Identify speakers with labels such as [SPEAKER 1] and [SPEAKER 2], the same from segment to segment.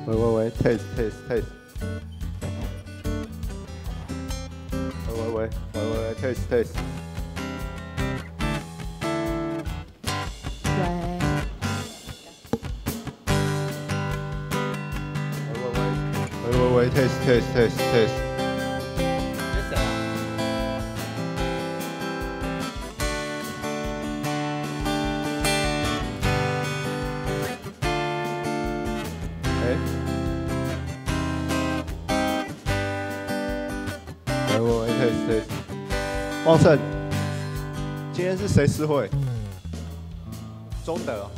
[SPEAKER 1] 喂喂喂，test test test。喂喂喂喂喂喂，test test。
[SPEAKER 2] 喂。
[SPEAKER 1] 喂喂喂喂喂喂，test test test test。
[SPEAKER 3] 这谁啊？
[SPEAKER 1] 哎。喂喂喂，test test。旺盛，今天是谁司会？中德。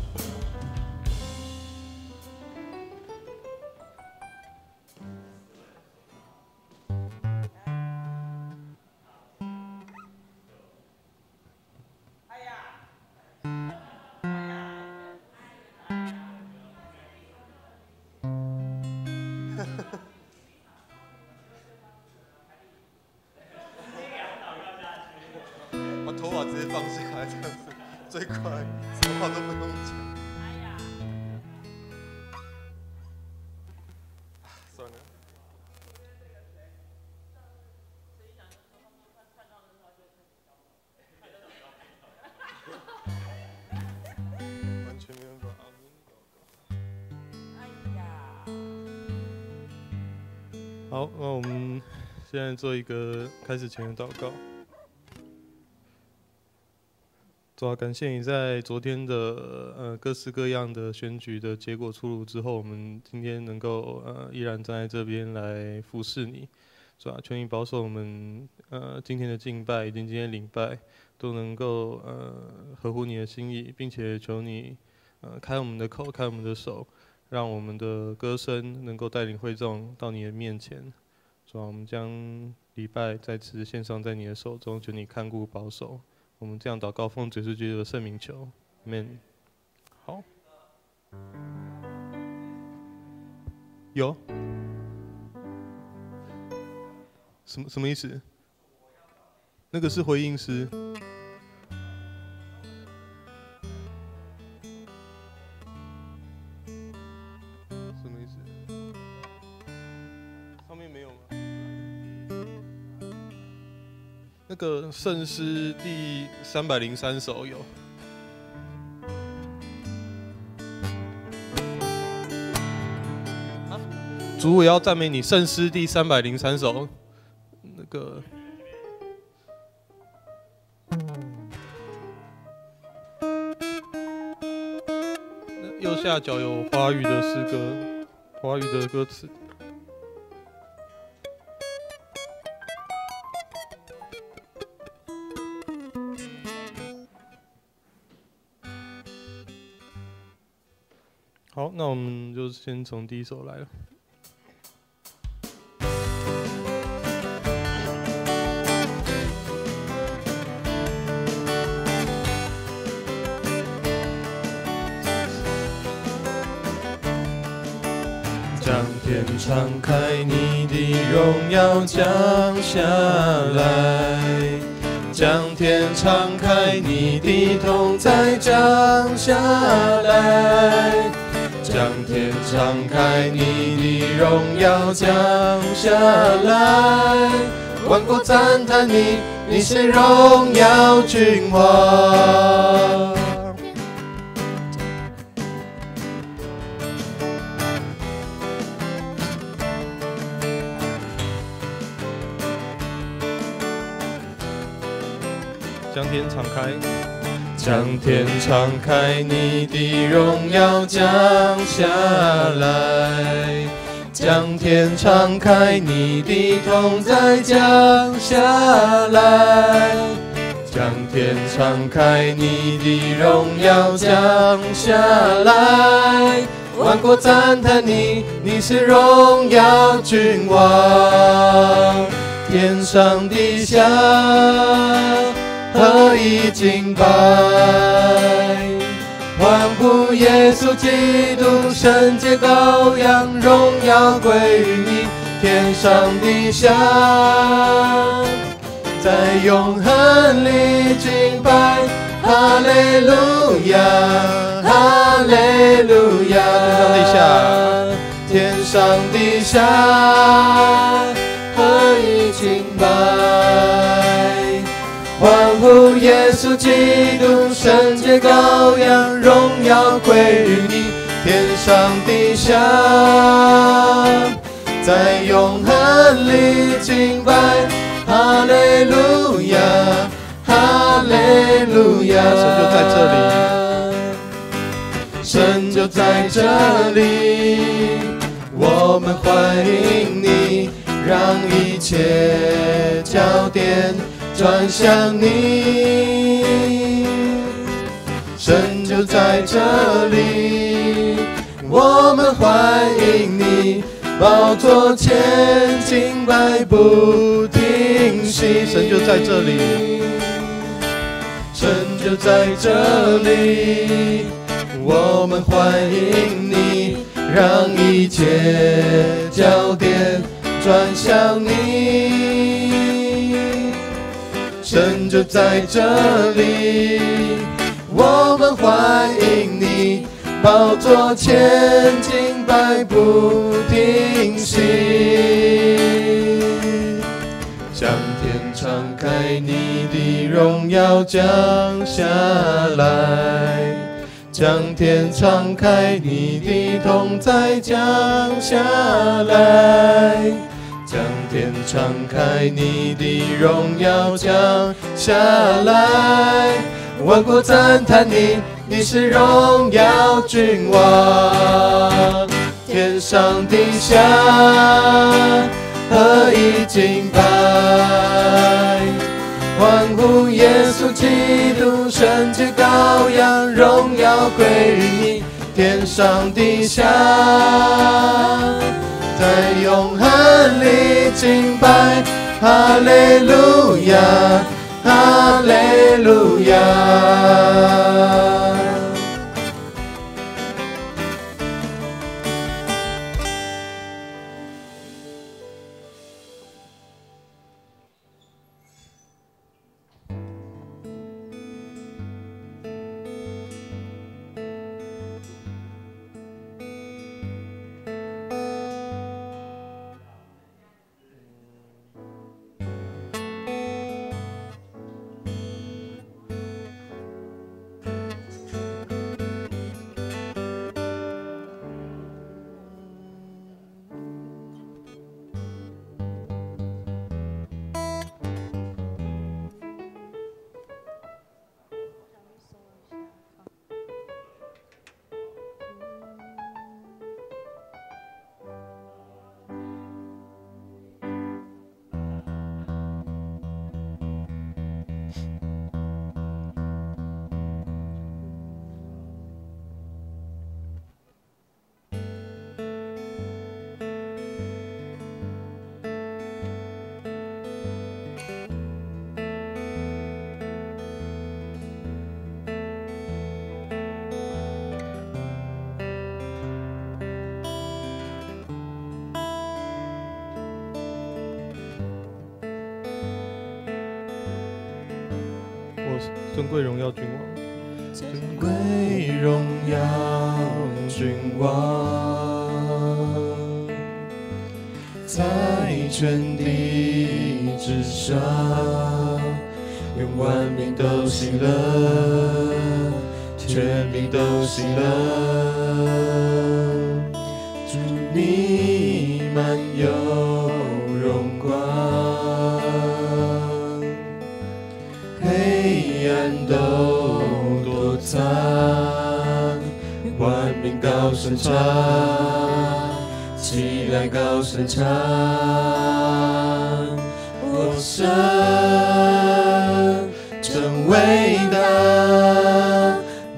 [SPEAKER 3] 把头发直接放下来，这样子最快，什么话都不用讲。算了。完全没办法。好，那我们现在做一个开始前的祷告。主啊，感谢你在昨天的各式各样的选举的结果出炉之后，我们今天能够依然站在这边来服侍你。主啊，求你保守我们今天的敬拜以及今天的领拜都能够合乎你的心意，并且求你开我们的口，开我们的手，让我们的歌声能够带领会众到你的面前。主啊，我们将礼拜再次献上在你的手中，求你看顾保守。我们这样祷告，奉主耶稣基督的圣名求，阿们。好，有什么意思？那个是回应诗。什么意思？上面没有吗？那个圣诗第303首有。啊，主，我要赞美你。圣诗第三百零三首，那个。那右下角有华语的诗歌，华语的歌词。好，那我们就先从第一首来了。将天敞开，你的荣耀降下来；将天敞开，你的同在降下来。将天敞开，你的荣耀降下来，万国赞叹你，你是荣耀君王。将天敞开。将天敞开，你的荣耀降下来；将天敞开，你的同在降下来；将天敞开，你的荣耀降下来。万国赞叹你，你是荣耀君王，天上地下合一敬拜，欢呼耶稣基督，圣洁羔羊，荣耀归于你，天上地下，在永恒里敬拜，哈利路亚，哈利路亚，天上地下，
[SPEAKER 1] 天上地下合一敬拜，欢呼耶稣基督，圣洁羔羊，荣耀归于你。天上地下，在永恒里敬拜，哈利路亚，哈利路亚。
[SPEAKER 3] 神就在这里，
[SPEAKER 1] 神就在这里，我们欢迎你，让一切焦点转向你。神就在这里，我们欢迎你，宝座前敬拜不停息。
[SPEAKER 3] 神就在这里，
[SPEAKER 1] 神就在这里，我们欢迎你，让一切焦点转向你。神就在这里，我们欢迎你，宝座前敬拜不停息。向天敞开，你的荣耀降下来；将天敞开，你的同在降下来；将天敞开，你的荣耀降下来。万国赞叹你，你是荣耀君王。天上地下合一敬拜，欢呼耶稣基督，圣洁羔羊，荣耀归于你。天上地下，在永恒里敬拜，哈利路亚，哈利路亚。
[SPEAKER 3] 尊贵荣耀君王，
[SPEAKER 1] 尊贵荣耀君王，在全地之上，愿万民都喜乐，全民都喜乐。主你满有荣光，黑暗都躲藏，万民高声唱，起来高声唱，我神真伟大，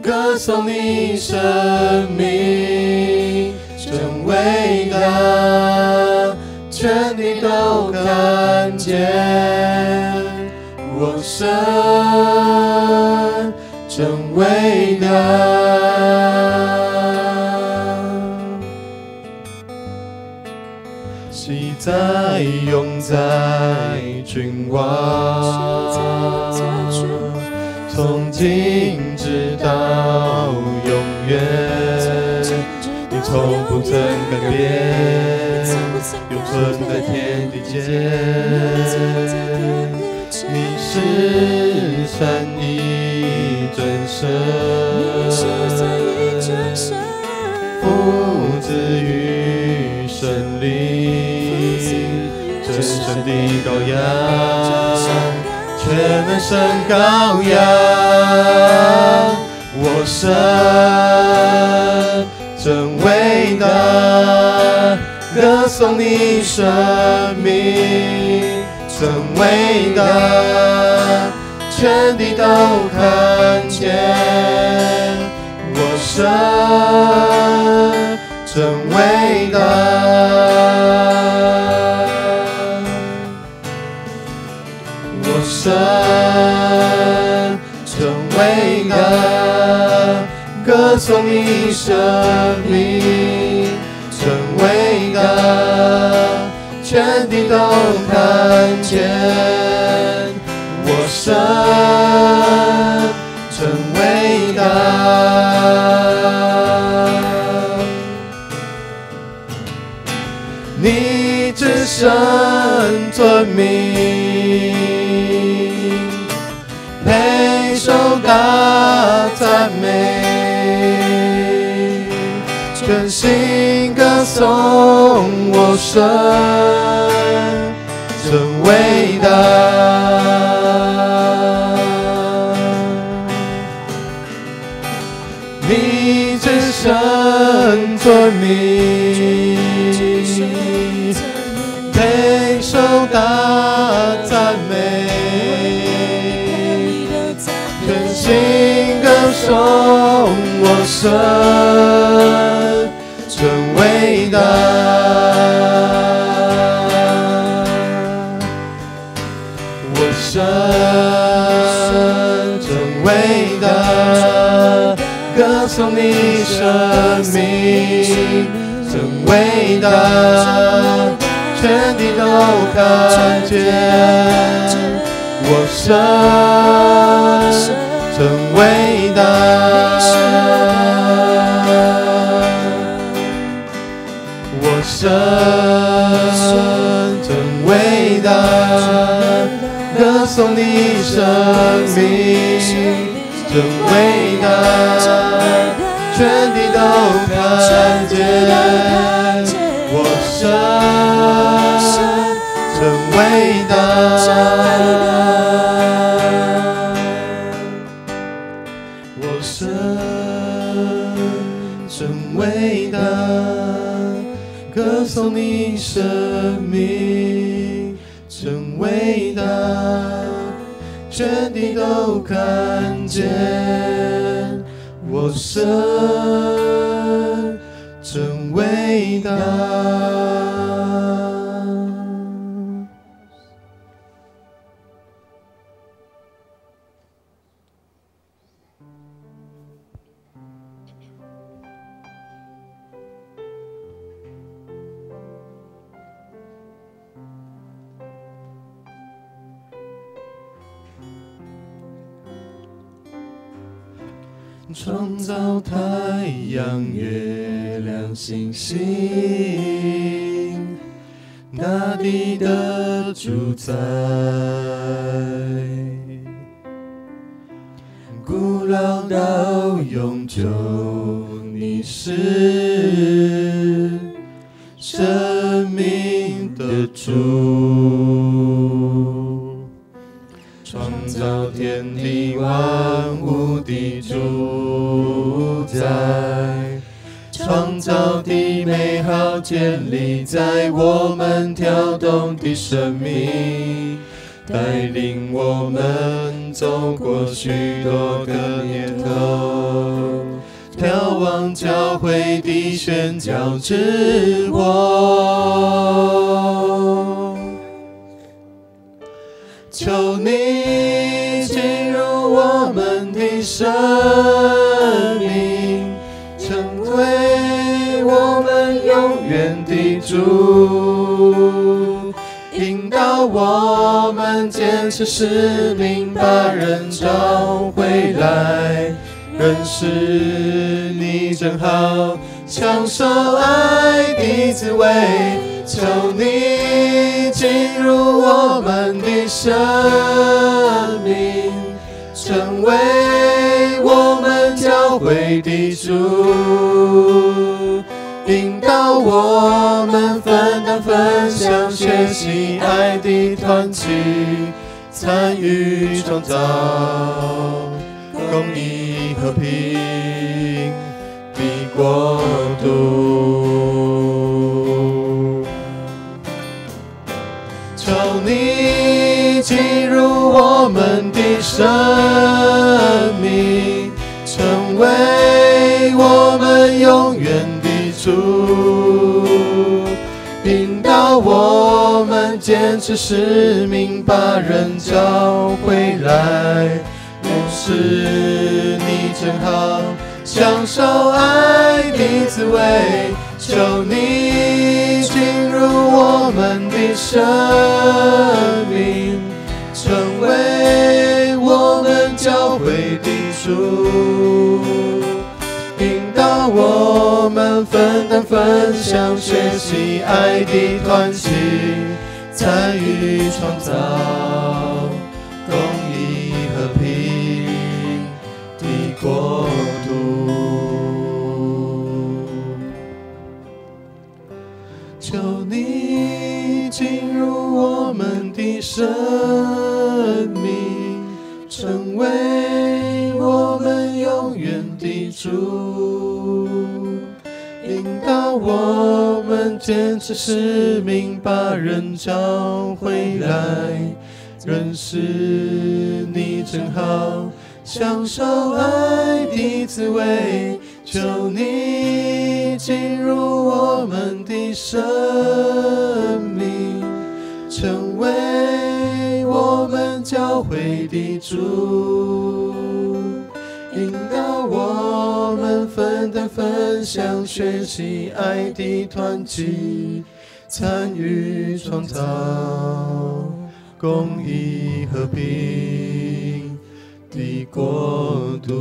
[SPEAKER 1] 歌颂你生命真伟大，全地都看见。我神真伟大，昔在永在君王，从今直到永远，你从不曾改变，永存在天地间。你是三一真神，父子与神灵，真神的羔羊，全能神羔羊，我神真伟大，歌颂你生命，真伟大，全地都看见，我神真伟大，我神真伟大，歌颂你生命，真伟大，全地都看见，我神真伟大，你至圣尊名，配受大赞美，全心歌颂我神真伟大，你至圣尊名，配受大赞美，全心歌颂我神真伟大，我神真伟大，歌颂你生命，真伟大，全地都看见，我神真伟大，我神真伟大，歌颂你生命，真伟大，全地都看见，我神真伟大，我神真伟大，歌颂你生命，真伟大，全地都看见，我神真伟大。创造太阳、月亮、星星，大地的主宰，古老到永久，你是生命的主，创造天地万物的主宰，创造的美好建立在我们跳动的生命，带领我们走过许多个年头，眺望教会的宣教之火。求你进入我们的生命，成为我们永远的主，引导我们坚持使命，把人找回来，认识你真好，享受爱的滋味。求你进入我们的生命，成为我们教会的主，引导我们分担、分享、学习爱的团契，参与创造公义和平的国度。求你进入我们的生命，成为我们永远的主，引导我们坚持使命，把人叫回来。认识你真好，享受爱的滋味。求你进入我们的生命，成为我们教会的主，引导我们分担、分享、学习爱的团契，参与创造公义和平的国度。求你进入我们的生命，成为我们永远的主，引导我们坚持使命，把人叫回来。认识你真好，享受爱的滋味。求你进入我们的生命，成为我们教会的主，引导我们分担、分享、学习爱的团契，参与创造公义和平的国度。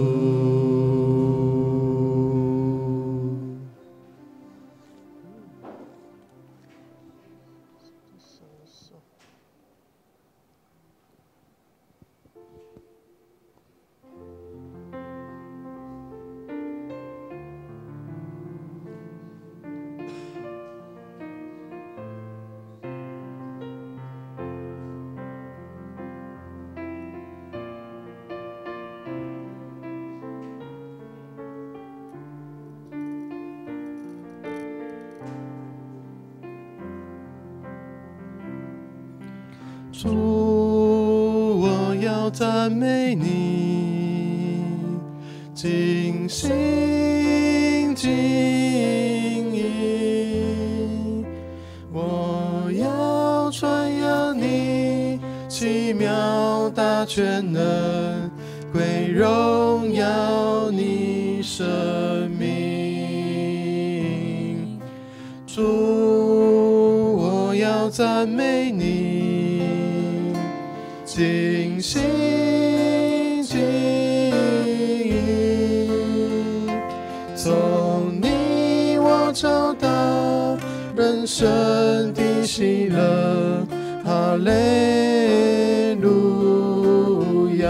[SPEAKER 1] 主，我要赞美你，尽心尽意。我要传扬你奇妙大全能，归荣耀你生命。主，我要赞美你，尽心尽意，从你我找到人生的喜乐，哈利路亚。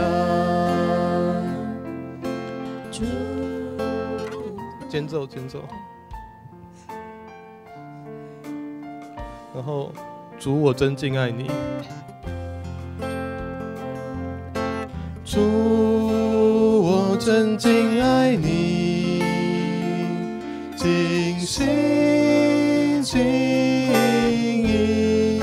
[SPEAKER 3] 间奏，间奏。然后，主，我真敬爱你。
[SPEAKER 1] 主，我真敬爱你，尽心尽意。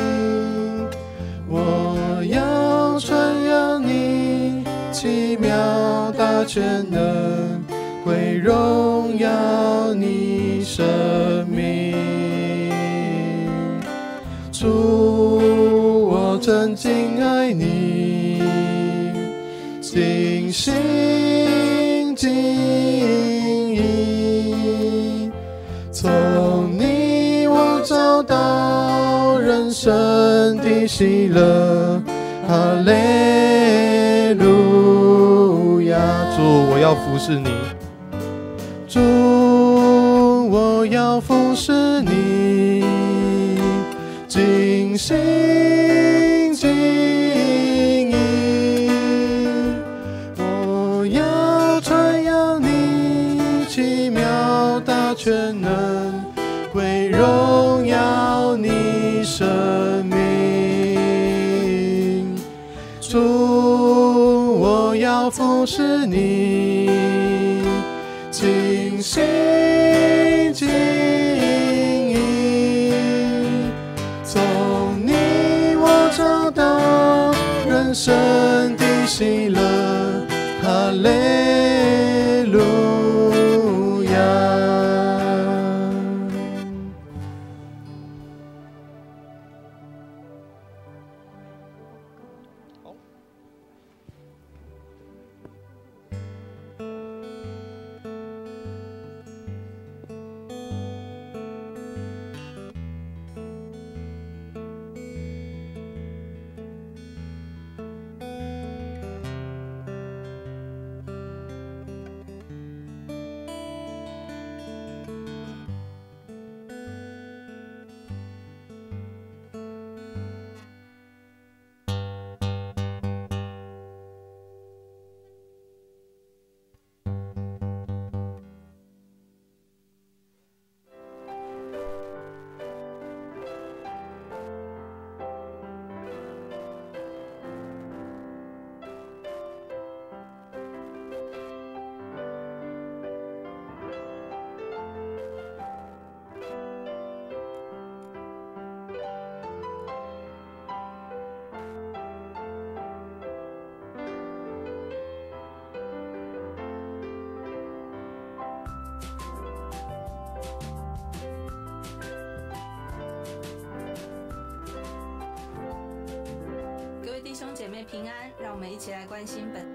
[SPEAKER 1] 我要传扬你奇妙大全能，归荣耀你生命。主，我真敬爱你，尽心尽意。从你我找到人生的喜乐，哈利路亚。
[SPEAKER 3] 主，我要服侍你。
[SPEAKER 1] 主，我心尽意。我要传扬你奇妙大全能，归荣耀你生命。主，我要服侍你，尽心尽意。从你我找到人生的喜乐，哈利路亚。
[SPEAKER 2] 各位弟兄姐妹平安，让我们一起来关心本。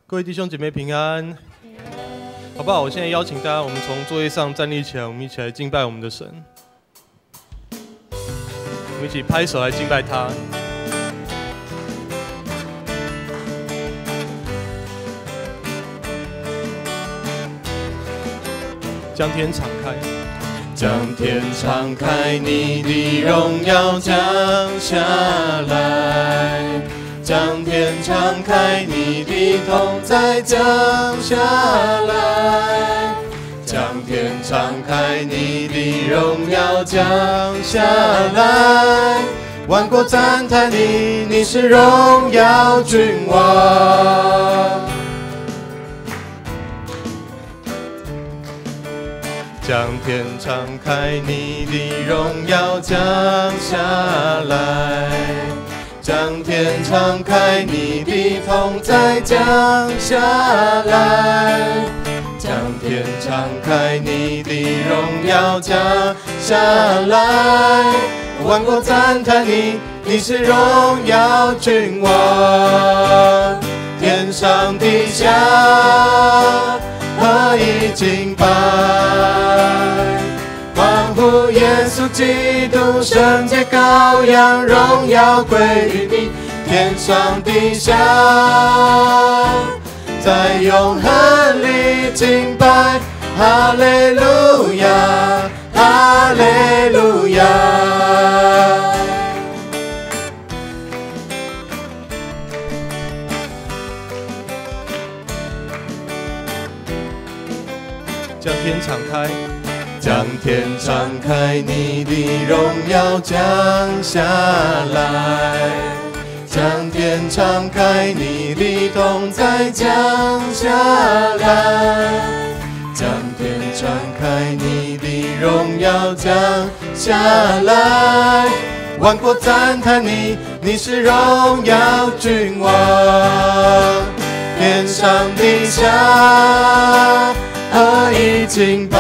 [SPEAKER 3] 各位弟兄姐妹平安，好不好？我现在邀请大家，我们从座位上站立起来，我们一起来敬拜我们的神。我们一起拍手来敬拜他。将天敞开，
[SPEAKER 1] 将天敞开，你的荣耀降下来。将天敞开，你的同在降下来。将天敞开，你的荣耀降下来。万国赞叹你，你是荣耀君王。将天敞开，你的荣耀降下来。将天敞开，你的同在降下来。将天敞开，你的荣耀降下来。万国赞叹你，你是荣耀君王。天天上地下合一敬拜，欢呼耶稣基督圣洁羔羊，荣耀归于你，天上地下在永恒里敬拜，哈利路亚，哈利路亚。
[SPEAKER 3] 将天敞开，
[SPEAKER 1] 将天敞开，你的荣耀降下来；将天敞开，你的同在降下来；将天敞开，你的荣耀降下来。万国赞叹你，你是荣耀君王，天上地下合一敬拜，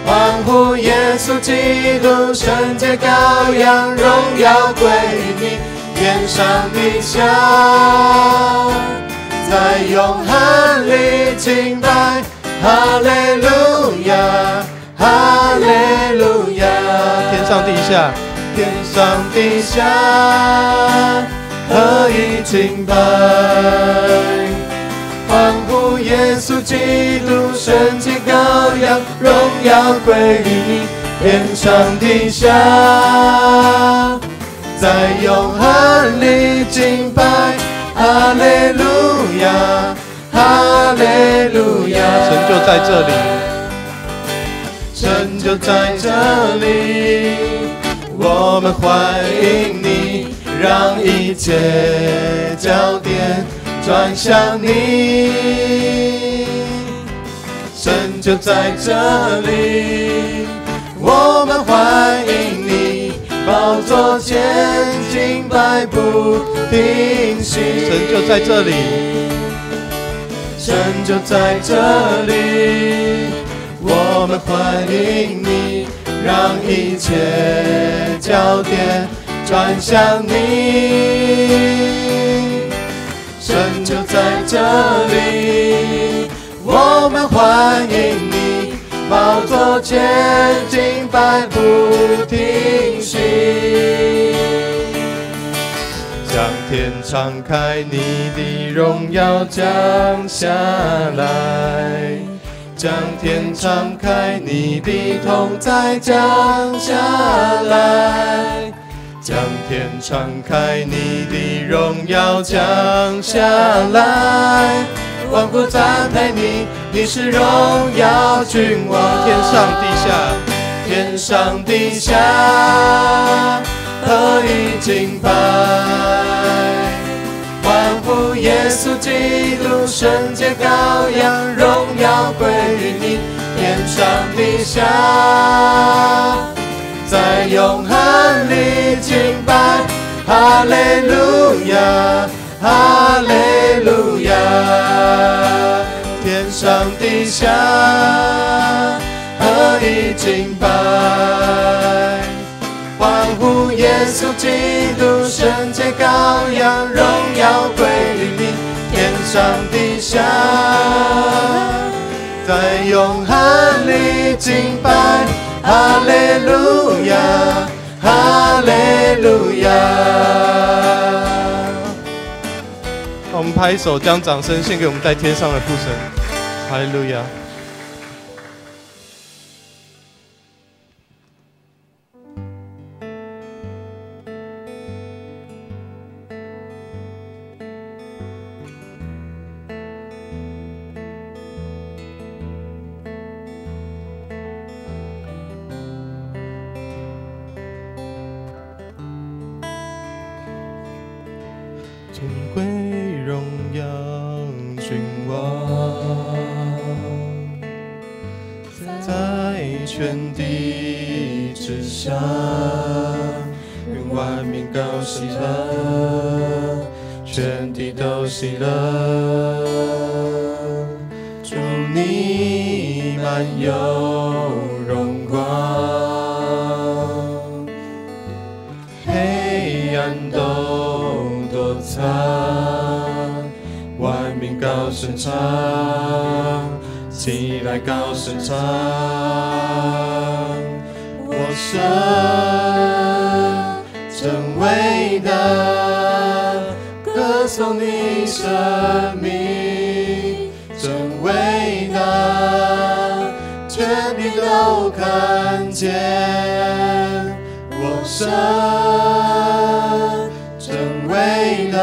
[SPEAKER 1] 欢呼耶稣基督圣洁羔羊，荣耀归于你，天上地下在永恒里敬拜，哈利路亚，哈利路亚。
[SPEAKER 3] 天上地下，
[SPEAKER 1] 天上地下合一敬拜，欢呼耶稣基督圣洁羔羊，荣耀归于你，天上地下在永恒里敬拜，哈利路亚，哈利路亚。
[SPEAKER 3] 神就在这里，
[SPEAKER 1] 神就在这里，我们欢迎你，让一切焦点转向你，神就在这里，我们欢迎你，宝座前敬拜不停息。
[SPEAKER 3] 神就在这里，
[SPEAKER 1] 神就在这里，我们欢迎你，让一切焦点转向你。神就在这里，我们欢迎你，宝座前敬拜不停息。将天敞开，你的荣耀降下来；将天敞开，你的同在降下来。将天敞开，你的荣耀降下来，万国赞美你，你是荣耀君王。
[SPEAKER 3] 天上地下，
[SPEAKER 1] 天上地下合一敬拜，欢呼耶稣基督圣洁羔羊，荣耀归于你，天上地下在永恒里敬拜，哈利路亚，哈利路亚。天上地下合一敬拜，欢呼耶稣基督圣洁羔羊，荣耀归于你，天上地下在永恒里敬拜，哈利路亚，哈利路亚。
[SPEAKER 3] 让我们拍手，将掌声献给我们在天上的父神，哈利路亚。
[SPEAKER 1] 尊贵荣耀君王，在全地之上，愿万民高喜乐，全地都喜乐。主你满有荣光，黑暗都躲藏。民高声唱，起来高声唱，我神真伟大，歌颂你生命真伟大，全地都看见我神真伟大。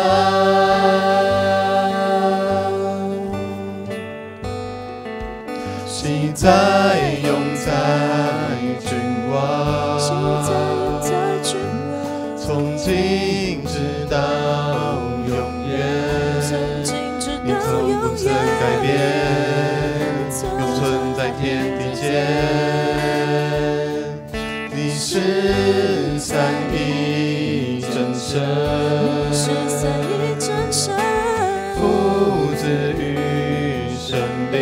[SPEAKER 1] 昔在永在君王，从今直到永远，你从不曾改变，永存在天地间。你是三一真神，父子与圣灵，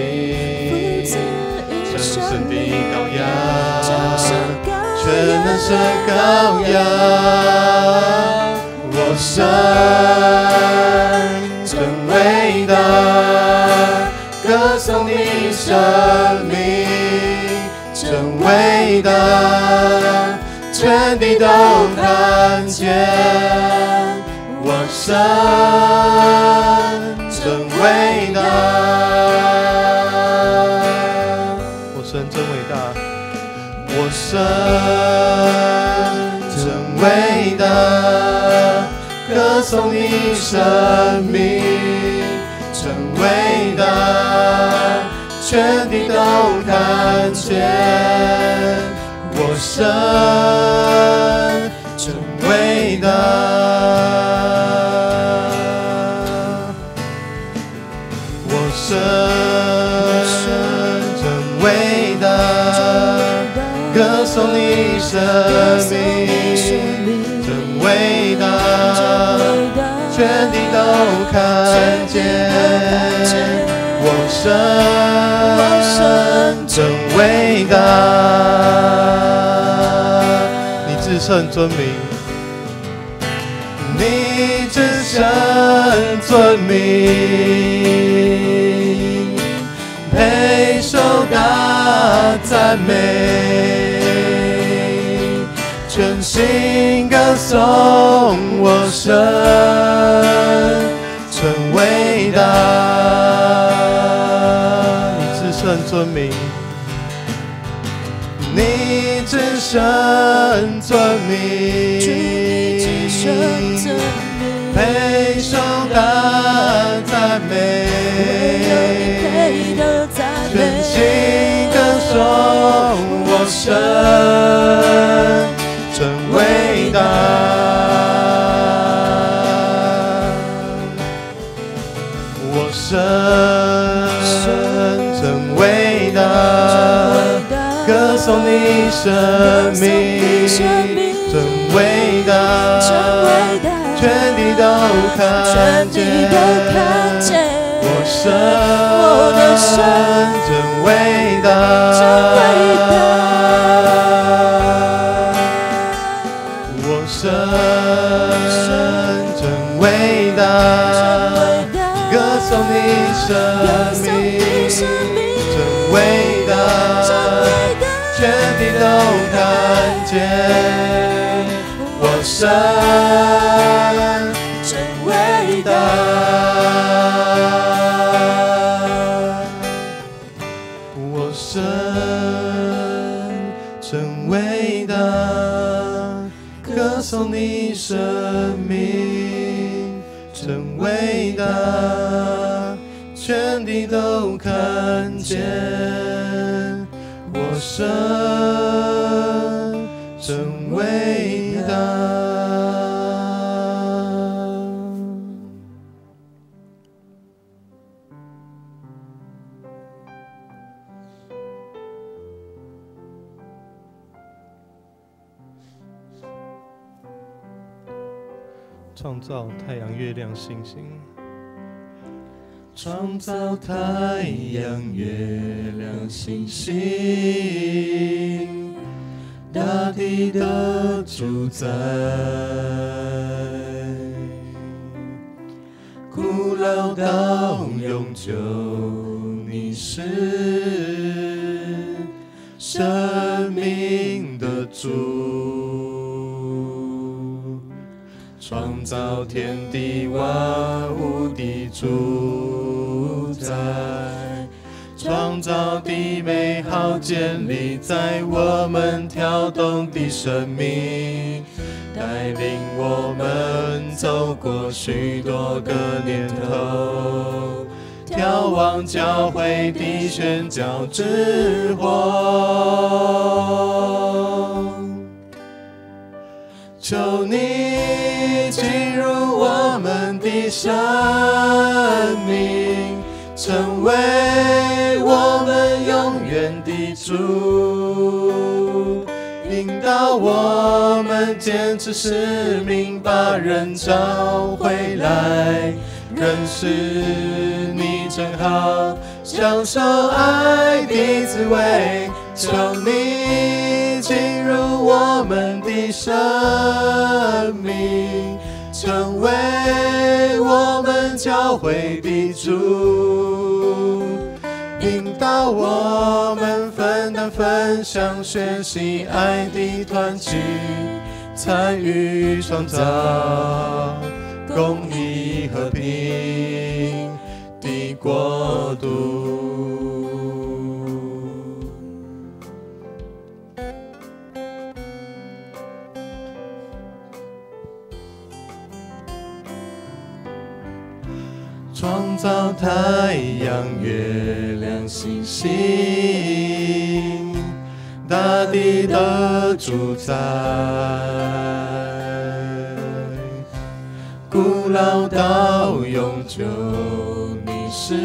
[SPEAKER 1] 成圣的羔羊，全能神羔羊，我神真伟大，歌颂你生命真伟大，全地都看见我神真伟大。我神真伟大，我神真伟大，歌颂你生命真伟大，全地都看见我神真伟大。我神真伟大，歌颂你生命真伟大，全地都看见我神真伟大。你至圣尊名，你至圣尊名，配受大赞美，全心歌颂我神真伟大。你至圣尊名，你至圣尊名，配受大赞美，全心歌颂我神真伟大。我神真伟大，歌颂你生命真伟大，全地都看见我神真伟大。我神真伟大，歌颂你生命真伟大，全地都看见我神
[SPEAKER 2] 真伟大。
[SPEAKER 1] 我神真伟大，歌颂你生命真伟大，全地都看见我神真伟大。创造太阳、月亮、星星，创造太阳、月亮、星星，大地的主宰，古老到永久，你是生命的主，創造天地萬物的主宰，創造的美好建立在我們跳動的生命，帶領我們走過許多個年頭，眺望教會的宣教之火。求你進入我們的生命，成為我們永遠的主，引導我們堅持使命，把人找回來，認識你真好，享受愛的滋味。求你進入我們的生命，成為我們教會的主，引導我們分擔、分享、學習愛的團契，參與創造公義和平的國度。創造太陽、月亮、星星，大地的主宰，古老到永久，你是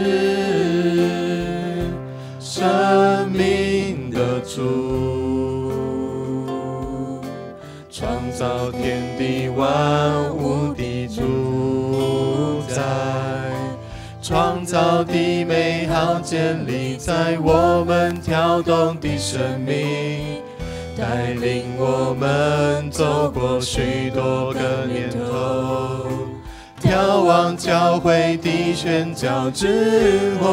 [SPEAKER 1] 生命的主，創造天地萬物的主宰，創造的美好建立在我們跳動的生命，帶領我們走過許多個年頭，眺望教會的宣教之火。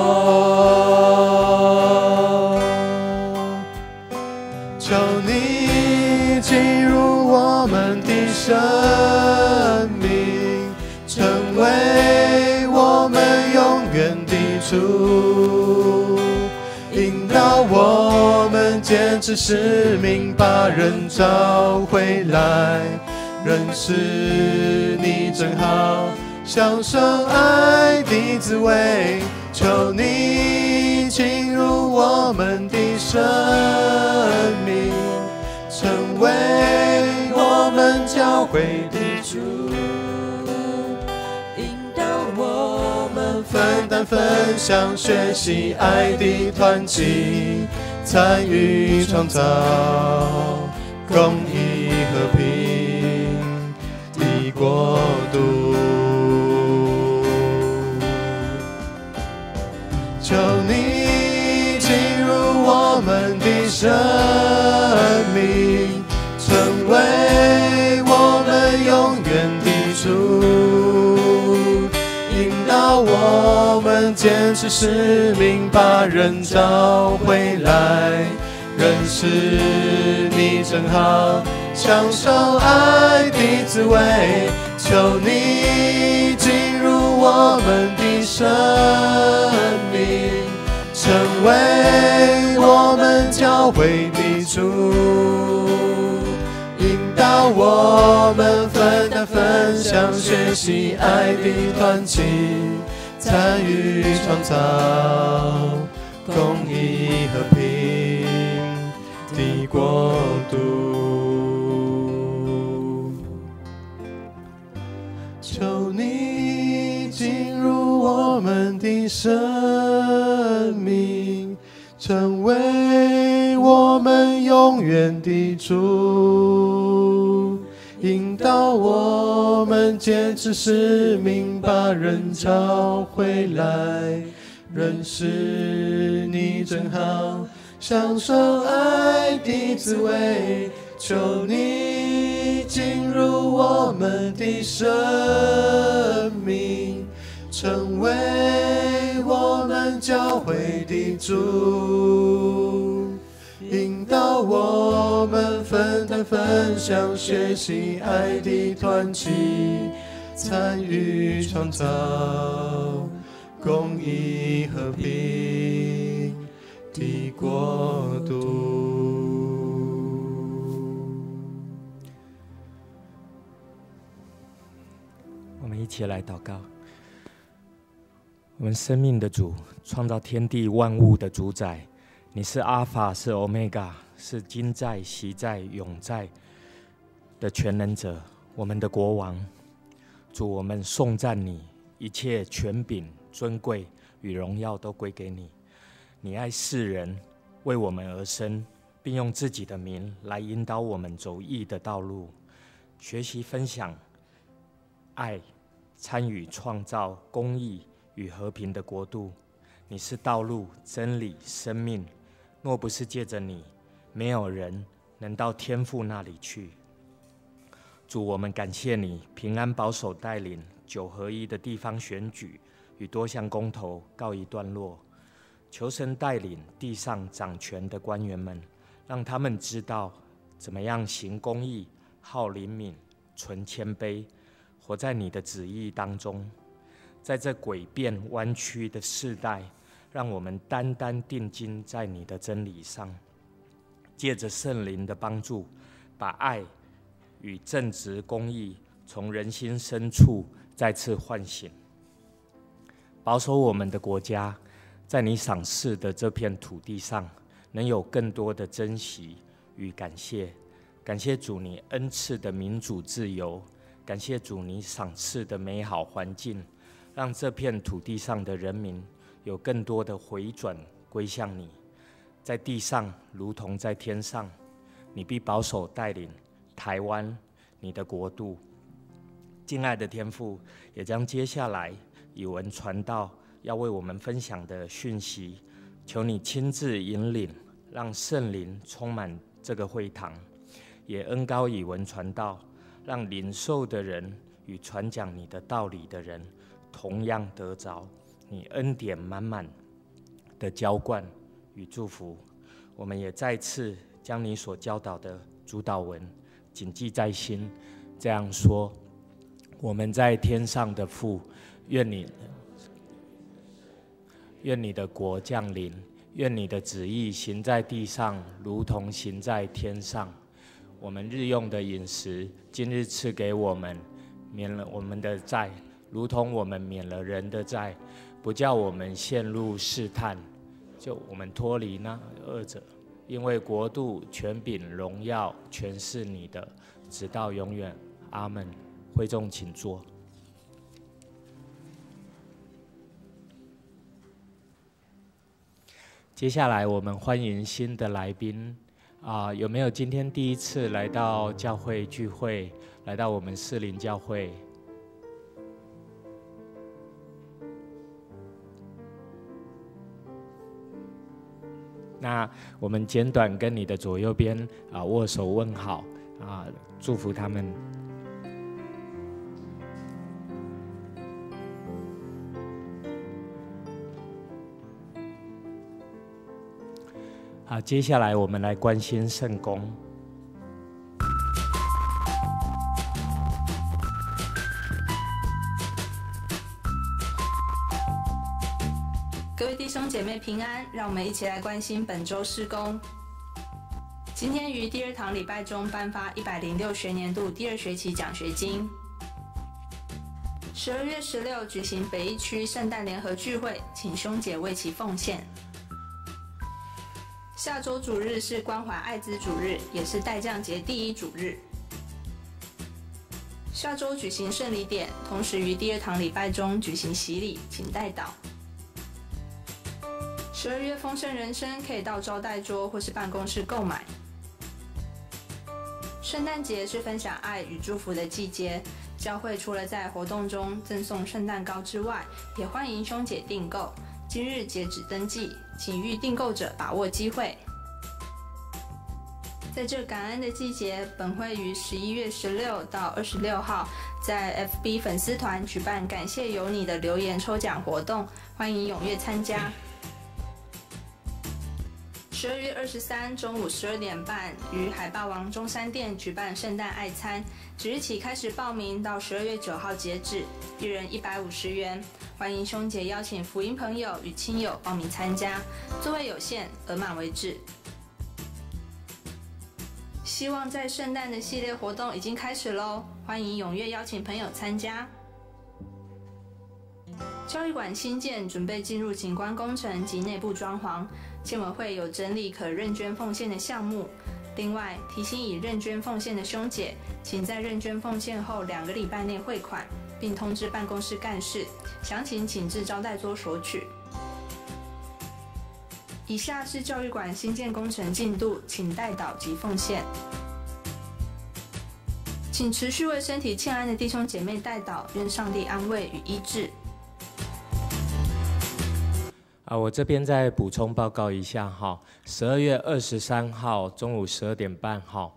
[SPEAKER 1] 求你進入我們的生命，成為我們永遠的主，引導我們堅持使命，把人找回來，認識你真好，享受愛的滋味。求你進入我們的生命，成為我們教會的主，引導我們分擔、分享、學習愛的團契，參與創造公義和平的國度。求你進入我們的生命，成為我們永遠的主，引導我們堅持使命，把人找回來，認識你真好，享受愛的滋味。求你進入我們的生命，成為我們教會的主，引導我們分擔、分享、學習愛的團契，參與創造公義和平的國度。求你進入我們的生命，成為我們永遠的主，引導我們堅持使命，把人找回來，認識你真好，享受愛的滋味。求你進入我們的生命，成成为我们教会的主，引导我们分担分享，学习爱的团契，参与创造公义和平的国度。
[SPEAKER 4] 我们一起来祷告。我们生命的主，创造天地万物的主宰，你是阿法，是欧米伽，是今在、昔在、永在的全能者，我们的国王。主，我们颂赞你，一切权柄、尊贵与荣耀都归给你。你爱世人，为我们而生，并用自己的名来引导我们走义的道路，学习分享爱，参与创造公义与和平的国度。你是道路、真理、生命，若不是借着你，没有人能到天父那里去。主，我们感谢你平安保守带领九合一的地方选举与多项公投告一段落。求神带领地上掌权的官员们，让他们知道怎么样行公义、好怜悯、存谦卑，活在你的旨意当中。在这诡辩弯曲的世代，让我们单单定睛在你的真理上，借着圣灵的帮助，把爱与正直公义从人心深处再次唤醒，保守我们的国家，在你赏赐的这片土地上，能有更多的珍惜与感谢。感谢主你恩赐的民主自由，感谢主你赏赐的美好环境，让这片土地上的人民有更多的回转归向你，在地上如同在天上，你必保守带领台湾，你的国度。敬爱的天父，也将接下来以文传道要为我们分享的讯息，求你亲自引领，让圣灵充满这个会堂，也恩膏以文传道，让领受的人与传讲你的道理的人同样得着你恩典满满的浇灌与祝福。我们也再次将你所教导的主祷文谨记在心，这样说：我们在天上的父，愿你的国降临，愿你的旨意行在地上，如同行在天上。我们日用的饮食，今日赐给我们，免了我们的债，如同我们免了人的债，不叫我们陷入试探，就我们脱离那恶者。因为国度、权柄、荣耀，全是你的，直到永远。阿们。会众请坐。接下来我们欢迎新的来宾啊，有没有今天第一次来到教会聚会，来到我们士林教会？那我们简短跟你的左右边啊握手问好啊，祝福他们。好，接下来我们来关心圣工。
[SPEAKER 2] 各位弟兄姐妹平安，让我们一起来关心本周事工。今天于第二堂礼拜中颁发106学年度第二学期奖学金。12月16举行北一区圣诞联合聚会，请兄姐为其奉献。下周主日是关怀艾滋主日，也是代降节第一主日。下周举行圣礼典，同时于第二堂礼拜中举行洗礼，请代祷。12月丰盛人生可以到招待桌或是办公室购买。圣诞节是分享爱与祝福的季节，教会除了在活动中赠送圣诞糕之外，也欢迎兄姐订购。今日截止登记，请欲订购者把握机会。在这感恩的季节，本会于11月16到26号在 FB 粉丝团举办感谢有你的留言抽奖活动，欢迎踊跃参加。12月23中午12点半，于海霸王中山店举办圣诞爱餐，即日起开始报名，到12月9号截止，一人150元。欢迎兄姐邀请福音朋友与亲友报名参加，座位有限，额满为止。希望在圣诞的系列活动已经开始喽，欢迎踊跃邀请朋友参加。教育馆新建，准备进入景观工程及内部装潢，建委会有整理可认捐奉献的项目。另外提醒已认捐奉献的兄姐，请在认捐奉献后2个礼拜内汇款，并通知办公室干事。详情请至招待桌索取。以下是教育馆新建工程进度，请代祷及奉献。请持续为身体欠安的弟兄姐妹代祷，愿上帝安慰与医治。
[SPEAKER 4] 啊，我这边再补充报告一下哈，12月23号中午12点半哈，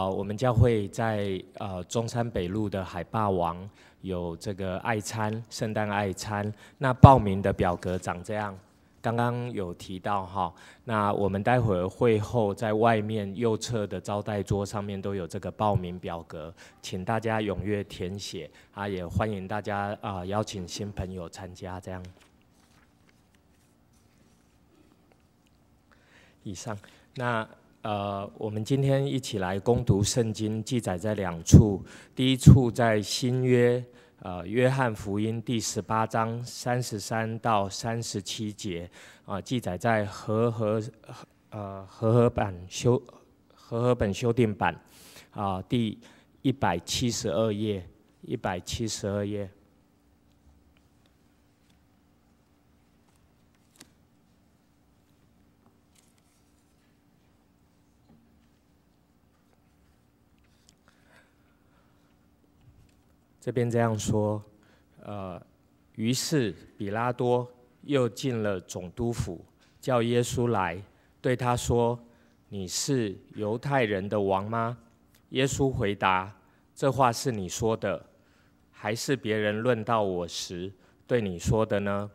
[SPEAKER 4] 我们教会在中山北路的海霸王有这个爱餐，圣诞爱餐。那报名的表格长这样，刚刚有提到哈，那我们待会儿会后在外面右侧的招待桌上面都有这个报名表格，请大家踊跃填写啊，也欢迎大家啊邀请新朋友参加这样。以上，那我们今天一起来攻读圣经，记载在两处。第一处在新约，约翰福音第18章33到37节，啊，记载在和合本修订版，啊，第172页，一百七十二页。这边这样说，于是彼拉多又进了总督府，叫耶稣来，对他说：“你是犹太人的王吗？”耶稣回答：“这话是你说的，还是别人论到我时对你说的呢？”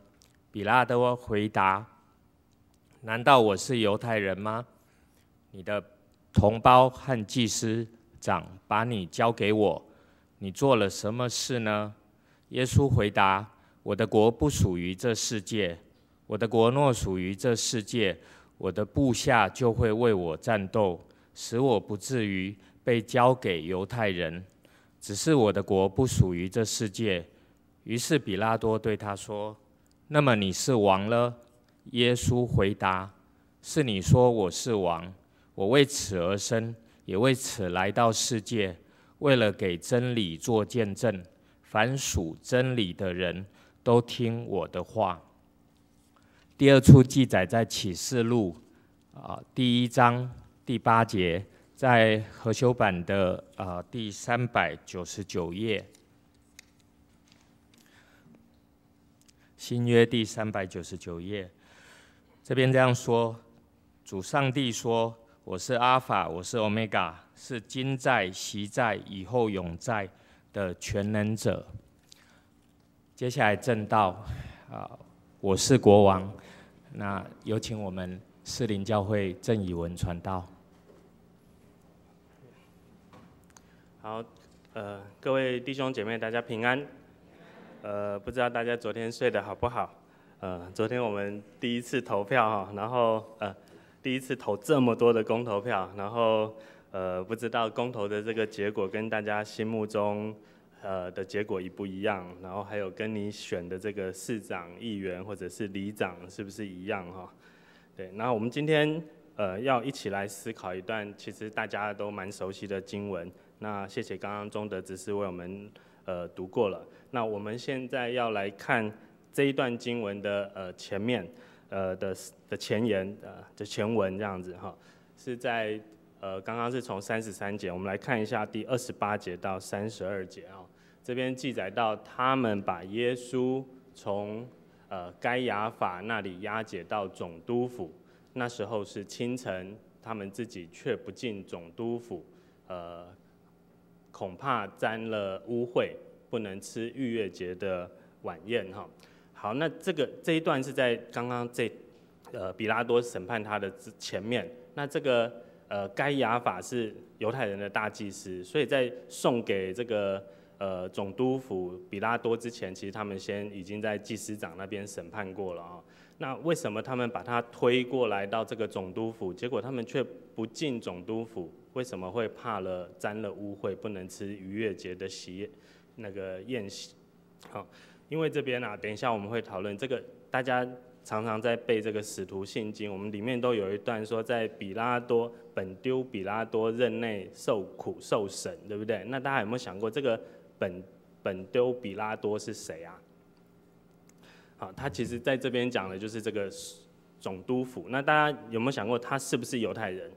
[SPEAKER 4] 彼拉多回答：“难道我是犹太人吗？你的同胞和祭司长把你交给我。你做了什么事呢？耶稣回答：“我的国不属于这世界。我的国若属于这世界，我的部下就会为我战斗，使我不至于被交给犹太人。只是我的国不属于这世界。”于是彼拉多对他说：“那么你是王了？”耶稣回答：“是你说我是王。我为此而生，也为此来到世界。”为了给真理做见证，凡属真理的人都听我的话。第二处记载在启示录第1章第8节，在和修版的第399页，新约第399页，这边这样说：主上帝说：“我是阿法，我是欧米伽，是今在、昔在、以后永在的全能者。”接下来证道，我是国王。那有请我们士林教会郑以文传道。
[SPEAKER 5] 好，各位弟兄姐妹，大家平安。不知道大家昨天睡得好不好？昨天我们第一次投票哈，然后第一次投这么多的公投票，然后不知道公投的这个结果跟大家心目中的结果一不一样，然后还有跟你选的这个市长、议员或者是里长是不是一样哈？对，那我们今天要一起来思考一段其实大家都蛮熟悉的经文。那谢谢刚刚中德执事为我们读过了。那我们现在要来看这一段经文的前面的前言的前文这样子哈，是在刚刚是从33节，我们来看一下第28节到32节啊。这边记载到他们把耶稣从该亚法那里押解到总督府，那时候是清晨，他们自己却不进总督府，恐怕沾了污秽，不能吃逾越节的晚宴哈。好，那这一段是在刚刚彼拉多审判他的前面。那这个该亚法是犹太人的大祭司，所以在送给这个总督府彼拉多之前，其实他们先已经在祭司长那边审判过了啊。那为什么他们把他推过来到这个总督府，结果他们却不进总督府？为什么会怕了沾了污秽，不能吃逾越节的席那个宴席？好，因为这边啊，等一下我们会讨论这个，大家常常在背这个使徒信经，我们里面都有一段说，在彼拉多本丢彼拉多任内受苦受审，对不对？那大家有没有想过，这个本丢彼拉多是谁啊？好，他其实在这边讲的就是这个总督府。那大家有没有想过，他是不是犹太人？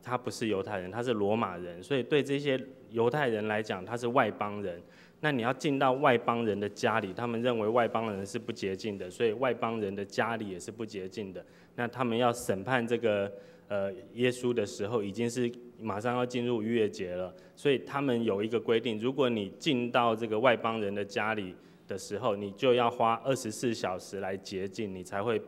[SPEAKER 5] 他不是犹太人，他是罗马人，所以对这些犹太人来讲，他是外邦人。那你要进到外邦人的家里，他们认为外邦人是不洁净的，所以外邦人的家里也是不洁净的。那他们要审判这个耶稣的时候，已经是马上要进入逾越节了，所以他们有一个规定，如果你进到这个外邦人的家里的时候，你就要花24小时来洁净，你才会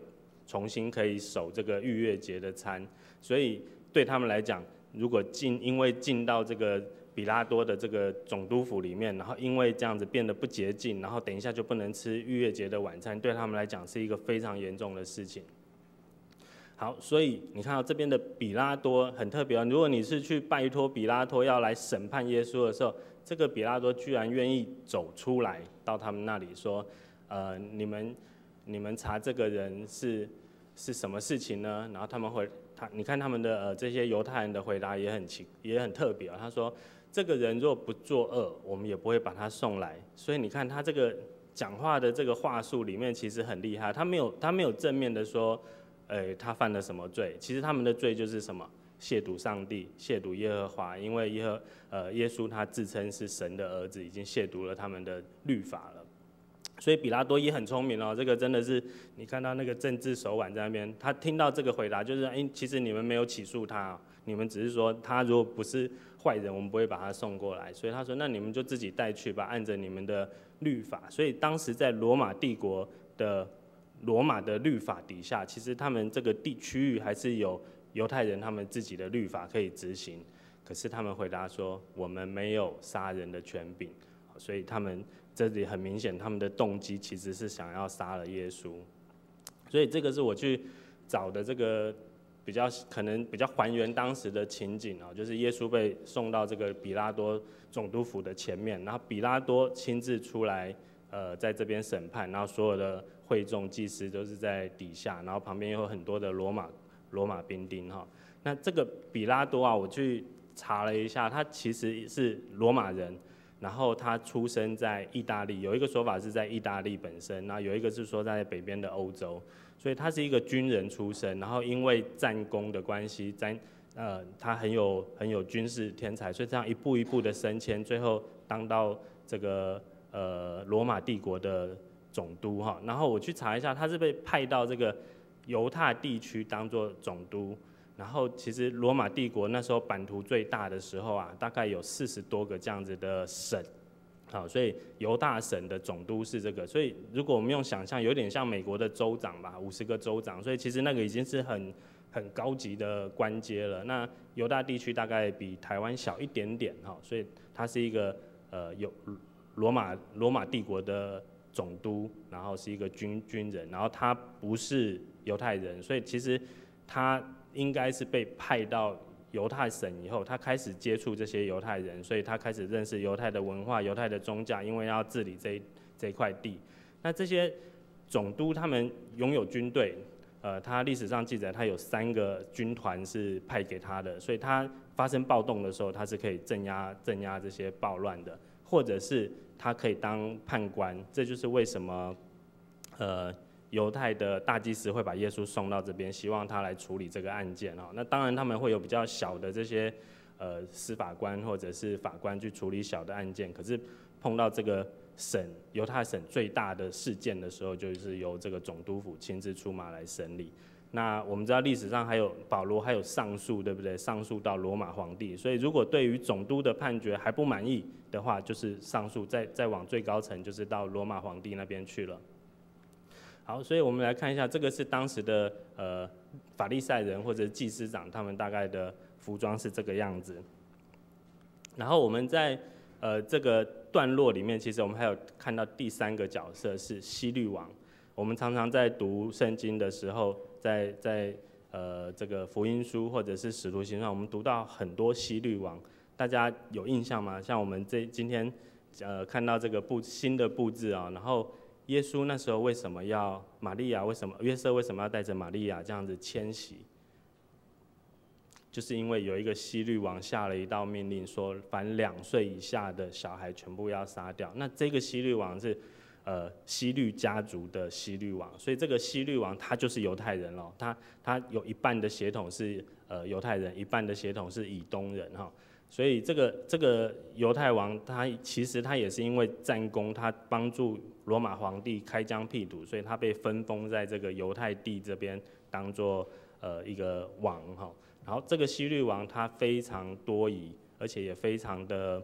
[SPEAKER 5] 重新可以守这个逾越节的餐。所以对他们来讲，如果因为进到这个彼拉多的这个总督府里面，然后因为这样子变得不洁净，然后等一下就不能吃逾越节的晚餐，对他们来讲是一个非常严重的事情。好，所以你看到这边的彼拉多很特别哦。如果你是去拜托彼拉多要来审判耶稣的时候，这个彼拉多居然愿意走出来到他们那里说：“你们查这个人是什么事情呢？”然后他们回他，你看他们的这些犹太人的回答也很特别啊。他说：“这个人若不作恶，我们也不会把他送来。”所以你看他这个讲话的这个话术里面其实很厉害，他没有正面的说，他犯了什么罪？其实他们的罪就是什么？亵渎上帝，亵渎耶和华。因为耶稣他自称是神的儿子，已经亵渎了他们的律法了。所以彼拉多也很聪明哦，这个真的是你看到那个政治手腕在那边，他听到这个回答就是，哎，其实你们没有起诉他，你们只是说他如果不是坏人，我们不会把他送过来。所以他说，那你们就自己带去吧，按着你们的律法。所以当时在罗马帝国的罗马的律法底下，其实他们这个地区域还是有犹太人他们自己的律法可以执行。可是他们回答说，我们没有杀人的权柄，所以他们这里很明显，他们的动机其实是想要杀了耶稣。所以这个是我去找的这个比较可能比较还原当时的情景哦，就是耶稣被送到这个彼拉多总督府的前面，然后彼拉多亲自出来，在这边审判，然后所有的会众祭司都是在底下，然后旁边有很多的罗马兵丁哈。那这个彼拉多啊，我去查了一下，他其实是罗马人，然后他出生在意大利，有一个说法是在意大利本身，那有一个是说在北边的欧洲，所以他是一个军人出身，然后因为战功的关系，他很有军事天才，所以这样一步一步的升迁，最后当到这个罗马帝国的总督哈。然后我去查一下，他是被派到这个犹大地区当做总督。然后其实罗马帝国那时候版图最大的时候啊，大概有40多个这样子的省，好，所以犹大省的总督是这个。所以如果我们用想象，有点像美国的州长吧，50个州长，所以其实那个已经是很高级的官阶了。那犹大地区大概比台湾小一点点哈，所以它是一个有罗马帝国的总督，然后是一个军人，然后他不是犹太人，所以其实他应该是被派到犹太省以后，他开始接触这些犹太人，所以他开始认识犹太的文化、犹太的宗教，因为要治理这块地。那这些总督他们拥有军队，他历史上记载他有三个军团是派给他的，所以他发生暴动的时候，他是可以镇压这些暴乱的，或者是他可以当判官。这就是为什么犹太的大祭司会把耶稣送到这边，希望他来处理这个案件哦。那当然他们会有比较小的这些司法官或者是法官去处理小的案件，可是碰到这个省犹太省最大的事件的时候，就是由这个总督府亲自出马来审理。那我们知道历史上还有保罗还有上诉，对不对？上诉到罗马皇帝。所以如果对于总督的判决还不满意的话，就是上诉，再往最高层，就是到罗马皇帝那边去了。好，所以我们来看一下，这个是当时的法利赛人或者祭司长，他们大概的服装是这个样子。然后我们在这个段落里面，其实我们还有看到第三个角色是希律王。我们常常在读圣经的时候，在这个福音书或者是使徒行传，我们读到很多希律王，大家有印象吗？像我们今天看到这个新的布置啊，然后耶稣那时候为什么要玛利亚？为什么约瑟为什么要带着玛利亚这样子迁徙？就是因为有一个希律王下了一道命令，说凡2岁以下的小孩全部要杀掉。那这个希律王是希律家族的希律王，所以这个希律王他就是犹太人咯，他有一半的血统是犹太人，一半的血统是以东人哈。所以这个犹太王他其实他也是因为战功，他帮助罗马皇帝开疆辟土，所以他被分封在这个犹太地这边当做一个王哈。然后这个希律王他非常多疑，而且也非常的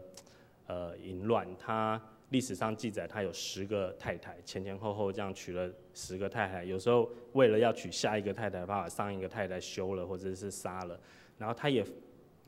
[SPEAKER 5] 淫乱。他历史上记载他有十个太太，前前后后这样娶了十个太太。有时候为了要娶下一个太太，把上一个太太休了或者是杀了。然后他也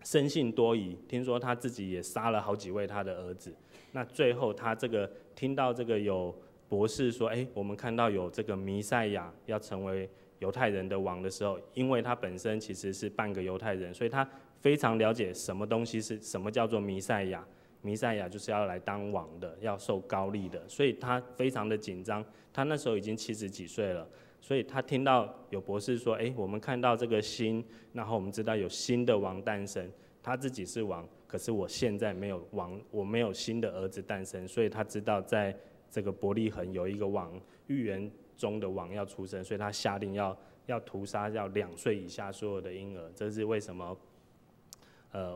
[SPEAKER 5] 生性多疑，听说他自己也杀了好几位他的儿子。那最后他这个听到这个有博士说，哎，我们看到有这个弥赛亚要成为犹太人的王的时候，因为他本身其实是半个犹太人，所以他非常了解什么东西是什么叫做弥赛亚。弥赛亚就是要来当王的，要受膏立的，所以他非常的紧张。他那时候已经70几岁了，所以他听到有博士说：“哎，我们看到这个星，然后我们知道有新的王诞生，他自己是王，可是我现在没有王，我没有新的儿子诞生，所以他知道在这个伯利恒有一个王，预言中的王要出生，所以他下令要屠杀要2岁以下所有的婴儿。这是为什么？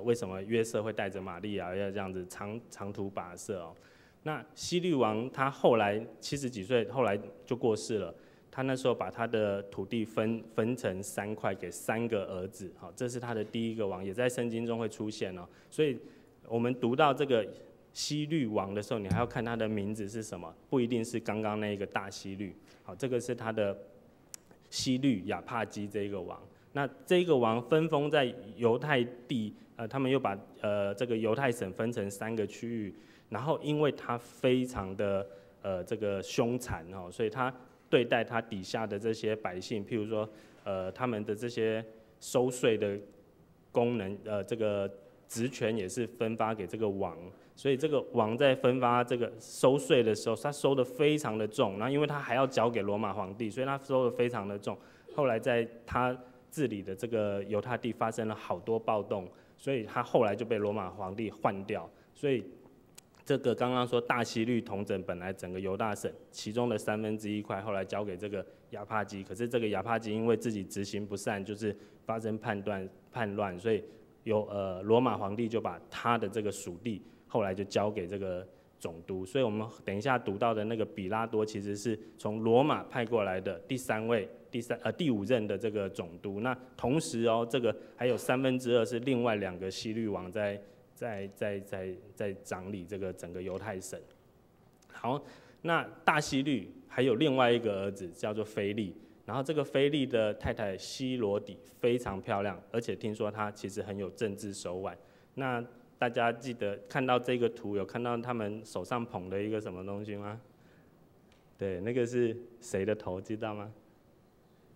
[SPEAKER 5] 为什么约瑟会带着玛利亚要这样子长长途跋涉哦？那希律王他后来70几岁，后来就过世了。他那时候把他的土地分成三块，给三个儿子。好，这是他的第一个王，也在圣经中会出现哦。所以，我们读到这个希律王的时候，你还要看他的名字是什么，不一定是刚刚那个大希律。好，这个是他的希律亚帕基这个王。那这个王分封在犹太地，他们又把这个犹太省分成三个区域，然后因为他非常的这个凶残哦，所以他对待他底下的这些百姓，譬如说他们的这些收税的功能，这个职权也是分发给这个王，所以这个王在分发这个收税的时候，他收的非常的重，然后因为他还要交给罗马皇帝，所以他收的非常的重。后来在他治理的这个犹太地发生了好多暴动，所以他后来就被罗马皇帝换掉。所以这个刚刚说大希律统整本来整个犹大省其中的1/3块，后来交给这个亚帕基。可是这个亚帕基因为自己执行不善，就是发生叛乱，所以有罗马皇帝就把他的这个属地后来就交给这个总督。所以我们等一下读到的那个彼拉多，其实是从罗马派过来的第三位。第三呃第五任的这个总督，那同时哦，这个还有2/3是另外两个希律王在掌理这个整个犹太省。好，那大希律还有另外一个儿子叫做腓力，然后这个腓力的太太希罗底非常漂亮，而且听说她其实很有政治手腕。那大家记得看到这个图，有看到他们手上捧的一个什么东西吗？对，那个是谁的头，知道吗？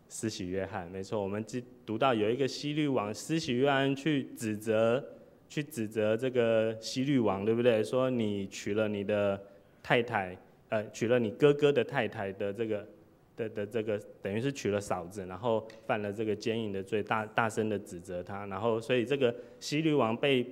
[SPEAKER 5] 施洗约翰，没错，我们记读到有一个希律王，施洗约翰去指责这个希律王，对不对？说你娶了你的太太，娶了你哥哥的太太的这个的的这个，等于是娶了嫂子，然后犯了这个奸淫的罪，大大声的指责他，然后所以这个希律王被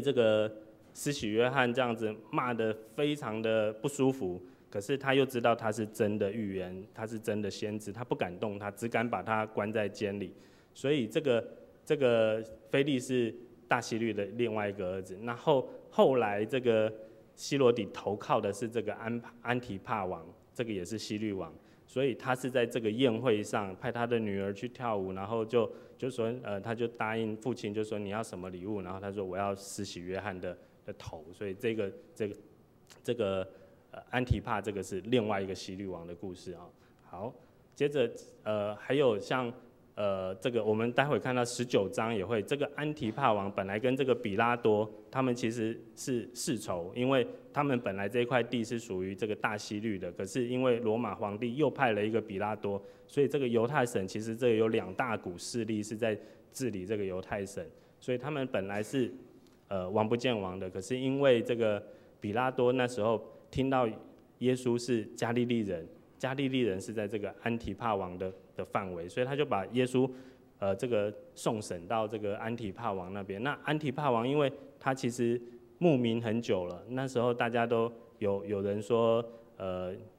[SPEAKER 5] 这个施洗约翰这样子骂得非常的不舒服。可是他又知道他是真的预言，他是真的先知，他不敢动他，只敢把他关在监里。所以这个腓力是大希律的另外一个儿子。然后后来这个希罗底投靠的是这个安提帕王，这个也是希律王，所以他是在这个宴会上派他的女儿去跳舞，然后就说，他就答应父亲，就说你要什么礼物，然后他说我要施洗约翰的头，所以这个安提帕这个是另外一个希律王的故事啊。好，接着还有像这个我们待会看到19章也会，这个安提帕王本来跟这个彼拉多他们其实是世仇，因为他们本来这块地是属于这个大希律的，可是因为罗马皇帝又派了一个彼拉多，所以这个犹太省其实这个有两大股势力是在治理这个犹太省，所以他们本来是王不见王的，可是因为这个彼拉多那时候听到耶稣是加利利人，加利利人是在这个安提帕王的范围，所以他就把耶稣，这个送审到这个安提帕王那边。那安提帕王，因为他其实慕名很久了，那时候大家都有人说，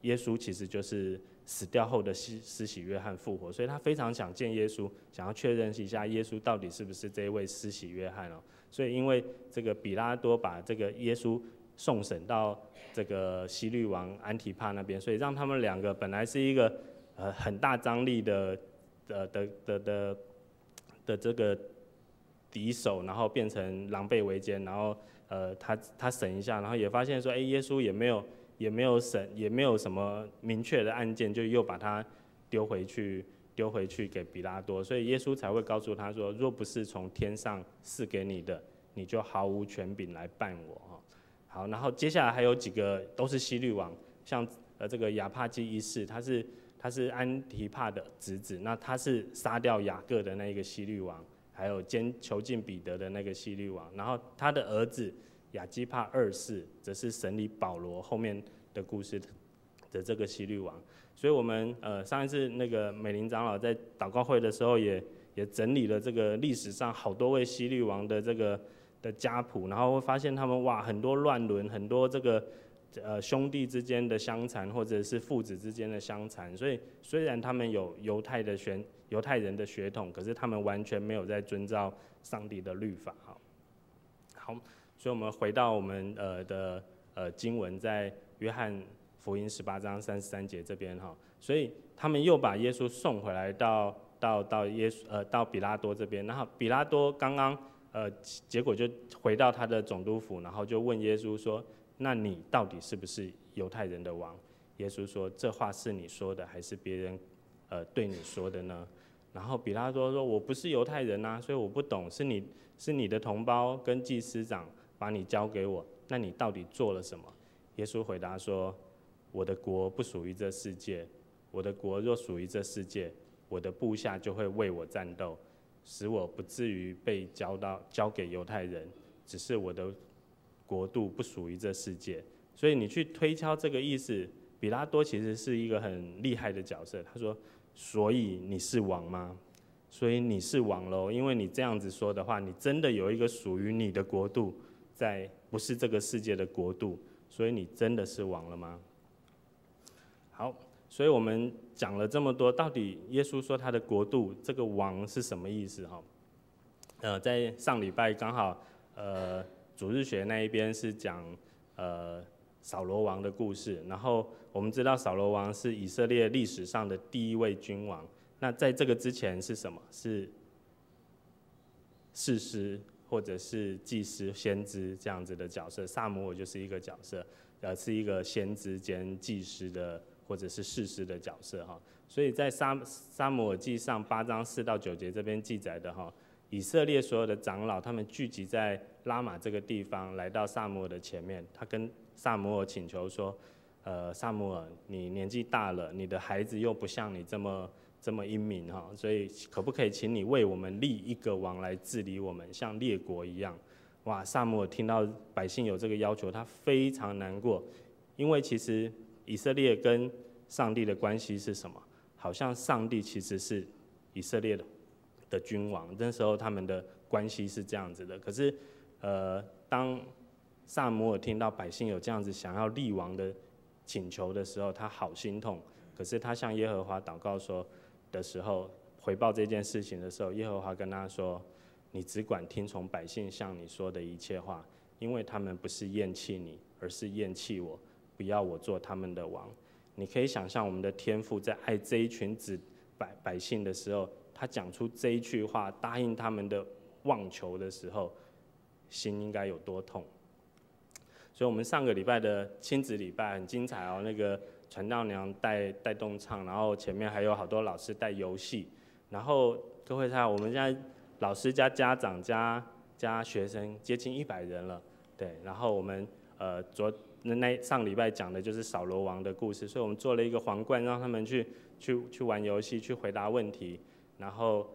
[SPEAKER 5] 耶稣其实就是死掉后的施洗约翰复活，所以他非常想见耶稣，想要确认一下耶稣到底是不是这一位施洗约翰哦。所以因为这个彼拉多把这个耶稣送审到这个希律王安提帕那边，所以让他们两个本来是一个很大张力的这个敌手，然后变成狼狈为奸，然后他审一下，然后也发现说，哎，耶稣也没有审，也没有什么明确的案件，就又把他丢回去给彼拉多，所以耶稣才会告诉他说，若不是从天上赐给你的，你就毫无权柄来办我。好，然后接下来还有几个都是希律王，像这个亚帕基一世，他是安提帕的侄子，那他是杀掉雅各的那一个希律王，还有监囚禁彼得的那个希律王，然后他的儿子亚基帕二世，则是审理保罗后面的故事的这个希律王。所以我们上一次那个美玲长老在祷告会的时候也整理了这个历史上好多位希律王的这个的家谱，然后会发现他们哇很多乱伦，很多这个兄弟之间的相残，或者是父子之间的相残。所以虽然他们有犹太人的血统，可是他们完全没有在遵照上帝的律法。好，好，所以我们回到我们的经文，在约翰福音18章33节这边哈，所以他们又把耶稣送回来到彼拉多这边，然后彼拉多刚刚结果就回到他的总督府，然后就问耶稣说：“那你到底是不是犹太人的王？”耶稣说：“这话是你说的，还是别人对你说的呢？”然后彼拉多说：“我不是犹太人啊，所以我不懂，是你的同胞跟祭司长把你交给我，那你到底做了什么？”耶稣回答说：“我的国不属于这世界，我的国若属于这世界，我的部下就会为我战斗，使我不至于被交给犹太人。只是我的国度不属于这世界。”所以你去推敲这个意思，彼拉多其实是一个很厉害的角色。他说：“所以你是王吗？所以你是王喽？因为你这样子说的话，你真的有一个属于你的国度，在不是这个世界的国度，所以你真的是王了吗？”好，所以我们讲了这么多，到底耶稣说他的国度这个王是什么意思？哈，在上礼拜刚好，主日学那一边是讲扫罗王的故事，然后我们知道扫罗王是以色列历史上的第一位君王。那在这个之前是什么？是士师或者是祭司、先知这样子的角色。撒母耳就是一个角色，是一个先知兼祭司的或者是士师的角色哈。所以在撒母耳记上8章4到9节这边记载的哈，以色列所有的长老他们聚集在拉玛这个地方，来到撒母耳的前面，他跟撒母耳请求说：“撒母耳，你年纪大了，你的孩子又不像你这么英明哈，所以可不可以请你为我们立一个王来治理我们，像列国一样？”哇，撒母耳听到百姓有这个要求，他非常难过，因为其实以色列跟上帝的关系是什么？好像上帝其实是以色列的君王，那时候他们的关系是这样子的。可是，当撒母耳听到百姓有这样子想要立王的请求的时候，他好心痛。可是他向耶和华祷告说的时候，回报这件事情的时候，耶和华跟他说：“你只管听从百姓向你说的一切话，因为他们不是厌弃你，而是为了自己的性命。”而是厌弃我，不要我做他们的王。”你可以想象，我们的天父在爱这一群子百姓的时候，他讲出这一句话，答应他们的妄求的时候，心应该有多痛。所以，我们上个礼拜的亲子礼拜很精彩哦，那个传道娘带动唱，然后前面还有好多老师带游戏，然后各位看，我们现在老师加家长加学生接近100人了，对，然后我们昨那那上礼拜讲的就是扫罗王的故事，所以我们做了一个皇冠，让他们去玩游戏，去回答问题。然后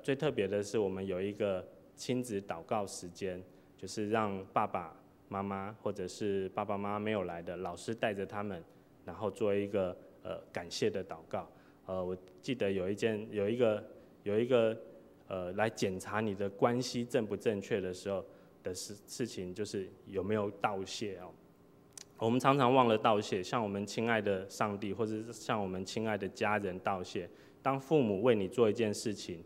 [SPEAKER 5] 最特别的是，我们有一个亲子祷告时间，就是让爸爸妈妈或者是爸爸妈妈没有来的老师带着他们，然后做一个感谢的祷告。我记得有一件有一个有一个呃来检查你的关系正不正确的时候的事情，就是有没有道谢哦。我们常常忘了道谢，向我们亲爱的上帝，或者是向我们亲爱的家人道谢。当父母为你做一件事情，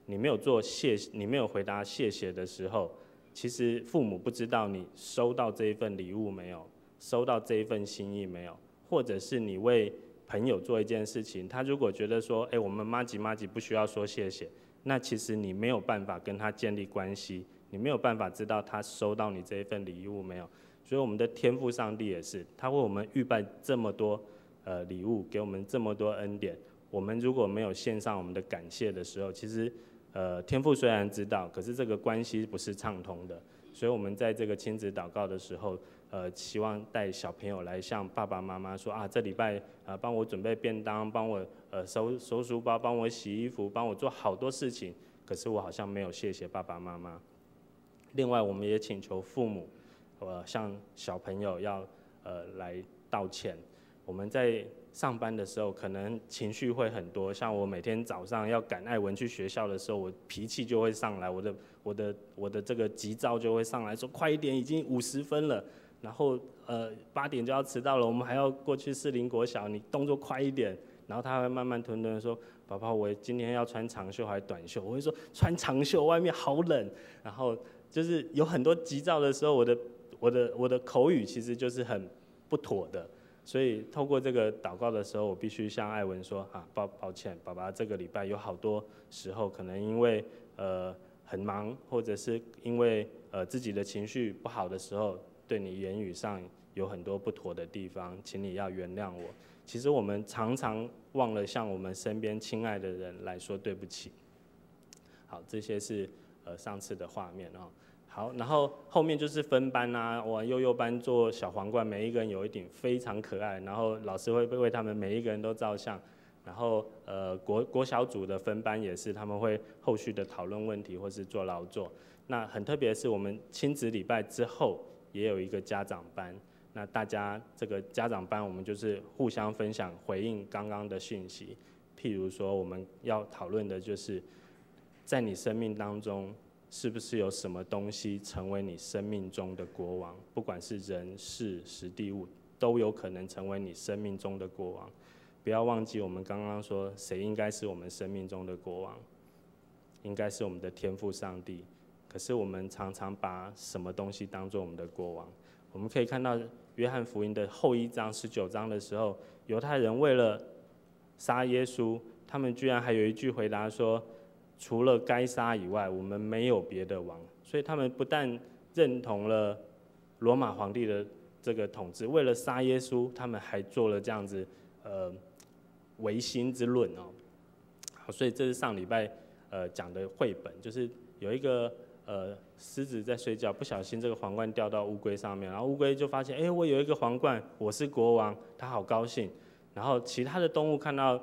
[SPEAKER 5] 你没有做谢，你没有回答谢谢的时候，其实父母不知道你收到这一份礼物没有，收到这一份心意没有，或者是你为朋友做一件事情，他如果觉得说，哎，我们麻吉麻吉不需要说谢谢，那其实你没有办法跟他建立关系，你没有办法知道他收到你这一份礼物没有。所以我们的天父上帝也是，他为我们预备这么多礼物，给我们这么多恩典。我们如果没有献上我们的感谢的时候，其实天父虽然知道，可是这个关系不是畅通的。所以我们在这个亲子祷告的时候，希望带小朋友来向爸爸妈妈说啊，这礼拜帮我准备便当，帮我收收书包，帮我洗衣服，帮我做好多事情，可是我好像没有谢谢爸爸妈妈。另外，我们也请求父母，向小朋友要来道歉。我们在上班的时候，可能情绪会很多。像我每天早上要赶艾文去学校的时候，我脾气就会上来，我的这个急躁就会上来，说快一点，已经50分了，然后8点就要迟到了，我们还要过去士林国小，你动作快一点。然后他会慢慢吞吞说：“爸爸，我今天要穿长袖还是短袖？”我会说：“穿长袖，外面好冷。”然后就是有很多急躁的时候，我的口语其实就是很不妥的，所以透过这个祷告的时候，我必须向艾文说啊，抱歉，爸爸这个礼拜有好多时候可能因为很忙，或者是因为自己的情绪不好的时候，对你言语上有很多不妥的地方，请你要原谅我。其实我们常常忘了向我们身边亲爱的人来说对不起。好，这些是上次的画面哦。好，然后后面就是分班啊，我幼幼班做小皇冠，每一个人有一顶，非常可爱，然后老师会为他们每一个人都照相。然后国小组的分班也是，他们会后续的讨论问题或是做劳作。那很特别的是，我们亲子礼拜之后也有一个家长班。那大家这个家长班，我们就是互相分享回应刚刚的讯息。譬如说，我们要讨论的就是，在你生命当中，是不是有什么东西成为你生命中的国王？不管是人事时地物，都有可能成为你生命中的国王。不要忘记，我们刚刚说，谁应该是我们生命中的国王？应该是我们的天父上帝。可是我们常常把什么东西当做我们的国王？我们可以看到约翰福音的后一章19章的时候，犹太人为了杀耶稣，他们居然还有一句回答说：“除了该撒以外，我们没有别的王。”所以他们不但认同了罗马皇帝的这个统治，为了杀耶稣，他们还做了这样子违心之论哦。好，所以这是上礼拜讲的绘本，就是有一个狮子在睡觉，不小心这个皇冠掉到乌龟上面，然后乌龟就发现，哎，我有一个皇冠，我是国王，他好高兴。然后其他的动物看到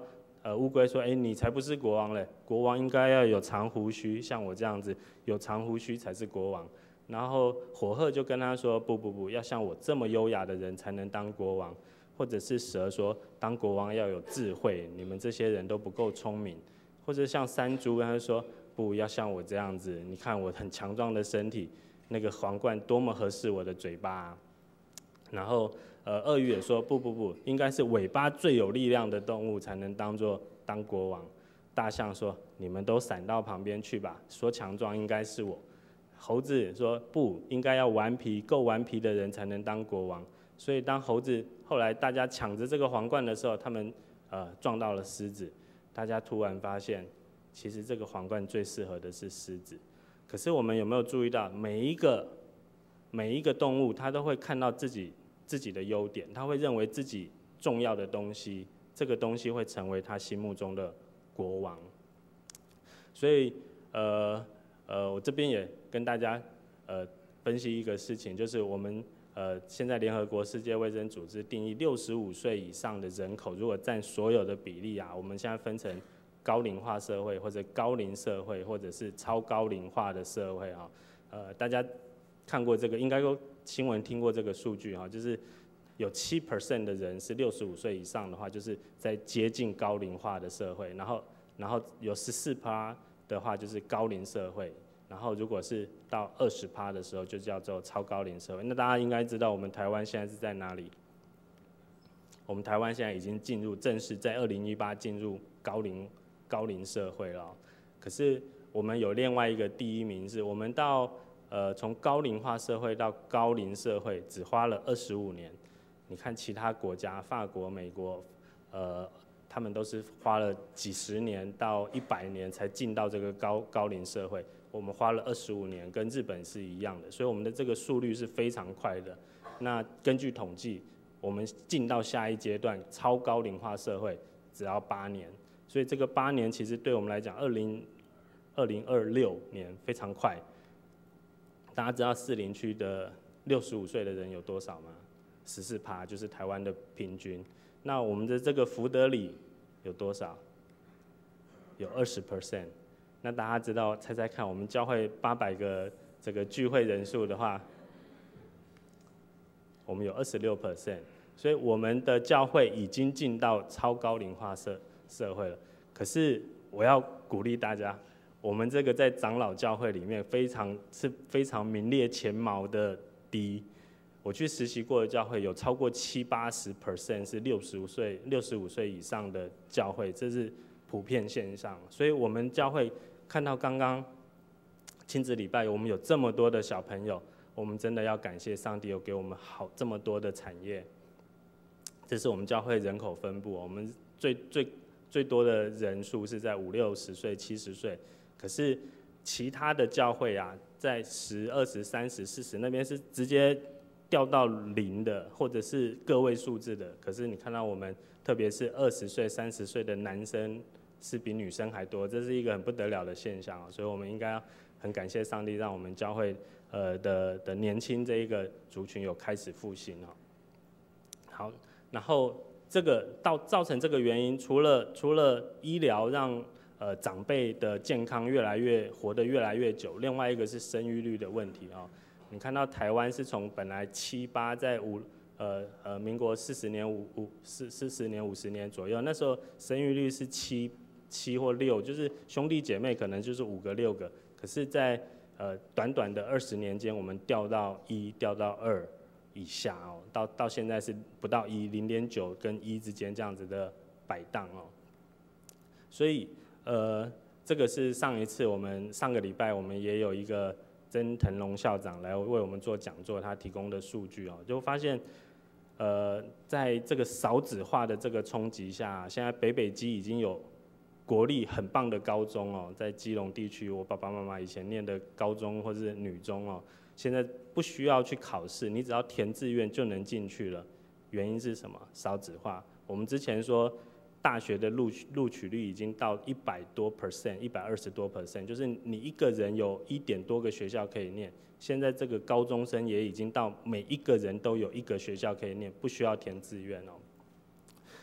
[SPEAKER 5] 乌龟说，哎，你才不是国王嘞，国王应该要有长胡须，像我这样子有长胡须才是国王。然后火鹤就跟他说，不不不，要像我这么优雅的人才能当国王。或者是蛇说，当国王要有智慧，你们这些人都不够聪明。或者像山猪，他就说，不要像我这样子，你看我很强壮的身体，那个皇冠多么合适我的嘴巴。然后，鳄鱼也说，不不不，应该是尾巴最有力量的动物才能当国王。大象说，你们都闪到旁边去吧，说强壮应该是我。猴子说，不，应该要顽皮，够顽皮的人才能当国王。所以当猴子后来大家抢着这个皇冠的时候，他们撞到了狮子，大家突然发现，其实这个皇冠最适合的是狮子。可是我们有没有注意到，每一个动物，它都会看到自己的优点，它会认为自己重要的东西，这个东西会成为他心目中的国王。所以，我这边也跟大家分析一个事情，就是我们现在联合国世界卫生组织定义，65岁以上的人口，如果占所有的比例啊，我们现在分成高龄化社会或者高龄社会，或者是超高龄化的社会啊。大家看过这个，应该都新闻听过这个数据哈，就是有7% 的人是六十五岁以上的话，就是在接近高龄化的社会，然后有14趴的话就是高龄社会，然后如果是到20趴的时候，就叫做超高龄社会。那大家应该知道，我们台湾现在是在哪里？我们台湾现在已经进入正式在2018进入高龄社会了。可是我们有另外一个第一名，是我们到从高龄化社会到高龄社会只花了25年。你看其他国家，法国、美国，他们都是花了几十年到100年才进到这个高龄社会。我们花了二十五年，跟日本是一样的，所以我们的这个速率是非常快的。那根据统计，我们进到下一阶段超高龄化社会只要八年，所以这个八年其实对我们来讲，2026年非常快。大家知道士林区的六十五岁的人有多少吗？14趴，就是台湾的平均。那我们的这个福德里有多少？有20%。那大家知道，猜猜看，我们教会800个这个聚会人数的话，我们有26%，所以我们的教会已经进到超高龄化社会了。可是我要鼓励大家，我们这个在长老教会里面非常名列前茅的低。我去实习过的教会有超过七八十 percent 是65岁以上的教会，这是普遍现象。所以我们教会看到刚刚亲子礼拜，我们有这么多的小朋友，我们真的要感谢上帝有给我们好这么多的产业。这是我们教会人口分布，我们最最最多的人数是在五六十岁、70岁，可是其他的教会啊，在十、二十、三十、四十那边是直接掉到零的，或者是个位数字的。可是你看到我们，特别是20岁、30岁的男生是比女生还多，这是一个很不得了的现象啊。所以我们应该要很感谢上帝，让我们教会的年轻这一个族群有开始复兴哦。好，然后这个到造成这个原因，除了医疗让长辈的健康越来越活得越来越久，另外一个是生育率的问题哦。你看到台湾是从本来七八在五呃呃民国四十年五五四四十年50年左右，那时候生育率是七或六，就是兄弟姐妹可能就是五个六个，可是，在短短的20年间，我们掉到一掉到二以下哦，到现在是不到一，0.9跟1之间这样子的摆荡哦。所以这个是上一次我们上个礼拜我们也有一个曾腾龙校长来为我们做讲座，他提供的数据哦，就发现，在这个少子化的这个冲击下，现在北北基已经有国立很棒的高中哦，在基隆地区，我爸爸妈妈以前念的高中或是女中哦，现在不需要去考试，你只要填志愿就能进去了。原因是什么？少子化。我们之前说，大学的录取率已经到100多 percent，120多 percent，就是你一个人有一点多个学校可以念。现在这个高中生也已经到每一个人都有一个学校可以念，不需要填志愿哦。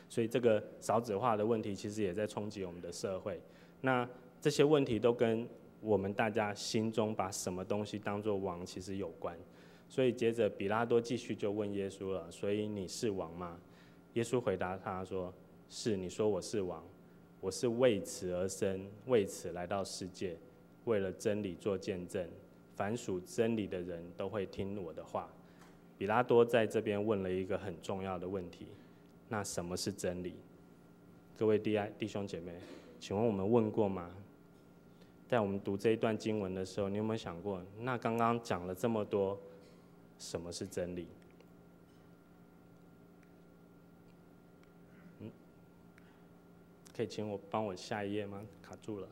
[SPEAKER 5] 所以这个少子化的问题其实也在冲击我们的社会。那这些问题都跟我们大家心中把什么东西当作王其实有关。所以接着彼拉多继续就问耶稣了：“所以你是王吗？”耶稣回答他说：“是，你说我是王，我是为此而生，为此来到世界，为了真理做见证。凡属真理的人都会听我的话。”彼拉多在这边问了一个很重要的问题：那什么是真理？各位弟兄姐妹，请问我们问过吗？在我们读这一段经文的时候，你有没有想过，那刚刚讲了这么多，什么是真理？可以请我帮我下一页吗？卡住了。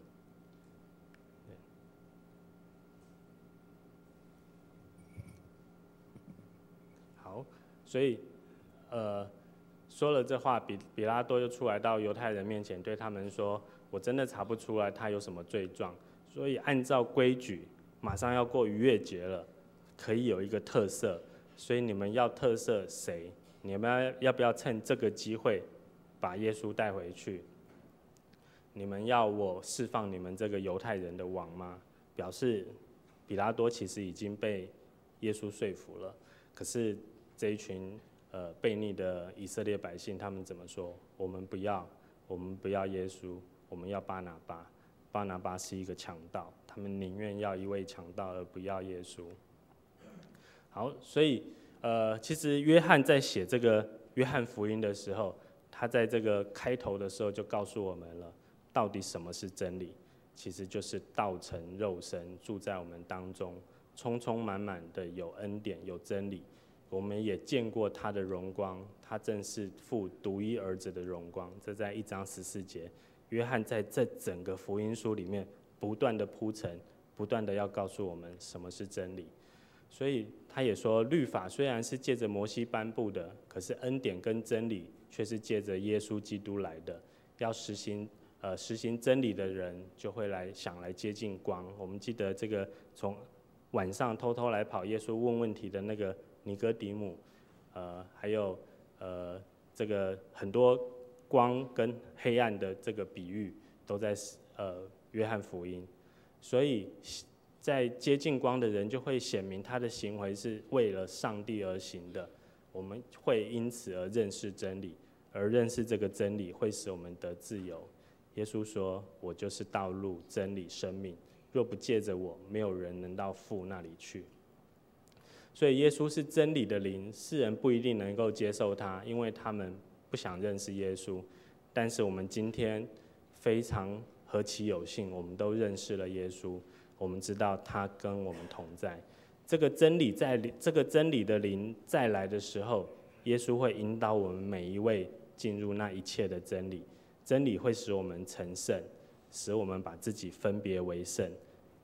[SPEAKER 5] 好，所以，说了这话，彼拉多又出来到犹太人面前，对他们说：“我真的查不出来他有什么罪状，所以按照规矩，马上要过逾越节了，可以有一个特赦，所以你们要特赦谁？你们要不要趁这个机会把耶稣带回去？你们要我释放你们这个犹太人的王吗？”表示彼拉多其实已经被耶稣说服了，可是这一群悖逆的以色列百姓，他们怎么说？我们不要，我们不要耶稣，我们要巴拿巴。巴拿巴是一个强盗，他们宁愿要一位强盗，而不要耶稣。好，所以其实约翰在写这个约翰福音的时候，他在这个开头的时候就告诉我们了，到底什么是真理？其实就是道成肉身，住在我们当中，充充满满的有恩典，有真理。我们也见过他的荣光，他正是父独一儿子的荣光。这在1章14节，约翰在这整个福音书里面不断的铺陈，不断的要告诉我们什么是真理。所以他也说，律法虽然是借着摩西颁布的，可是恩典跟真理却是借着耶稣基督来的。要实行真理的人，就会来想来接近光。我们记得这个从晚上偷偷来跑耶稣问问题的那个尼哥底母，还有这个很多光跟黑暗的这个比喻，都在约翰福音。所以在接近光的人，就会显明他的行为是为了上帝而行的。我们会因此而认识真理，而认识这个真理会使我们得自由。耶稣说：“我就是道路、真理、生命，若不借着我，没有人能到父那里去。”所以耶稣是真理的灵，世人不一定能够接受他，因为他们不想认识耶稣。但是我们今天非常何其有幸，我们都认识了耶稣，我们知道他跟我们同在。这个真理在这个真理的灵再来的时候，耶稣会引导我们每一位进入那一切的真理。真理会使我们成圣，使我们把自己分别为圣。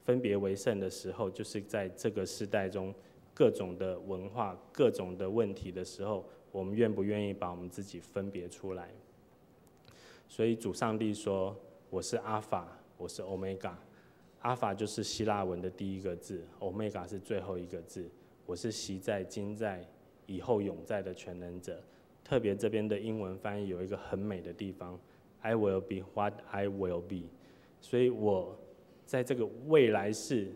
[SPEAKER 5] 分别为圣的时候，就是在这个世代中各种的文化、各种的问题的时候，我们愿不愿意把我们自己分别出来？所以主上帝说：“我是阿法，我是欧米伽。阿法就是希腊文的第一个字，欧米伽是最后一个字。我是昔在、今在、以后永在的全能者。特别这边的英文翻译有一个很美的地方：I will be what I will be。所以我在这个未来世，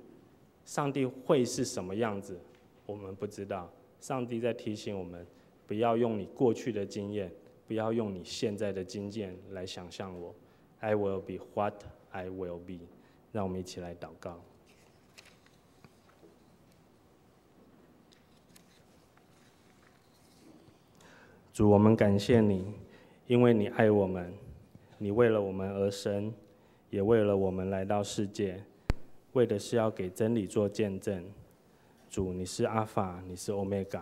[SPEAKER 5] 上帝会是什么样子，我们不知道。上帝在提醒我们，不要用你过去的经验，不要用你现在的经验来想象我。I will be what I will be。让我们一起来祷告。主，我们感谢你，因为你爱我们，你为了我们而生，也为了我们来到世界，为的是要给真理做见证。主，你是阿法，你是欧米伽，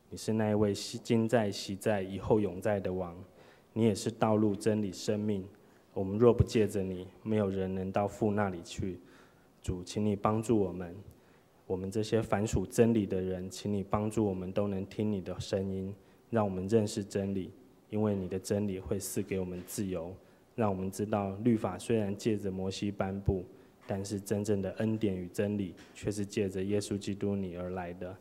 [SPEAKER 5] 你是那一位今在、昔在、以后永在的王，你也是道路、真理、生命。我们若不借着你，没有人能到父那里去。主，请你帮助我们，我们这些凡属真理的人，请你帮助我们都能听你的声音，让我们认识真理，因为你的真理会赐给我们自由，让我们知道律法虽然借着摩西颁布，但是真正的恩典与真理却是借着耶稣基督你而来的。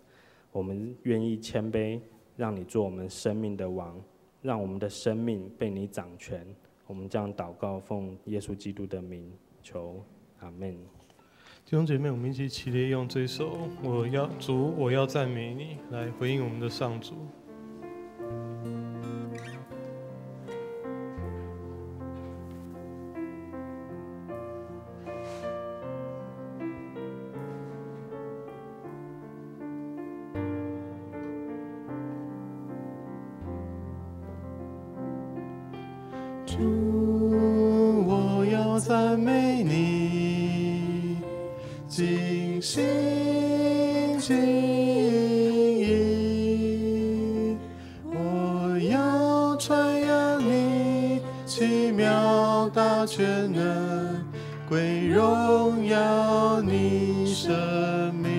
[SPEAKER 5] 我们愿意谦卑，让你做我们生命的王，让我们的生命被你掌权。我们将祷告，奉耶稣基督的名求，阿门。
[SPEAKER 3] 弟兄姐妹，我们一起起立，用这首《我要主，我要赞美你》来回应我们的上主。主，我要赞美你，尽心尽意，我要传扬你奇妙
[SPEAKER 1] 大全能，归荣耀你生命。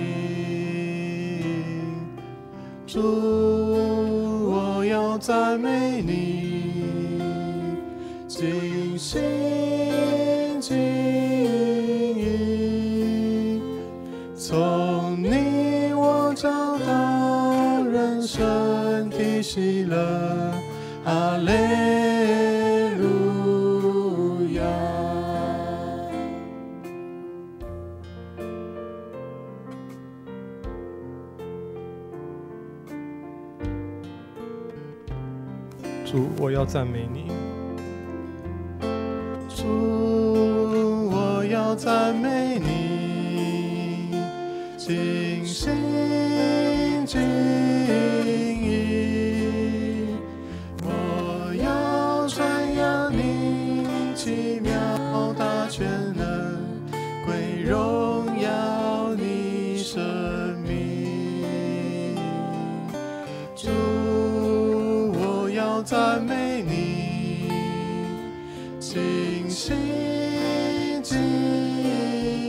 [SPEAKER 1] 主，我要赞美你，尽心尽意，从你我找到人生的喜乐。哈利路亚。
[SPEAKER 3] 主，我要赞美你。
[SPEAKER 1] 主，我要赞美你，尽心尽意，我要传扬你奇妙大全能，归荣耀你生命。主，我要赞美你，尽心尽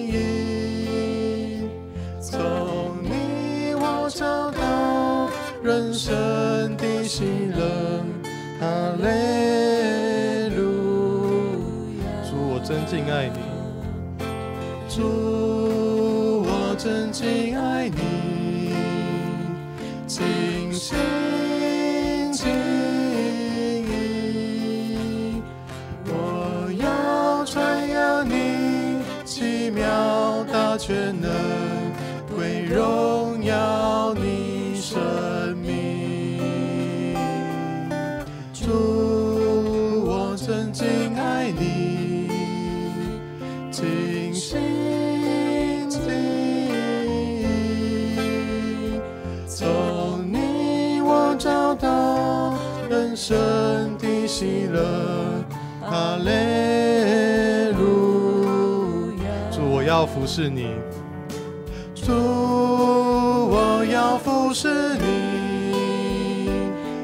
[SPEAKER 1] 意，从你我找到人生的喜乐。哈利路亚。
[SPEAKER 3] 主，我真敬爱你。
[SPEAKER 1] 主，我真敬爱你，尽心尽意，我要传扬你奇妙大全能，归荣耀你生命。主，我真敬爱你，尽心尽意，从你我找到人生的喜乐。哈利路亚。
[SPEAKER 3] 主，我要服侍你。
[SPEAKER 1] 主，我要服侍你，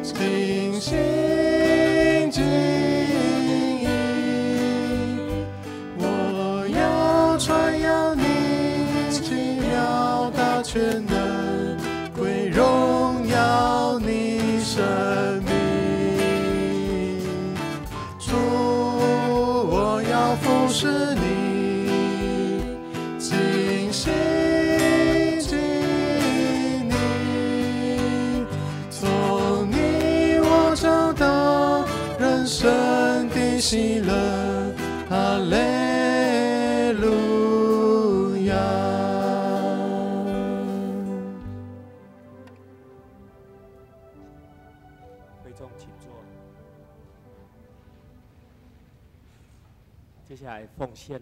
[SPEAKER 1] 尽心尽意，我要传扬你奇妙大全能，归荣耀你生命。主，我要服侍你，尽心尽意，从你我找到人生的喜乐。哈利路亚。
[SPEAKER 4] 会众请坐。接下来奉献。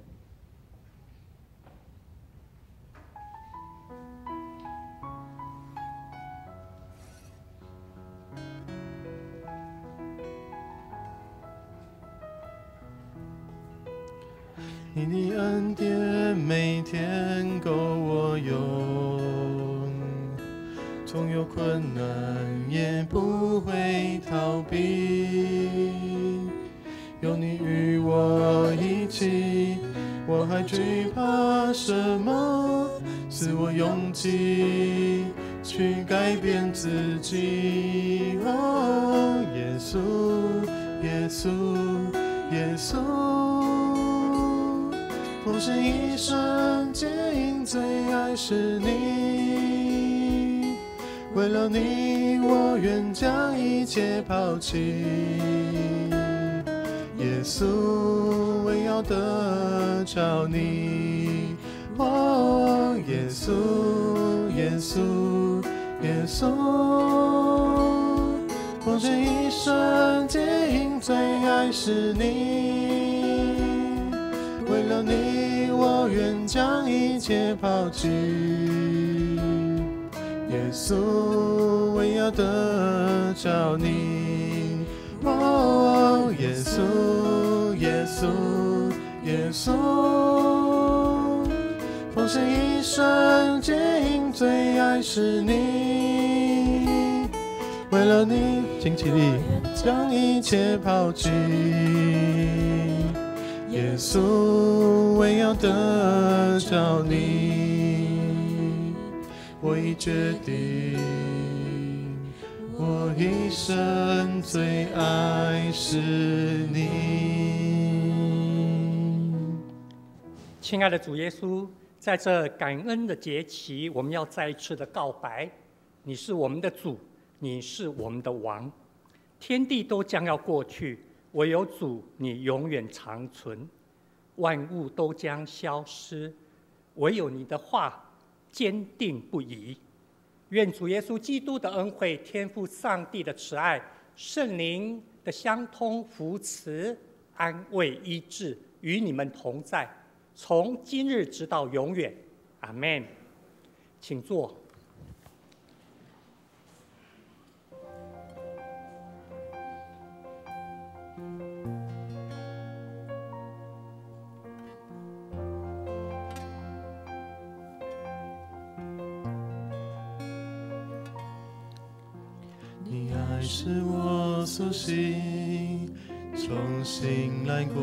[SPEAKER 1] 你的恩典每天够我用，纵有困难也不会逃避。有你与我一起，我还惧怕什么？赐我勇气去改变自己。哦，耶稣，耶稣，耶稣，奉献一生皆因最爱是你，为了你我愿将一切抛弃。耶稣，我要得着你。哦，耶稣，耶稣，耶稣，奉献一生皆因最爱是你，为了你我愿将一切抛弃。耶稣，我要得着你。哦，耶稣，耶稣，耶稣，奉献一生皆因最爱是你，为了你，请起立，将一切抛弃。耶耶稣，唯要得著你，我已决定，我一生最爱是你。
[SPEAKER 6] 亲爱的主耶稣，在这感恩的节期，我们要再一次的告白：你是我们的主，你是我们的王。天地都将要过去，唯有主你永远长存；万物都将消失，唯有你的话坚定不移。愿主耶稣基督的恩惠、天父上帝的慈爱、圣灵的相通扶持、安慰、医治，与你们同在，从今日直到永远。阿们。请坐。
[SPEAKER 1] 你爱使我苏醒，重新来过，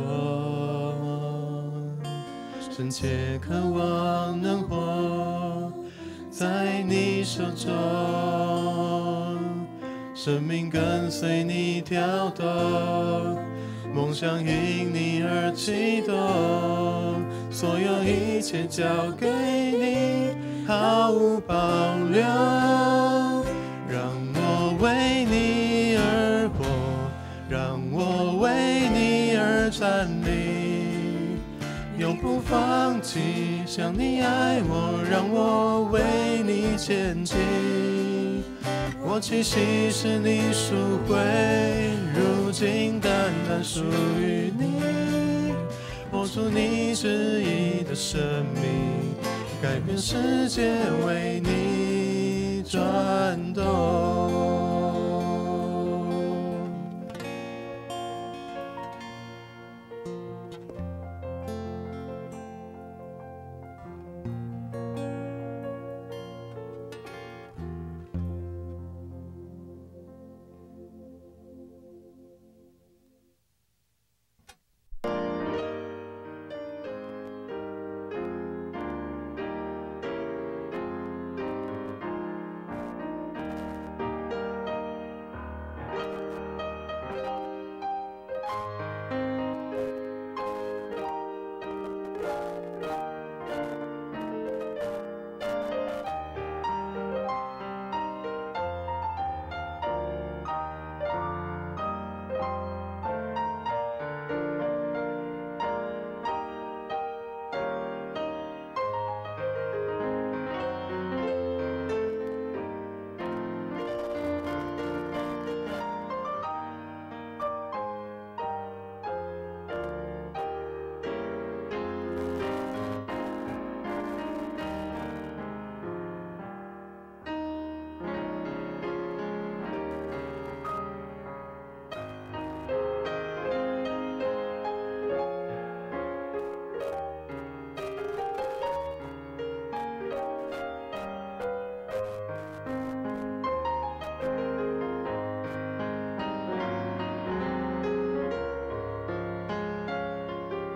[SPEAKER 1] 深切渴望能活在你手中，生命跟随你跳动，梦想因你而启动，所有一切交给你，毫无保留，让我为你而活，让我为你而站立，永不放弃。像你爱我，让我为你前进。我气息是你赎回，如今单单属于你。活出你旨意的生命，改变世界，为你转动。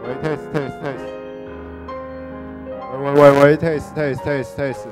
[SPEAKER 7] 喂，test test test，喂喂喂喂，test test test test。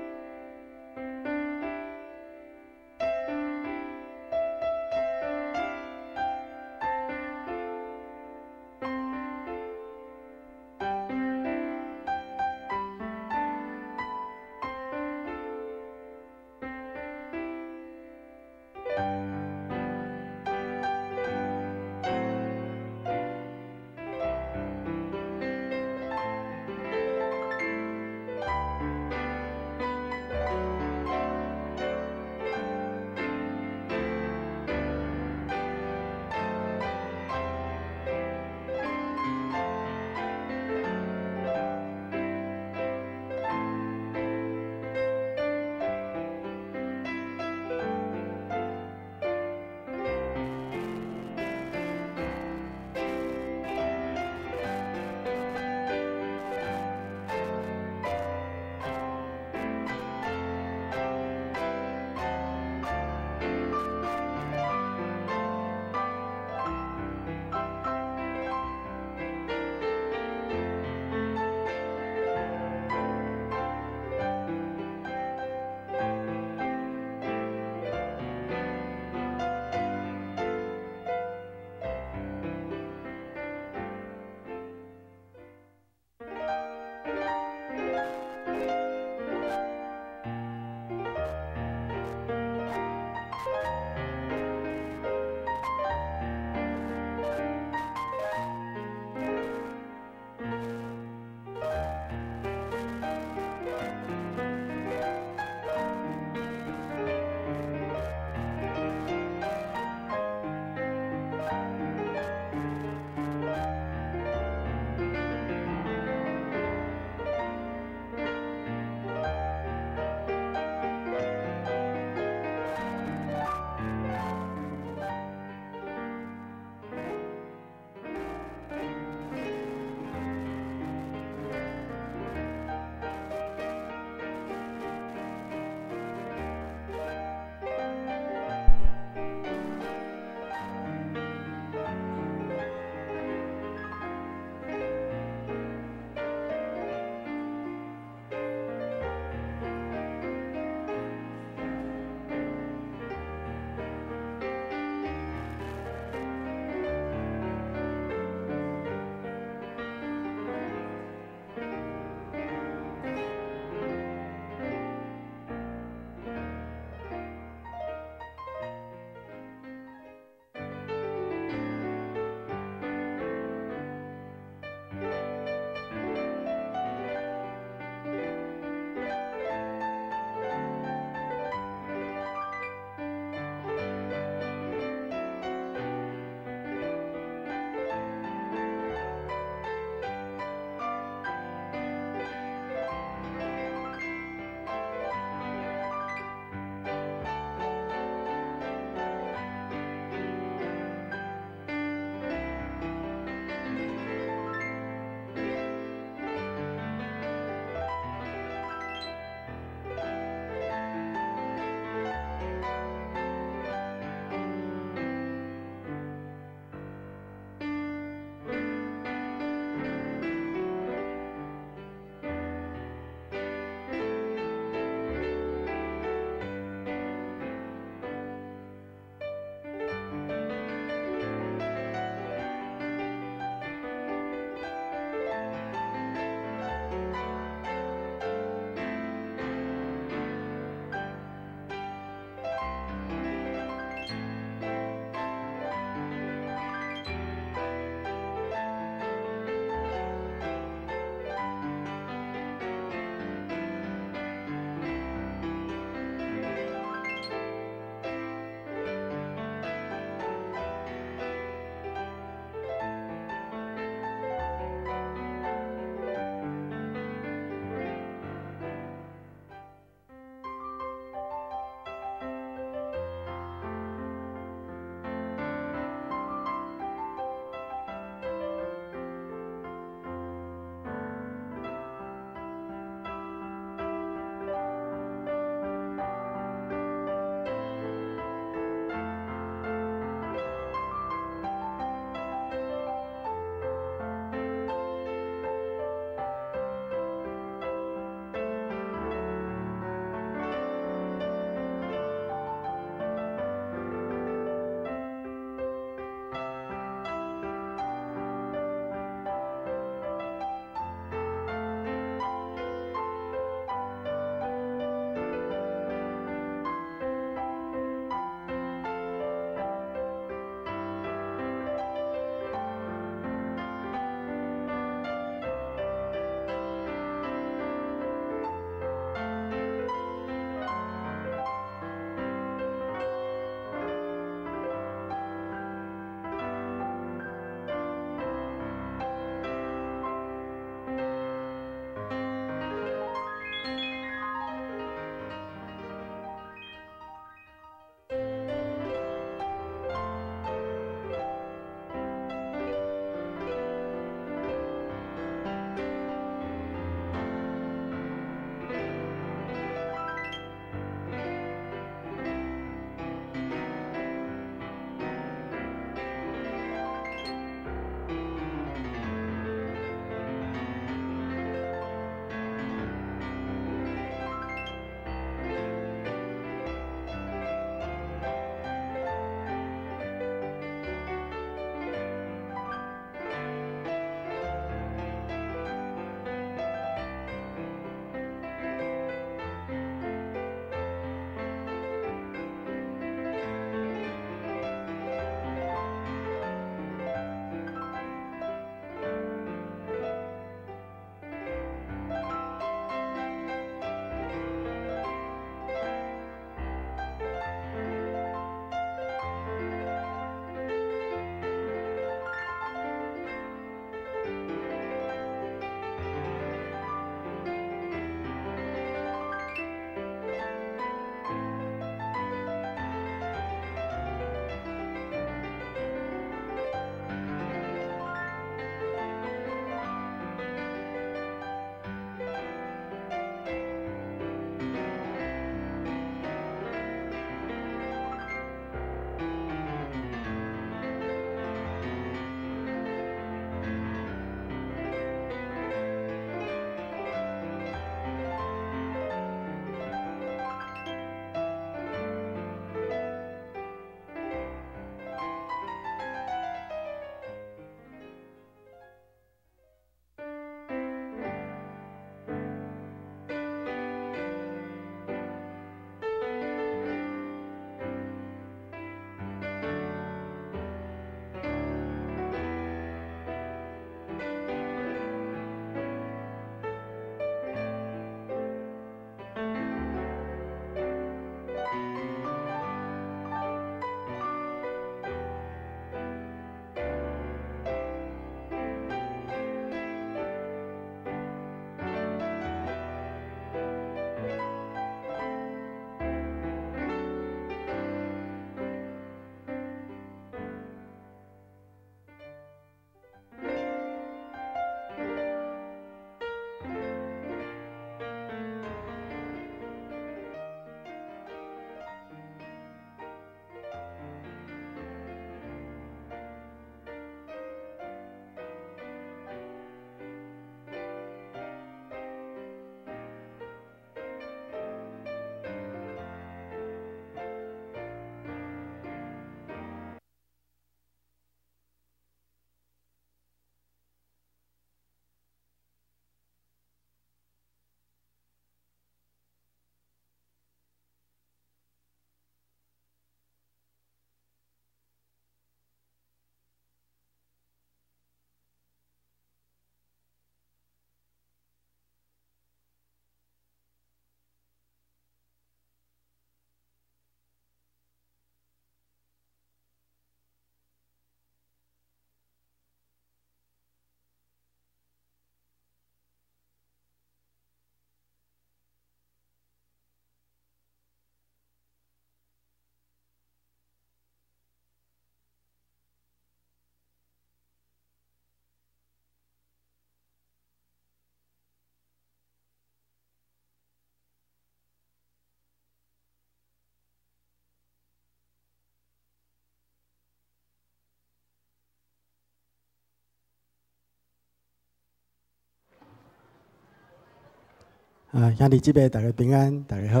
[SPEAKER 8] 啊，兄弟姊妹，大家平安，大家好。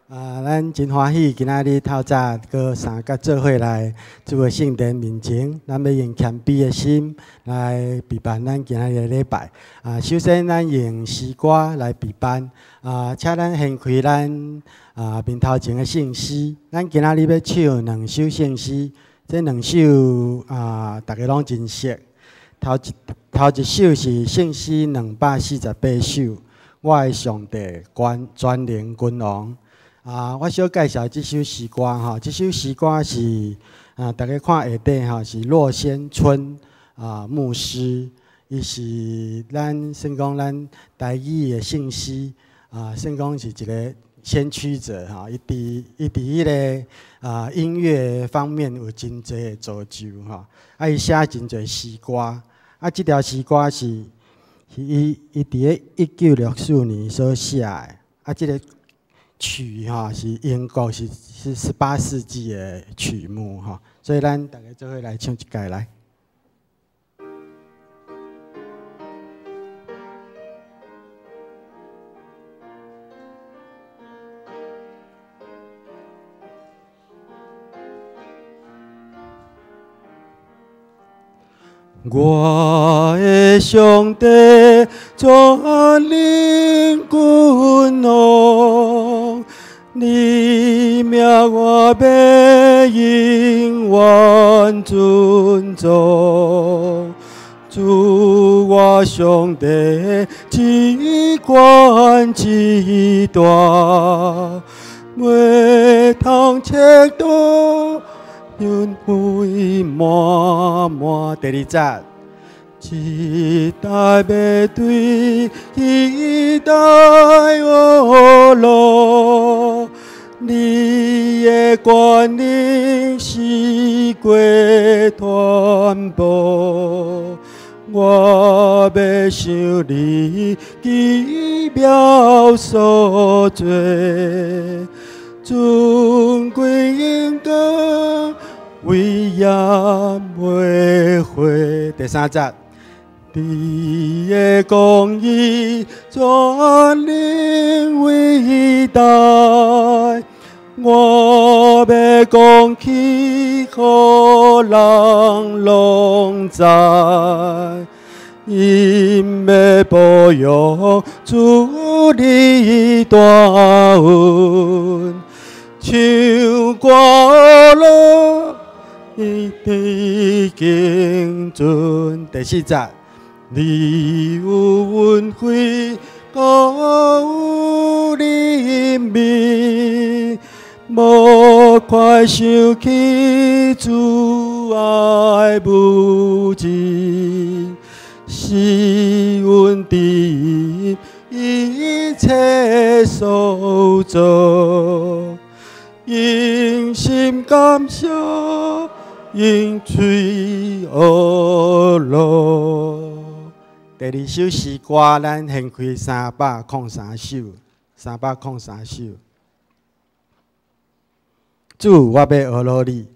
[SPEAKER 8] 啊，咱真歡喜，今仔日透早閣三甲做伙來主的聖殿面前，咱欲用謙卑的心來備辦咱今仔日的禮拜。啊，首先咱用詩歌來備辦。啊，請咱掀開咱面頭前的聖詩。咱今仔日欲唱兩首聖詩，這兩首啊，大家攏真熟。頭一首是聖詩248首。我的上帝，全能君王。啊，我小介紹這首詩歌吼，這首詩歌是啊，大家看下底吼，是駱先春啊牧師，伊是咱算講咱台語的聖詩啊，算講是一个先驅者吼，伊佇彼个音樂方面有真濟的造就吼，啊，伊寫真濟詩歌，啊，這條詩歌是伊佇咧1964年所寫的，啊，這个曲吼是英國是18世紀的曲目吼，所以咱大家做伙來唱一擺來。我的上帝，全能君王，你名我欲永遠尊崇。主我上帝，至懸至大，袂通測度。恩惠滿滿。第二節，一代欲對一代學路，你的權能四界傳播，我欲想你奇妙所作，尊貴榮光。威嚴袂悔。第三節，你的公義全能偉大，我欲講起，予人攏知，𪜶欲褒揚主你大恩，唱歌樂。伊的敬尊。第四節，你有恩惠，閣有憐憫，無快想起主愛無盡，是阮的一切所做，用心感謝。用喙學樂。第二首詩歌，咱掀開303首，303首。主，我欲學樂你。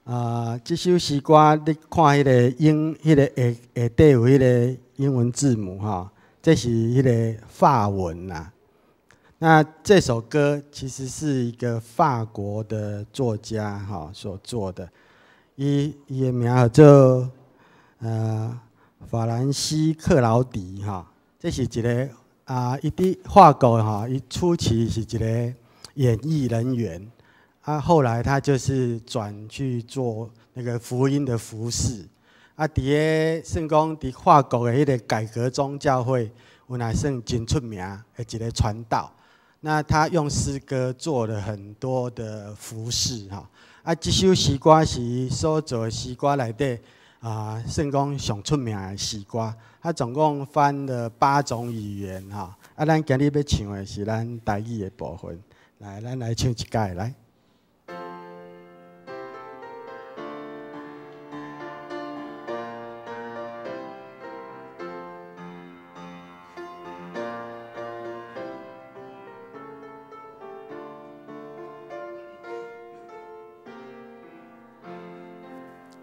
[SPEAKER 8] 啊，這首詩歌你看彼个英，彼个下下底有彼个英文字母吼，這是彼个法文啦。那這首歌其實是一個法國的作家吼所做的。伊的名叫做法蘭西克勞迪吼，這是一个啊，伊佇法國吼，伊初期是一個演藝人員，啊，後來他就是轉去做那個福音的服事，啊，佇咧算講佇法國的彼个改革宗教會，有若算真出名的一个傳道。那他用詩歌做了很多的服事吼。啊，這首詩歌是伊所做的詩歌內底啊，算講上出名的詩歌。他總共翻了8種語言吼。啊，咱今日欲唱的是咱台語的部分。來，咱來唱一擺來。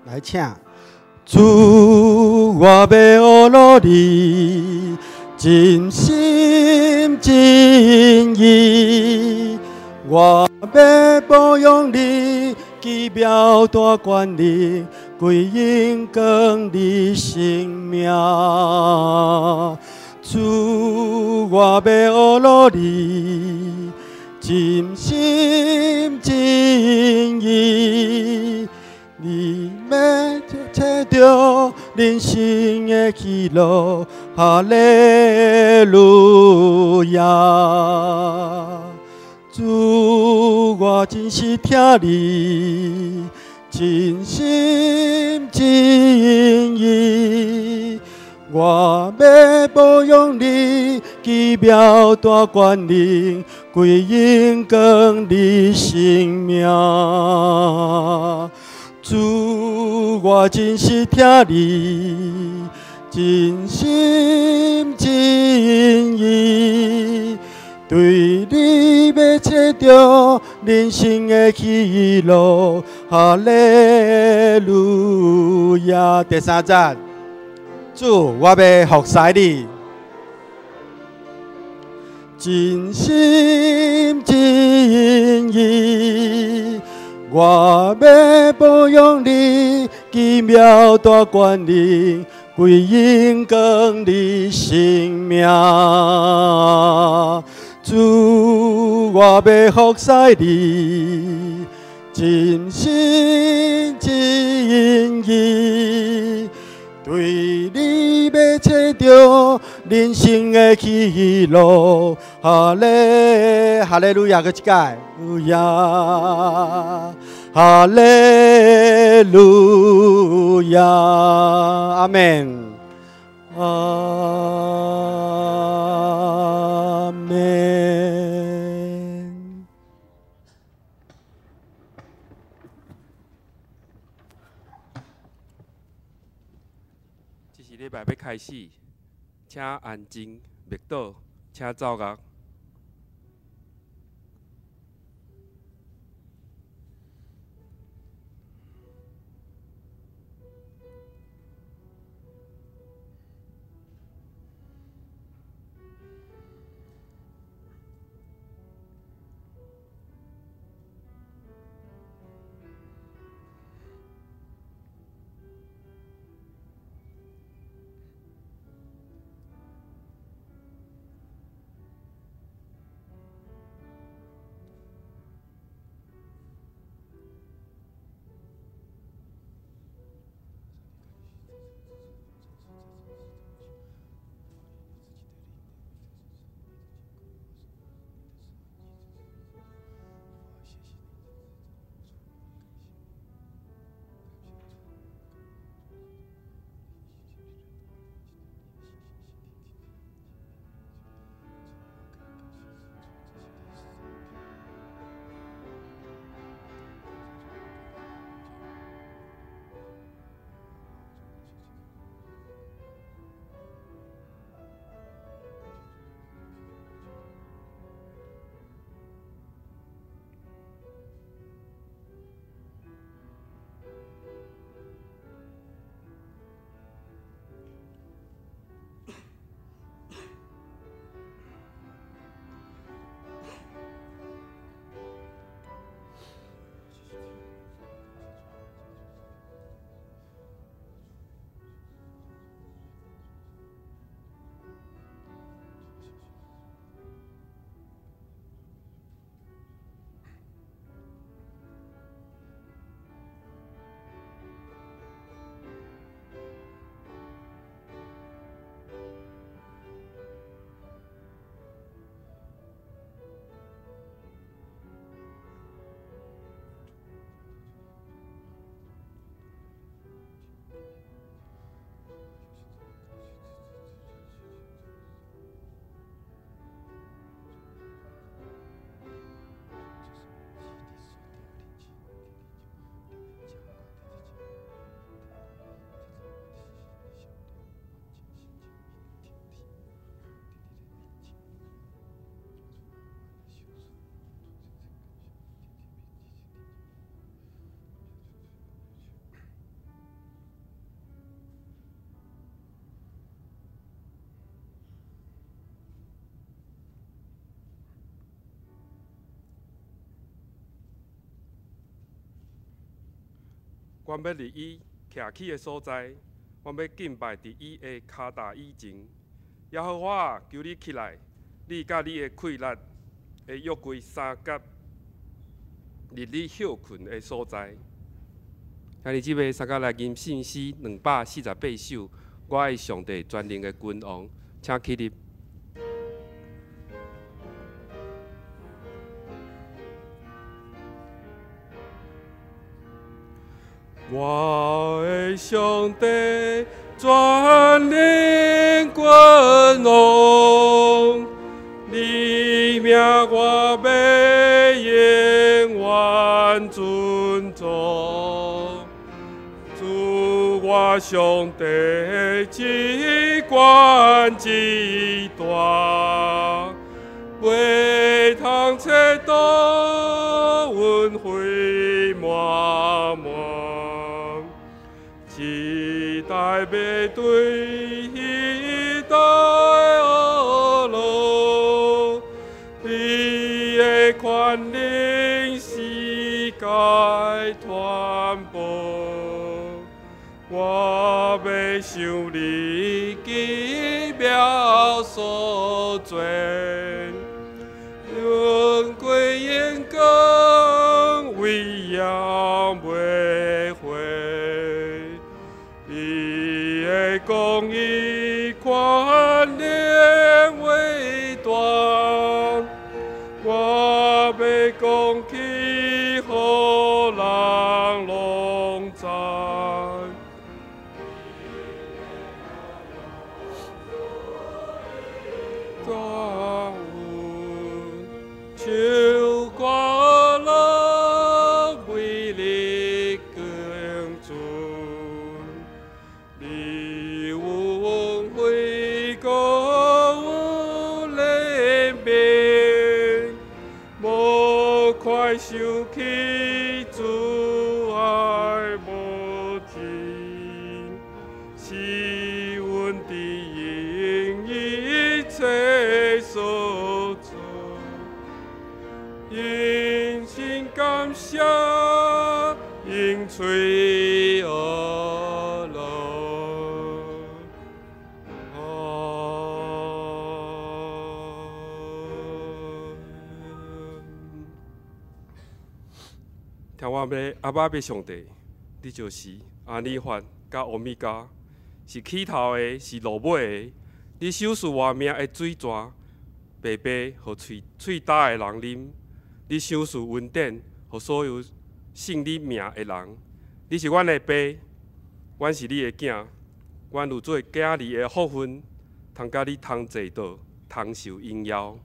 [SPEAKER 8] 來請。主，我欲學樂你，真心真意，我欲保養你奇妙大權能，歸榮光你聖名。主，我欲學努你，真心真意，你欲揣著人生的喜樂，哈利路亞。主，我真是疼你，真心真意，我欲保養你奇妙大權能，歸榮光你聖名。主，我真是疼你，真心真意，對你欲揣著人生的喜樂，哈利路亞。第三節，主，我欲服侍你，真心真意，我欲保養你奇妙大權能，歸榮光你聖名。主，我欲服侍你，真心真意，對你欲揣著人生的喜樂，哈利哈利路亞，閣一擺，路亞，哈利路亞，阿們，阿們。
[SPEAKER 9] 這是禮拜欲開始，請安靜默禱，請奏樂。阮欲入伊徛起的所在，阮欲敬拜佇伊的跤踏以前。耶和華啊，求你起來，你佮你的氣力的約櫃三佮入你歇睏的所在。兄弟姊妹，三佮來吟聖詩248首，我愛上帝全能的君王，請起立。我的上帝全能君王，你名我欲永遠尊崇。主我上帝至懸至大，袂通測度恩惠滿滿。一代欲對彼代學樂，你的權能世界傳播。我欲想你奇妙所作，恩歸榮光威嚴袂廢。你的公義權能偉大，我欲講起予人攏知。感恩唱歌樂美麗敬尊，你有恩惠，閣有憐憫，無快受氣，慈愛無盡，是阮佇應一切所做，因心感謝，用喙學樂。啊！聽我欲阿爸欲上帝，你就是阿尼法佮歐米伽，是起頭的，是落尾的。你賞賜活命的水泉，白白予喙喙焦的人啉。你賞賜恩典，予所有信你名的人。你是阮的爸，阮是你的囝，阮有做囝兒的福分，通佮你同坐道，同受榮耀。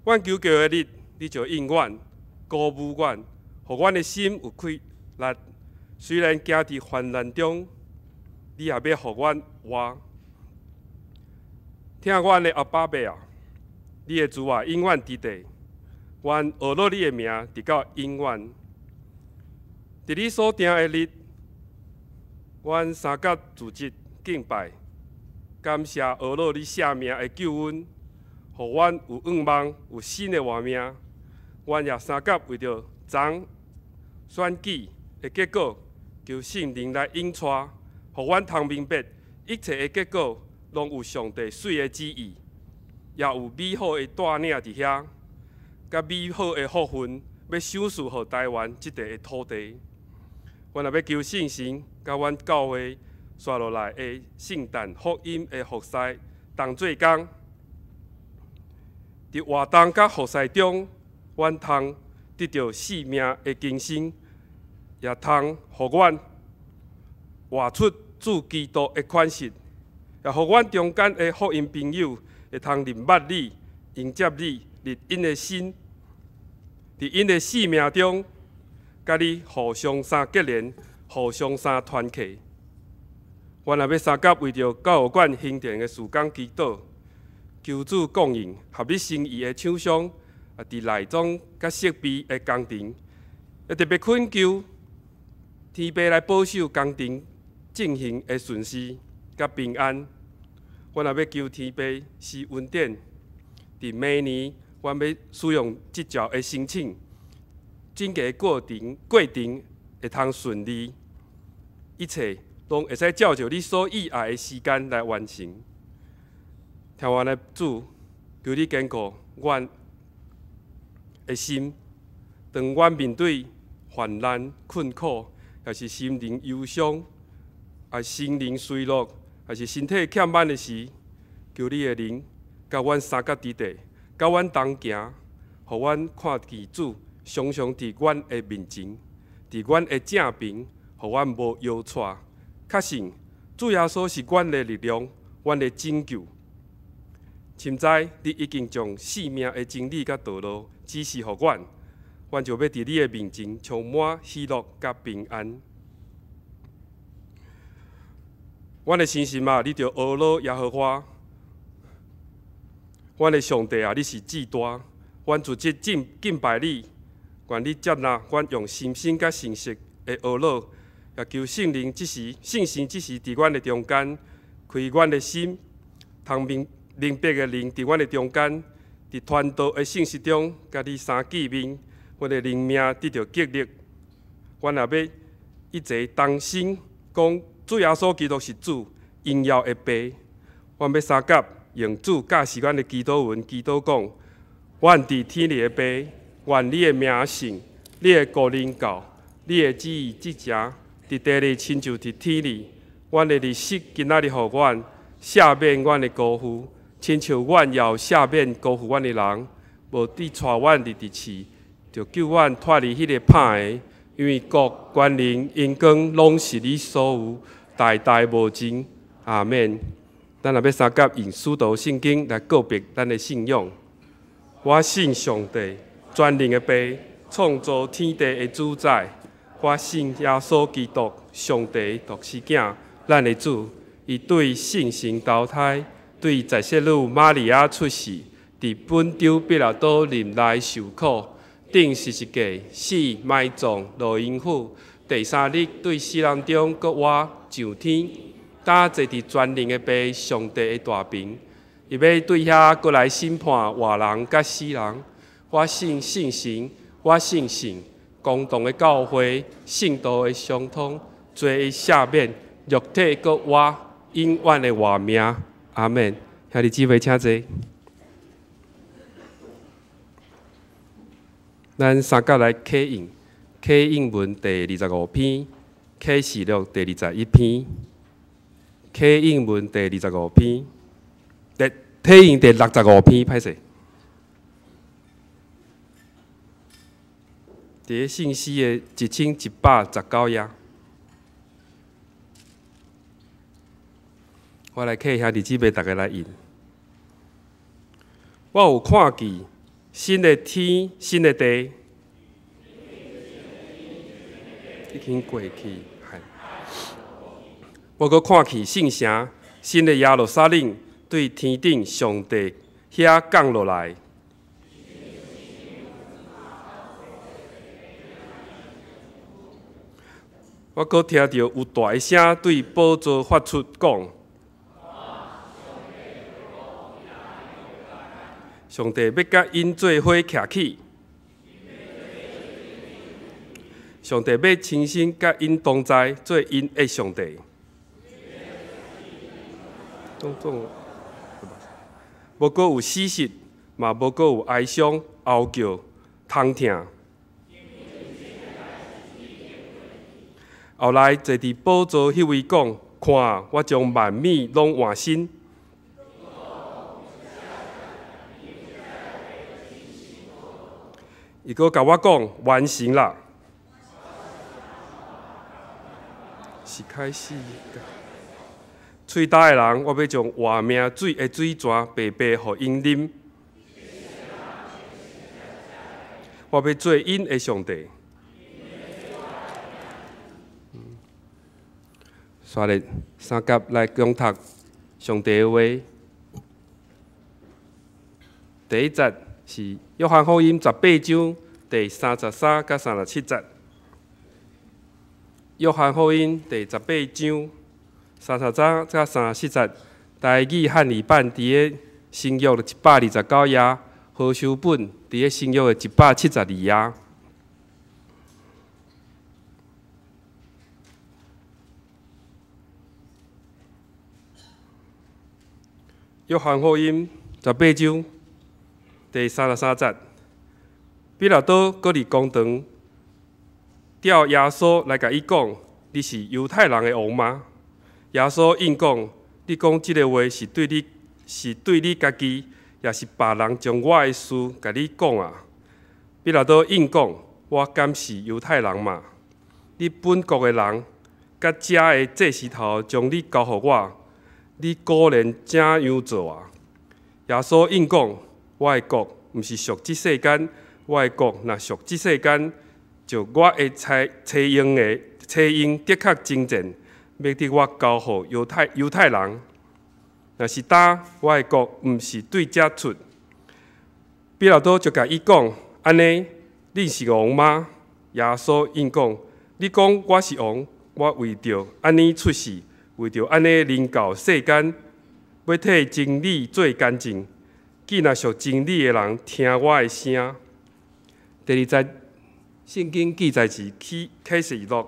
[SPEAKER 9] 阮求告的日，你就應阮，鼓舞阮，予阮的心有氣力。雖然行佇患難中，你也欲予阮活。疼阮的阿爸母啊，你的慈愛永遠佇地，願學樂你的名，直到永遠。佇你所定的日，阮三佮組織敬拜，感謝學樂你捨命的救恩，予阮有願望，有新的活命。阮也三佮為著昨選舉的結果，求聖靈來引帶，予阮通明白一切的結果，攏有上帝媠的旨意，也有美好的帶領佇遐，佮美好的福分，欲賞賜予台灣這塊的土地。阮也欲求聖神，佮阮教會紲落來的聖誕福音的服事同做工。佇活動佮服事中，阮通得著生命的更新，也通予阮活出主基督的款式，也予阮中間的福音朋友會通認捌你、迎接你入𪜶的心，佇𪜶的生命中，佮你互相相結連，互相相團契。阮也欲相佮為著教育館興建的事工祈禱，求主供應合你心意的廠商，啊，佇內裝佮設備的工程，也特別懇求天父來保守工程進行的順遂佮平安。阮也欲求天父施恩典，佇明年阮欲使用執照的申請，整個過程會通順利。一切攏會使照著你所意愛的時間來完成。疼阮的主，求你堅固阮的心，當阮面對患難困苦，抑是心靈憂傷，抑心靈衰落，抑是身體欠滿的時，求你的靈佮阮相佮佇地，佮阮同行，予阮看見主常常佇阮的面前，佇阮的正邊，予阮無搖掣。確信主耶穌是阮的力量，阮的拯救。深知你已經將生命的真理佮道路指示予阮，阮就欲佇你的面前充滿喜樂佮平安。阮的信心啊，你著呵咾耶和華。阮的上帝啊，你是至大，阮逐日敬敬拜你，願你接納阮用心聲佮誠實的呵咾，也求聖靈這時、聖神這時佇阮的中間，開阮的心，通明明白的靈佇阮的中間，佇傳道的信息中，佮你相見面，阮的靈命得著激勵。阮也欲一齊同心講主耶穌基督是主，榮耀的父。阮欲相佮用主教示阮的祈禱文，祈禱講：阮佇天裡的父，願你的名聖，你的國臨到，你的旨意執行，佇地裡親像佇天裡。阮的日食今仔日予阮，赦免阮的辜負，親像阮也有赦免辜負阮的人。無得帶阮入佇試，著救阮脫離彼个歹的。因為國、權能、榮光，攏是你所有，代代無盡。阿們。咱若欲相佮用使徒信經來告白咱的信仰。我信上帝，全能的父，創造天地的主宰。我信耶穌基督，上帝獨生囝，咱的主。伊對聖神投胎，對在聖女瑪利亞出世，佇本丟彼拉多忍耐受苦，釘十字架，死埋葬，落陰府，第三日對死人中閣活上天，搭坐佇全能的父上帝的大爿，伊欲對遐閣來審判活人佮死人。我信聖神，我信聖公同的教會，聖徒的相通，罪的赦免，肉體閣活，永遠的活命。阿們。兄弟姊妹，請坐。咱三甲來啟應，啟應文第25篇，啟示錄第21篇。啟應文第二十五篇，第啟應第65篇，歹勢。佇咧聖詩的1119頁，我來請兄弟姊妹逐家來印。我有看見新的天、新的地，已經過去。我閣看見聖城，新的耶路撒冷對天頂上帝遐降落來。我閣聽著有大的聲對寶座發出講：上帝欲佮𪜶做伙徛起，上帝欲親身佮𪜶同在，做𪜶的上帝。種種，無閣有死實，嘛無閣有哀傷、哀叫、痛疼。後來坐佇寶座彼位講：看，我將萬物攏換新。伊閣共我講：完成啦。是開始。喙焦的人，我欲將活命水的水泉白白予𪜶啉。我欲做𪜶的上帝。煞咧三甲來講讀上帝的話。第一節是約翰福音18章第33佮37節。約翰福音第十八章33佮37節，台語漢語版佇咧新約的129頁，和修本佇咧新約的172頁。约翰福音18章第33节，彼拉多阁伫公堂召耶稣来共伊讲：“你是犹太人的王吗？”耶稣应讲：“你讲這个话是对你家己，抑是别人将我的事共你讲啊？”彼拉多应讲：“我敢是犹太人吗？你本国的人佮遮的祭司头将你交予我，你果然怎样做啊？”耶稣应讲：“我的国毋是属這世间，我的国若属這世间，就我的差役的确征战，免得我交予犹太人。若是今，我的国毋是对遮出。”彼拉多就共伊讲：“按呢，你是王吗？”耶稣应讲：“你讲我是王，我为著按呢出世，为著按呢临到世间，欲替真理做见证。既若属真理的人听我的声。”第二节圣经记载是启示录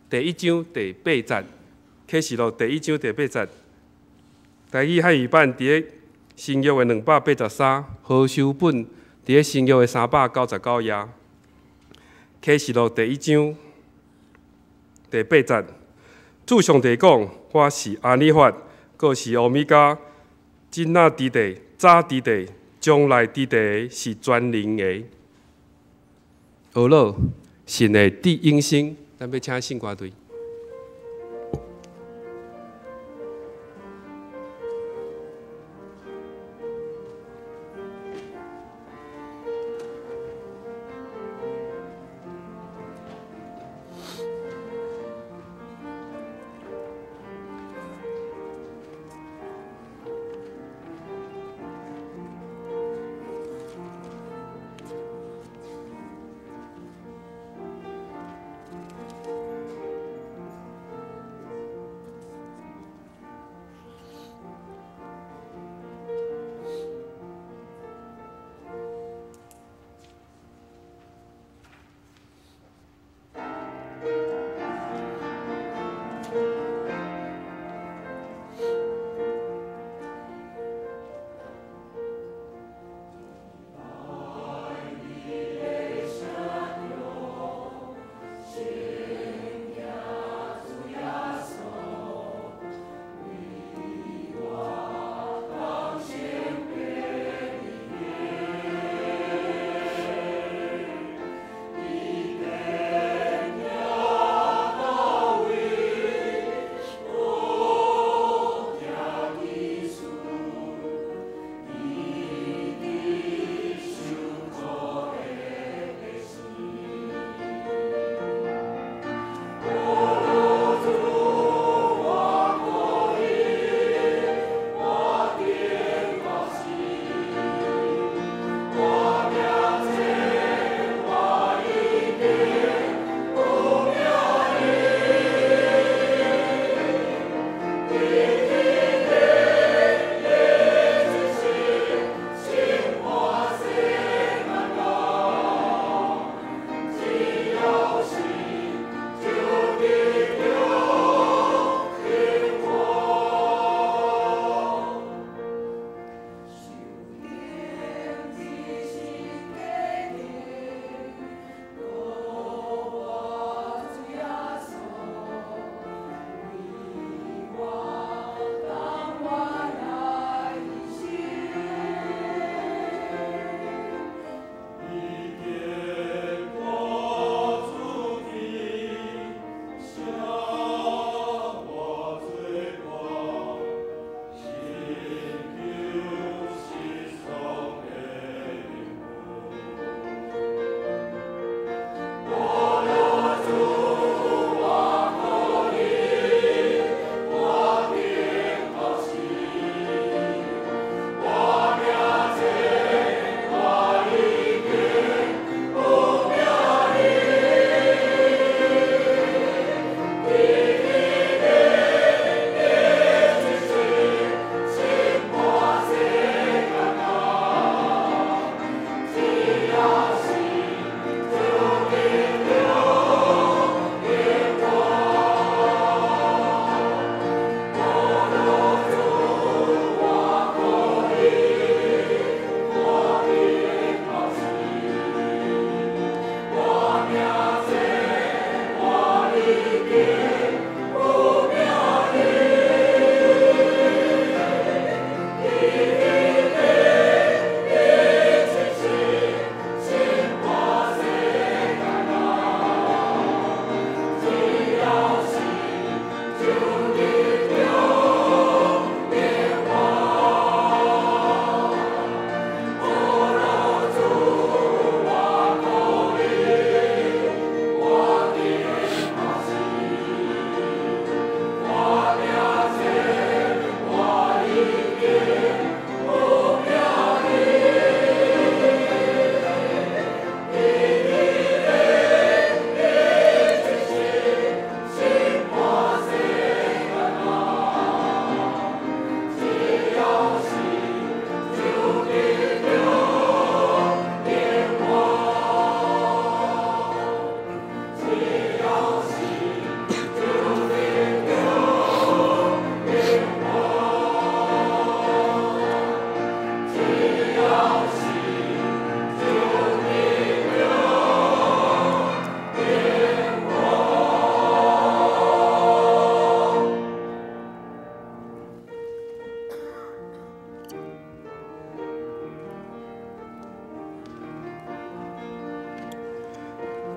[SPEAKER 9] 第一章第八节，启示录第一章第八节。台语汉语版伫咧新约的283，和修本伫咧新约的399页。启示录第一章第八节，主上帝讲：“我是阿尔法，阁是欧米伽，今仔伫地，早伫地，将来伫地的是全能的。”呵咾，信会得永生，咱欲请圣歌队。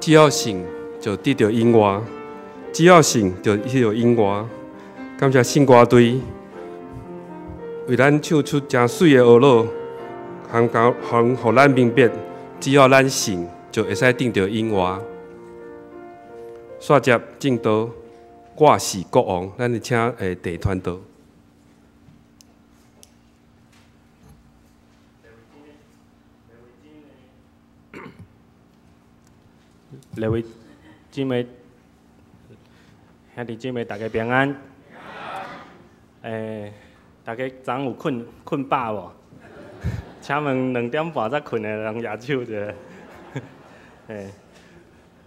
[SPEAKER 9] 只要信就得著永活，只要信就得著永活。感谢圣歌队为咱唱出真媠的呵咾，通教通予咱明白，只要咱信，就会使得著永活。煞接证道，我是国王，咱就请郑传道。
[SPEAKER 5] 各位姊妹、兄弟姊妹，大家平安。大家昨昏有睏饱无？请问2点半才睏的人举手一下。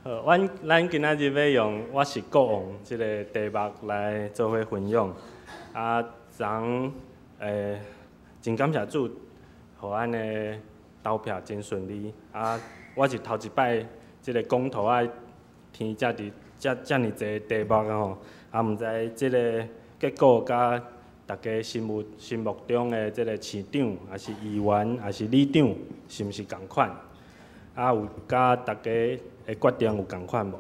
[SPEAKER 5] 好，咱今仔日欲用《我是国王》这个题目来做伙分享。啊，昨昏真感谢主，予咱的投票真顺利。啊，我是头一摆这个公投爱听遮尔济题目吼，啊，毋知这个结果佮大家心目中的这个市长，抑是议员，抑是里长，是毋是仝款？啊，有佮大家的决定有仝款无？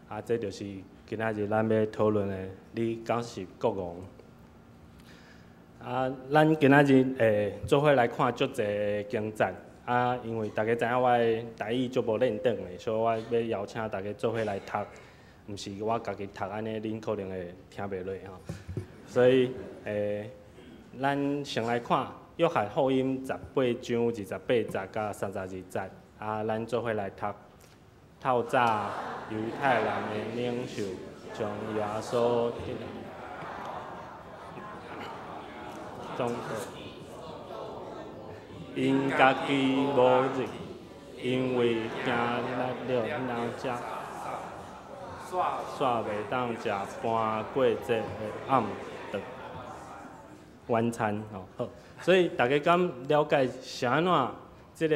[SPEAKER 5] 啊，这就是今仔日咱欲讨论的，你敢是国王？啊，咱今仔日会做伙来看足济经节。啊，因为大家知影我的台语足无轮转的，所以我欲邀请大家做伙来读，毋是我家己读按呢，恁可能会听袂落吼。所以，咱先来看约翰福音18章28节佮32节，啊，咱做伙来读。透早犹太人的领袖将耶稣总𪜶家己无入，因为惊了人食，煞袂当食搬过节的暗顿晚餐吼。好，所以大家敢了解是按怎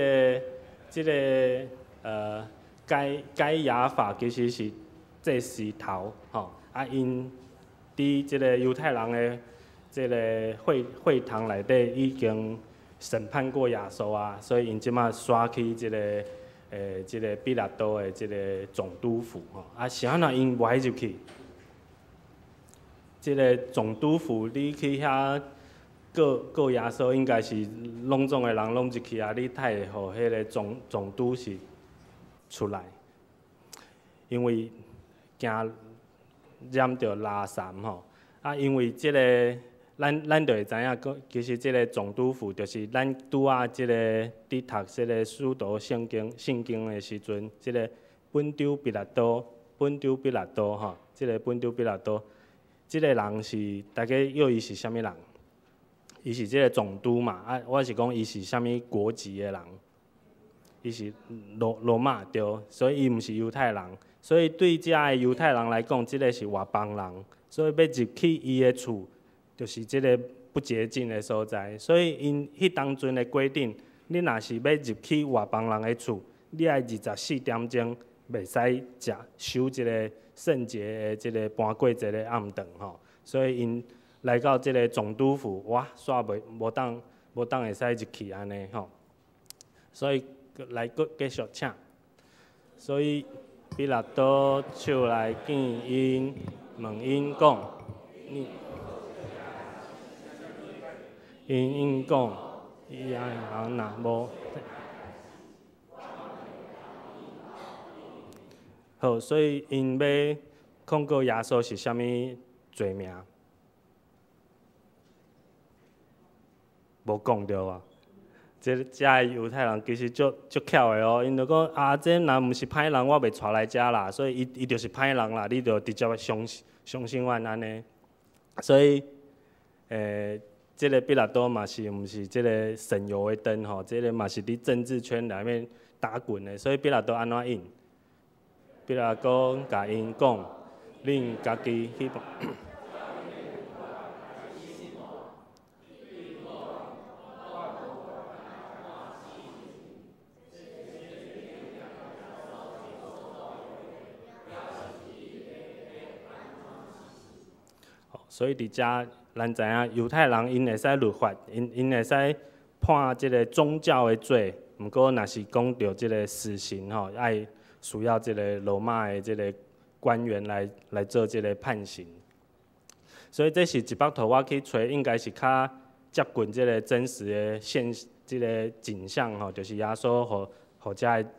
[SPEAKER 5] 这个该亚法其实是祭司头吼，啊，𪜶伫这个犹太人的这个会堂内底已经审判过耶稣啊，所以𪜶这马徙去这个彼拉多的这个总督府吼。啊，是按怎𪜶无爱入去？这个总督府，你去遐告耶稣，应该是拢总的人拢入去啊。你太会予彼个总督是出来，因为惊染著垃圾吼。啊，因为这个。咱就会知影，其实这个总督府就是咱拄仔这个伫读这个使徒圣经的时阵，这个本丢彼拉多，吼，这个本丢彼拉多，这个人是大家约伊是啥物人？伊是这个总督嘛，啊，我是讲伊是啥物国籍的人？伊是罗马对，所以伊毋是犹太人，所以对遮的犹太人来讲，这个是外邦人，所以欲入去伊的厝。就是这个不洁净的所在，所以𪜶彼当阵的规定，你若是欲入去外邦人的厝，你爱24点钟袂使食守这个圣洁的这个搬过节的暗顿吼。所以𪜶来到这个总督府，哇，煞袂无当会使入去按呢吼。所以来阁继续请。所以彼拉多手来见𪜶，问𪜶讲，你。𪜶讲，伊爱人若无好，所以𪜶欲控告耶稣是啥物罪名？无讲著啊！这个犹太人其实足巧的哦，𪜶就讲啊，这若毋是歹人，我袂带来遮啦，所以伊就是歹人啦，你就直接相信阮按呢。所以，这个彼拉多嘛是毋是这个省油的灯吼？这个嘛是伫政治圈内面打滚的，所以彼拉多按怎应？彼拉多共𪜶讲，恁家己去。所以伫遮，咱知影犹太人𪜶会使律法，𪜶会使判这个宗教的罪，毋过若是讲著这个死刑吼，爱需要這个羅馬的這个官員來做這个判刑。所以這是一幅圖，我去揣應該是較接近這个真實的現這个景象吼，就是耶穌予予遮个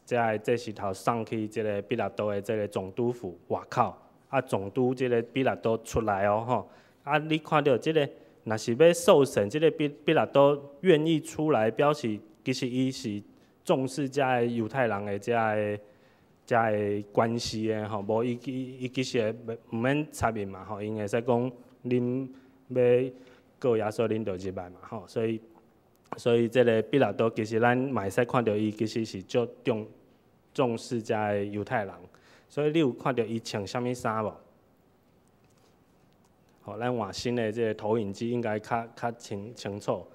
[SPEAKER 5] 遮个祭司頭送去這个彼拉多的這个總督府外口，啊，總督這个彼拉多出來哦吼，啊，你看著這个若是欲受審，這个彼拉多願意出來，表示其實伊是重視遮个猶太人的遮个關係的吼，無伊其實會毋免插入嘛吼，𪜶會使講恁欲告耶穌，恁就入來嘛吼，所以這个彼拉多其實咱嘛會使看著伊其實是足重視遮个猶太人，所以你有看著伊穿啥物衫無？吼，咱換新的這个投影機應該較清楚。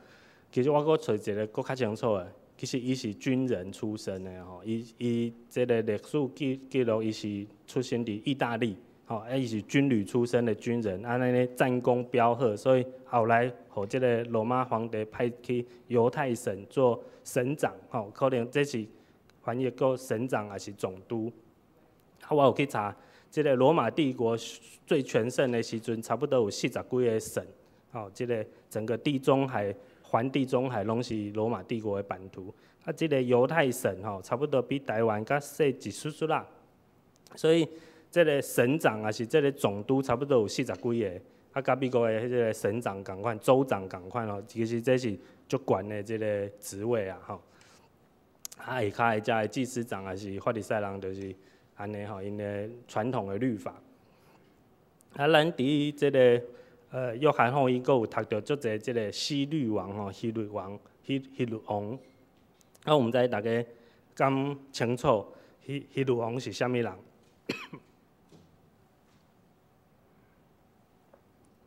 [SPEAKER 5] 其實我閣揣一个閣較清楚的。其實伊是軍人出身的吼，伊這个歷史記錄，伊是出生佇意大利，吼，啊伊是軍旅出身的軍人，按呢戰功彪赫，所以後來予這个羅馬皇帝派去猶太省做省長，吼，可能這是翻譯做省長抑是總督。啊，我有去查，這个羅馬帝國最全盛的時陣，差不多有四十幾个省，吼，這个整個地中海。環地中海攏是羅馬帝國的版圖，啊，這个猶太省吼，差不多比台灣較細一絲絲啦。所以這个省長抑是這个總督，差不多有四十幾个，啊，佮美國的彼个省長仝款、州長仝款吼，其實這是足懸的這个職位啊吼。啊，下跤的遮个祭司長抑是法利賽人，就是按呢吼，𪜶的傳統的律法。啊，咱佇這个約翰福音閣有讀著足濟這个希律王吼，希律王、希律王。啊，毋知大家敢清楚希律王是啥物人？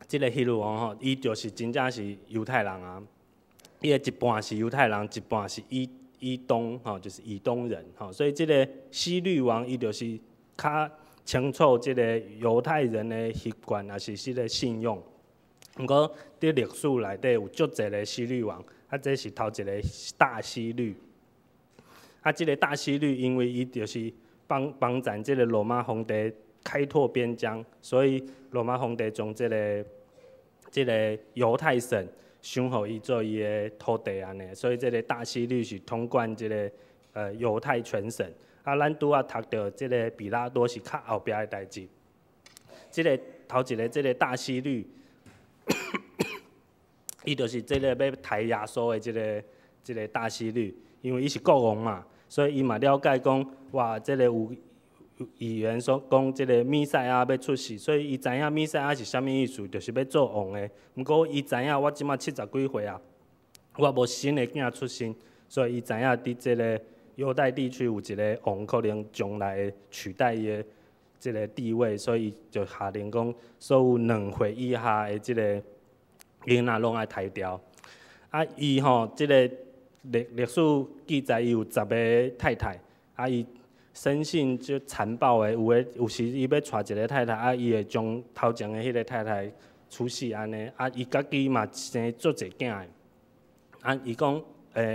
[SPEAKER 5] 這个希律王吼，伊就是真正是猶太人啊。伊的一半是猶太人，一半是以東吼，就是以東人吼。所以這个希律王伊就是較清楚這个猶太人的習慣，抑是這个信仰。毋過佇歷史內底有足濟个希律王，啊，這是頭一个大希律。啊，這个大希律因為伊就是幫贊這个羅馬皇帝開拓邊疆，所以羅馬皇帝將這个猶太省賞予伊做伊的土地按呢，所以這个大希律是統管這个猶太全省。啊，咱拄仔讀著這个彼拉多是較後壁的代誌。這个頭一个這个大希律。伊就是這个欲刣耶穌的這个大希律，因為伊是國王嘛，所以伊嘛了解講，哇，這个有預言說講這个彌賽亞欲出世，所以伊知影彌賽亞是啥物意思，就是欲做王的。毋過伊知影我這馬七十幾歲啊，我無新的囝出生，所以伊知影佇這个猶太地區有一个王可能將來會取代伊的這个地位，所以就下令講，所有2歲以下的這个囡仔攏愛刣掉。啊，伊吼，這个歷史記載，伊有10个太太。啊，伊生性就殘暴的，有的有時伊欲娶一个太太，啊，伊會將頭前的彼个太太處死按呢。啊，伊家己嘛生足濟囝的。啊，伊講，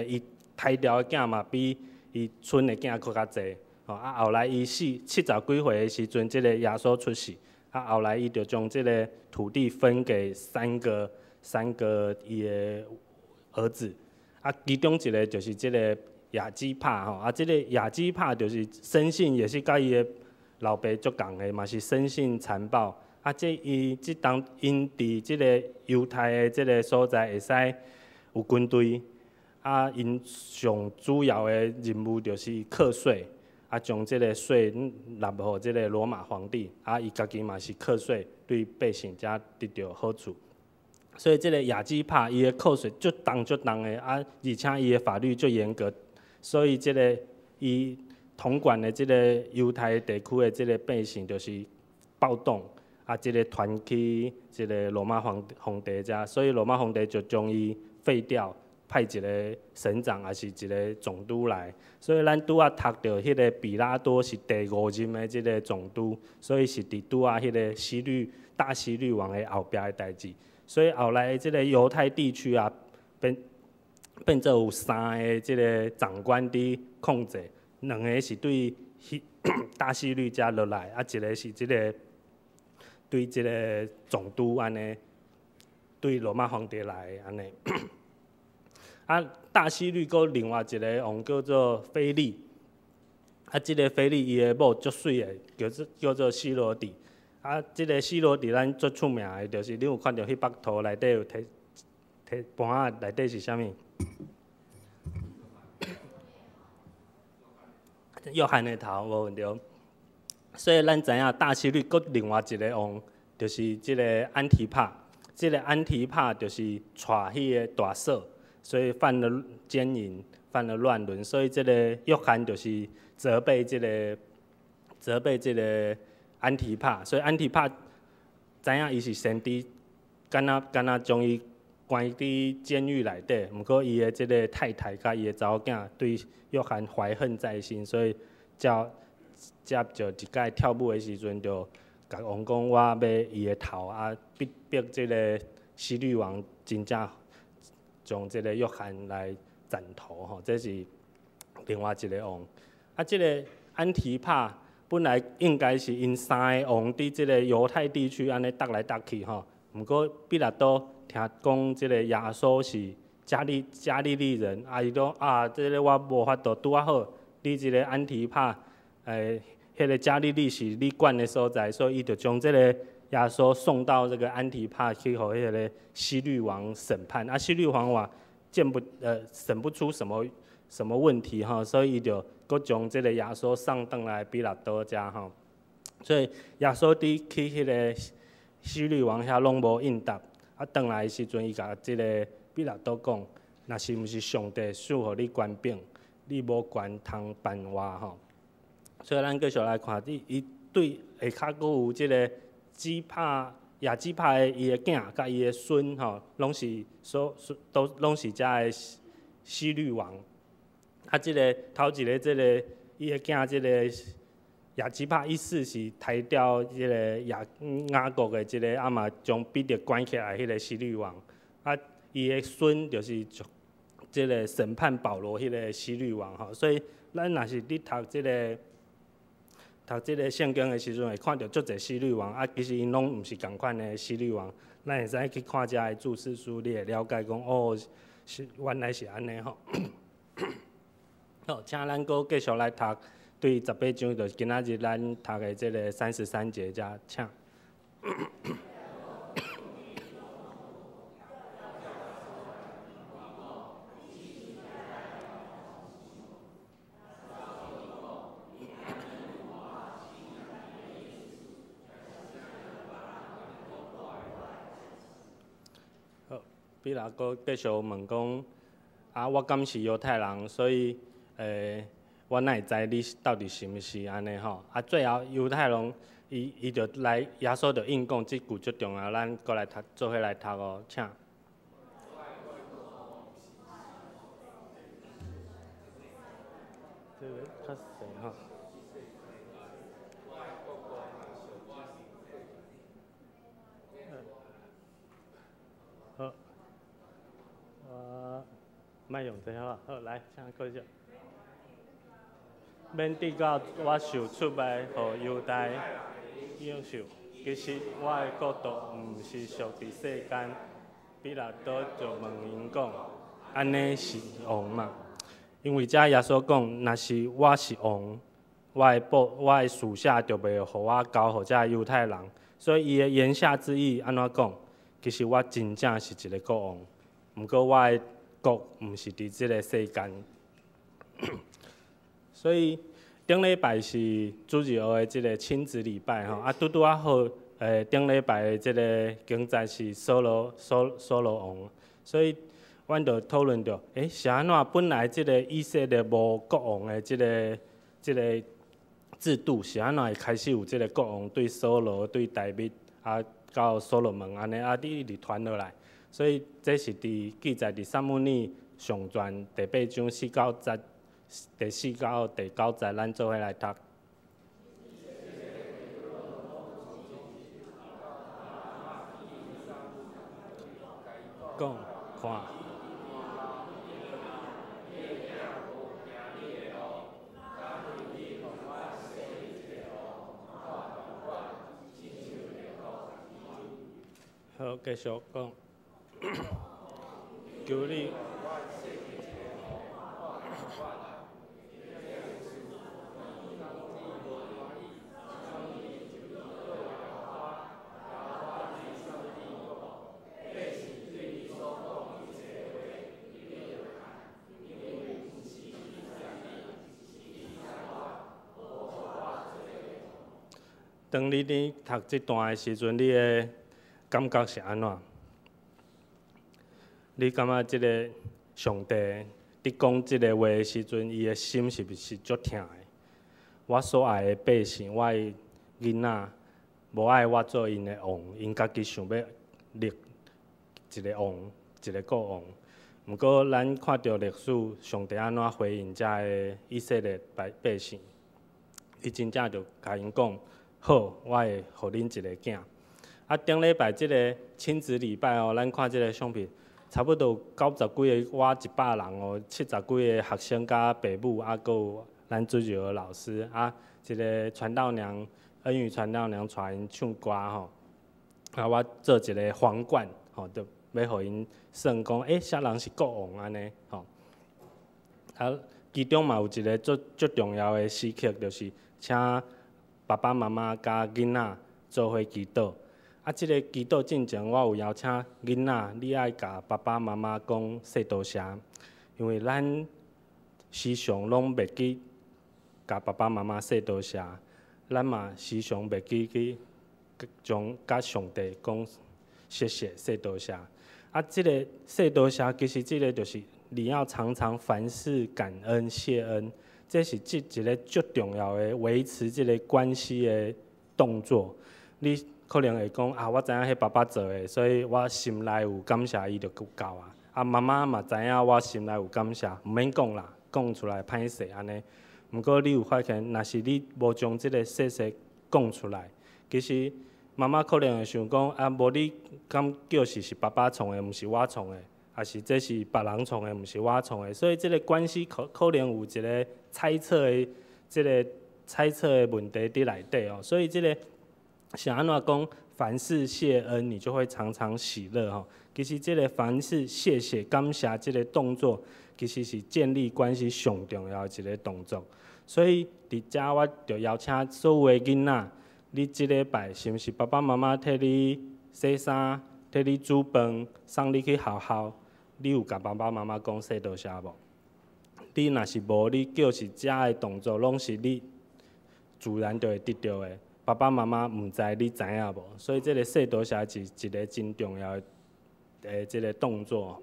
[SPEAKER 5] 伊刣掉的囝嘛比伊賰的囝閣較濟。吼，啊，後來伊七十幾歲的時陣，這个耶穌出世。啊，後來伊就將這个土地分給三個伊的兒子。啊，其中一个就是這个亞基帕吼。啊，這个亞基帕就是生性也是佮伊的老爸足仝的，嘛是生性殘暴。啊，這伊這當𪜶佇這个猶太的這个所在會使有軍隊。啊，𪜶上主要的任務就是課稅。啊，將這个稅納予這个羅馬皇帝，啊，伊家己嘛是課稅，對百姓遮得著好處。所以這个亞基帕伊的課稅足重足重的，啊，而且伊的法律足嚴格，所以這个伊統管的這个猶太地區的這个百姓就是暴動，啊，這个傳去這个羅馬皇帝遮，所以羅馬皇帝就將伊廢掉。派一个省長抑是一个總督來，所以咱拄仔讀著彼个彼拉多是第五任的這个總督，所以是佇拄仔彼个希律大希律王的後壁的代誌。所以後來這个猶太地區啊，變做有三个這个長官佇控制，兩个是對大希律遮落來，啊，一个是這个對這个總督按呢，對羅馬皇帝來按呢。啊，大希律閣另外一个王叫做腓利，啊，這个腓利伊的某足媠的，叫做希羅底。啊，這个希羅底咱最出名的，就是你有看著彼幅圖內底有提提盤仔內底是啥物？約翰的頭無毋對。所以咱知影大希律閣另外一个王，就是這个安提帕。這个安提帕就是娶彼个大嫂，所以犯了奸淫，犯了亂倫。所以這个約翰就是責備這个安提帕。所以安提帕知影伊是先知，敢若將伊關佇監獄內底。毋過伊的這个太太佮伊的查某囝對約翰懷恨在心，所以才才就一擺跳舞的時陣，就共王講我欲伊的頭啊，逼這个希律王真正將這个約翰來斬頭吼，這是另外一个王。啊，這个安提帕本來應該是𪜶三个王佇這个猶太地區按呢鬥來鬥去吼，毋過彼拉多聽講這个耶穌是加利利人，啊，伊講啊，這个我無法度拄仔好，你這个安提帕，彼个加利利是你管的所在，所以伊就將這個耶穌送到這个安提帕去，予彼个希律王審判。啊，希律王話見不審不出什麼什麼問題吼，所以伊就閣將這个耶穌送轉來彼拉多遮吼。所以耶穌佇去彼个希律王遐攏無應答。啊，轉來的時陣，伊共這个彼拉多講，若是毋是上帝賜予你權柄，你無權通辦我吼。所以咱繼續來看，伊對下跤閣有這个基帕亞基帕的伊的囝佮伊的孫吼，攏是所都攏是遮的希律王。啊，這个頭一个這个伊的囝這个亞基帕一世是刣掉這个雅各的這个，啊嘛將彼得關起來彼个希律王。啊，伊的孫就是這个審判保羅彼个希律王吼。所以咱若是咧讀這个聖經的時陣，會看著足濟希律王，啊，其實𪜶攏毋是仝款的希律王。咱會使去看遮的注釋書，你會了解講，哦，是原來是按呢吼。好，請咱閣繼續來讀，對18章，就是今仔日咱讀的這个33節遮，請。好，彼拉多繼續問講：啊，我敢是猶太人，所以，我哪會知你到底是毋是按呢吼？啊，最後猶太人伊就來耶穌就應講，這句足重要，咱閣來讀，做伙來讀哦，請。這个較細吼。好，莫用這個，好，來，請繼續。免得到我受出賣，予猶大領袖。其實我的國度毋是屬佇世間。彼拉多就問𪜶講：按呢是王嗎？因為遮耶穌講，若是我是王，我的屬下就袂予我交予遮猶太人。所以伊的言下之意按怎講？其實我真正是一个國王，毋過我的國毋是佇這个世間。所以頂禮拜是主日學的這个親子禮拜吼，啊拄拄仔好，頂禮拜的這个經節是掃羅王，所以阮就討論著，是按怎？本來這个以色列無國王的這个制度，是按怎會開始有這个國王對掃羅、對大衛啊，到所羅門按呢啊，一直傳落來。所以這是佇記載佇撒母耳上傳第八章四到節。第四到第九節，咱做伙來讀。講看。好，繼續講。求你。當你佇讀這段的時陣，你的感覺是按怎？你感覺這个上帝佇講這个話的時陣，伊的心是毋是足疼的？我所愛的百姓，我的囡仔，無愛我做𪜶的王，𪜶家己想欲立一个王，一个國王。毋過，咱看著歷史，上帝按怎回應遮个以色列百百姓？伊真正就共𪜶講。好，我會予恁一个囝。啊，頂禮拜這个親子禮拜哦，咱看這个相片，差不多有90幾个，倚100人哦，70幾个學生佮爸母，啊，閣有咱主日學老師，啊，一个傳道娘，恩語傳道娘帶𪜶唱歌吼。啊，我做一个皇冠，吼，就欲予𪜶算講，欸，啥人是國王按呢？吼。啊，其中嘛有一个足足重要的時刻，就是請爸爸媽媽佮囡仔做伙祈禱。啊，這个祈禱進前，我有邀請囡仔，你愛共爸爸媽媽講說多謝，因為咱時常攏袂記共爸爸媽媽說多謝，咱嘛時常袂記去將佮上帝講謝謝說多謝。啊，這个說多謝，其實這个就是你要常常凡事感恩謝恩。這是這一个足重要的維持這个關係的動作。你可能會講啊，我知影彼爸爸做的，所以我心內有感謝伊就夠啊。啊，媽媽嘛知影我心內有感謝，毋免講啦，講出來歹勢按呢。毋過你有發現，若是你無將這个謝謝講出來，其實媽媽可能會想講啊，無你敢叫是是爸爸創的，毋是我創的。抑是這是別人創的，毋是我創的，所以這个關係可可能有一个猜測的，這个猜測的問題佇內底哦。所以這个是按怎講？凡事謝恩，你就會常常喜樂吼。其實這个凡事謝謝感謝這个動作，其實是建立關係上重要的一个動作。所以佇遮我就邀請所有的囡仔，你這禮拜是毋是爸爸媽媽替你洗衫、替你煮飯、送你去學校？你有共爸爸媽媽講說多謝無？你若是無，你叫是遮的動作，攏是你自然就會得著的。爸爸媽媽毋知你知影無？所以這个說多謝是一个真重要的這个動作。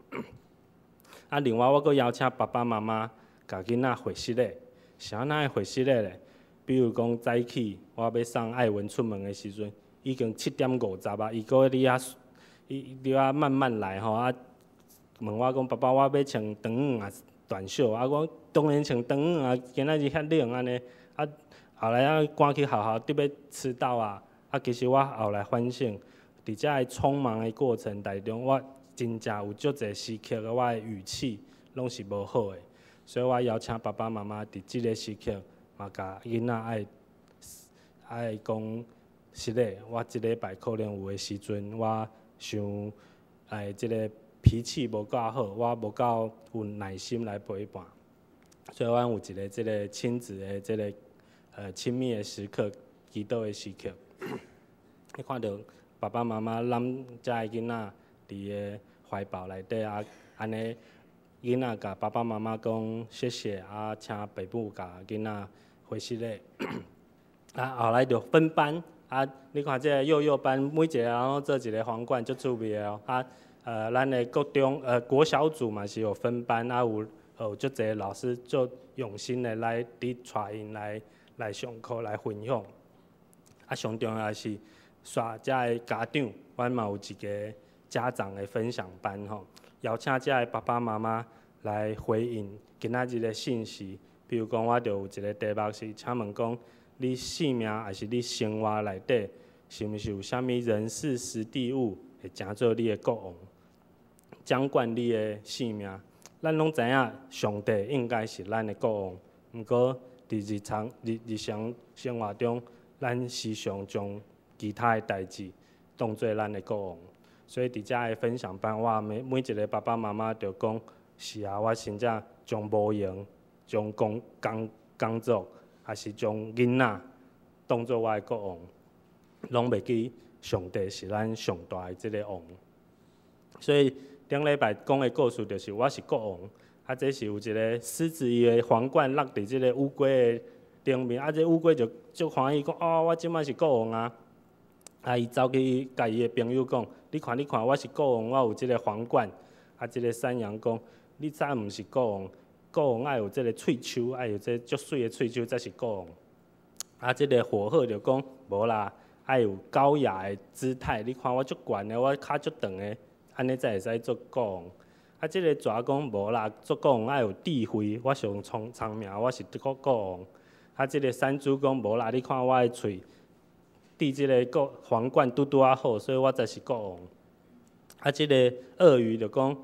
[SPEAKER 5] 啊，另外我閣邀請爸爸媽媽共囡仔會失禮，是按怎會失禮咧？比如講早起我欲送愛文出門的時陣，已經7點50啊，伊閣佇遐，伊佇遐慢慢來吼啊。問我講，爸爸，我欲穿長短啊短袖啊，我講當然穿長短啊，今仔日遐冷按呢，啊後來啊趕去學校，得欲遲到啊，啊其實我後來反省，佇遮个匆忙的過程當中，我真正有足濟時刻的我的語氣攏是無好的，所以我邀請爸爸媽媽佇這个時刻嘛，共囡仔愛愛講實咧，我這禮拜可能有的時陣我傷哎這个。脾氣無夠好，我無夠有耐心來陪伴，所以阮有一个這个親子的這个親密的時刻，祈禱的時刻。你看著爸爸媽媽攬遮个囡仔佇个懷抱內底啊，按呢囡仔共爸爸媽媽講謝謝啊，請爸母共囡仔回失禮。啊，後來就分班啊，你看這个幼幼班每一个人攏做一个皇冠，足趣味的哦啊。咱的國中國小組嘛是有分班，啊有有足濟老師足用心的來佇帶𪜶來來上課來分享。啊，上重要的是，煞遮个家長，阮嘛有一个家長的分享班吼，邀請遮个爸爸媽媽來回應今仔日的信息。比如講，我就有一个題目是，請問講，你性命抑是你生活內底，是毋是有啥物人事時地物會成做你的國王，掌管你的性命？咱攏知影，上帝應該是咱的國王。毋過，佇日常日日常生活中，咱時常將其他的代誌當做咱的國王。所以佇遮的分享班，哇，每一个爸爸媽媽就講，是啊，我真正將無閒，將工作，抑是將囡仔當做我的國王，攏袂記上帝是咱上大的這個王。所以頂禮拜講的故事就是我是國王，啊，這是有一個獅子伊的皇冠落佇這個烏龜的頂面，啊，這烏龜就足歡喜講，哦，我這擺是國王啊！啊，伊走去共伊的朋友講，你看，你看，我是國王，我有這個皇冠。啊，這個山羊講，你才毋是國王，國王愛有這個喙鬚，愛有這足媠的喙鬚才是國王。啊，這個火鶴就講，無啦，愛有高雅的姿態，你看我足懸的，我跤足長的，按呢才會使做國王。啊，這個蛇講無啦，做國王愛有智慧，我上聰明，我是國王。啊，這個山豬講無啦，你看我的喙，戴這個國皇冠拄拄仔好，所以我才是國王。啊，這個鱷魚就講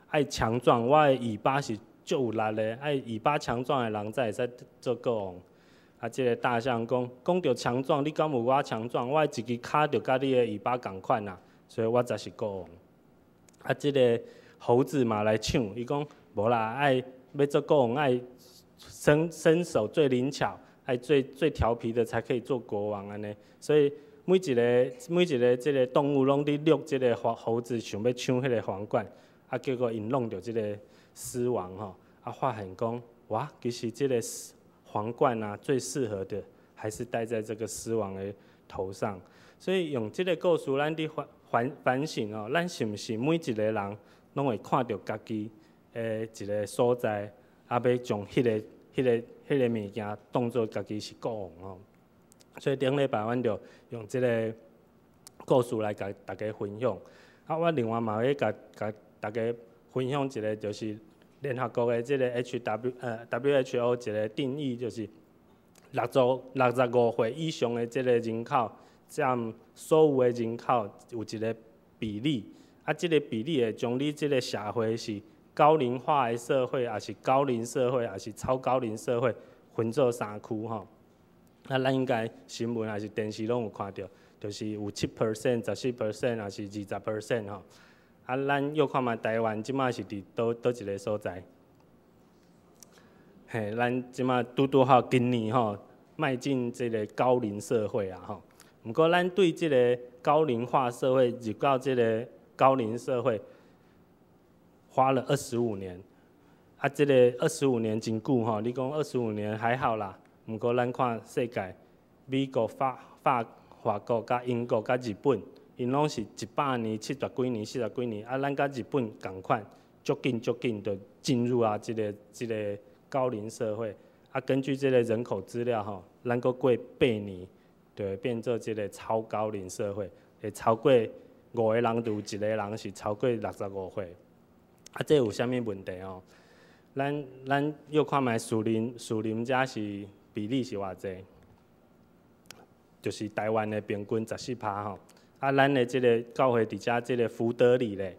[SPEAKER 5] 愛強壯，我的尾巴是足有力的，愛尾巴強壯的人才會使做國王。啊，這個大象講，講著強壯，你敢有我強壯？我的一支跤就佮你的尾巴仝款啊，所以我才是國王。啊，這個猴子嘛來搶，伊講無啦，愛欲做國王愛身手最靈巧，愛最最調皮的才可以做國王按呢。所以每一個這個動物攏佇掠這個猴子，想欲搶彼個皇冠，啊，結果𪜶弄著這個獅王吼，啊，發現講，哇，其實這個皇冠啊，最適合的還是戴在這個獅王的頭上。所以用這個故事，咱佇反省哦，咱是毋是每一個人攏會看著家己的一個所在，啊，欲將彼個物件當做家己是國王哦。所以頂禮拜阮就用這個故事來共大家分享。啊，我另外嘛欲共大家分享一個，就是聯合國的這個 WHO 一個定義，就是65歲以上的這個人口佔所有的人口有一個比例。啊，這個比例會將你這個社會是高齡化的社會，抑是高齡社會，抑是超高齡社會，分做三區吼。啊，咱應該新聞抑是電視攏有看著，就是有7%、14%，抑是20% 吼。啊，咱又看覓台灣這擺是佇佗一個所在？嘿，咱這擺拄拄好今年吼，邁進這個高齡社會啊吼。毋過咱對這個高齡化社會入到這個高齡社會，花了二十五年。啊，這個二十五年真久吼，你講二十五年還好啦。毋過咱看世界，美國、法國、佮英國、佮日本，𪜶攏是100年、70幾年、40幾年，啊，咱佮日本仝款，足緊足緊就進入啊，這個高齡社會。啊，根據這個人口資料吼，咱閣過8年，就會變做這個超高齡社會，會超過五個人就有一個人是超過65歲。啊，這有啥物問題哦？咱又看覓樹林遮是比例是偌濟？就是台灣的平均14趴吼。啊，咱的這個教會佇遮這個福德里咧，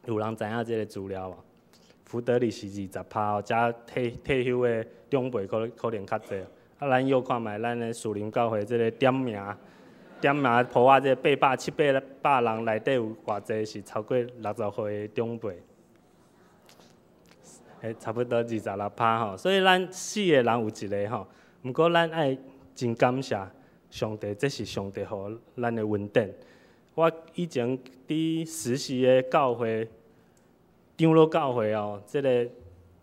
[SPEAKER 5] 有人知影這個資料無？福德里是20趴哦，遮退休的長輩可能較濟。啊，咱又看覓咱的樹林教會這個點名埔仔這八百七八百人內底有偌濟是超過60歲的長輩？欸，差不多26趴吼，所以咱四個人有一個吼。毋過咱愛真感謝上帝，這是上帝予咱的恩典。我以前佇實習的教會，長老教會哦，這個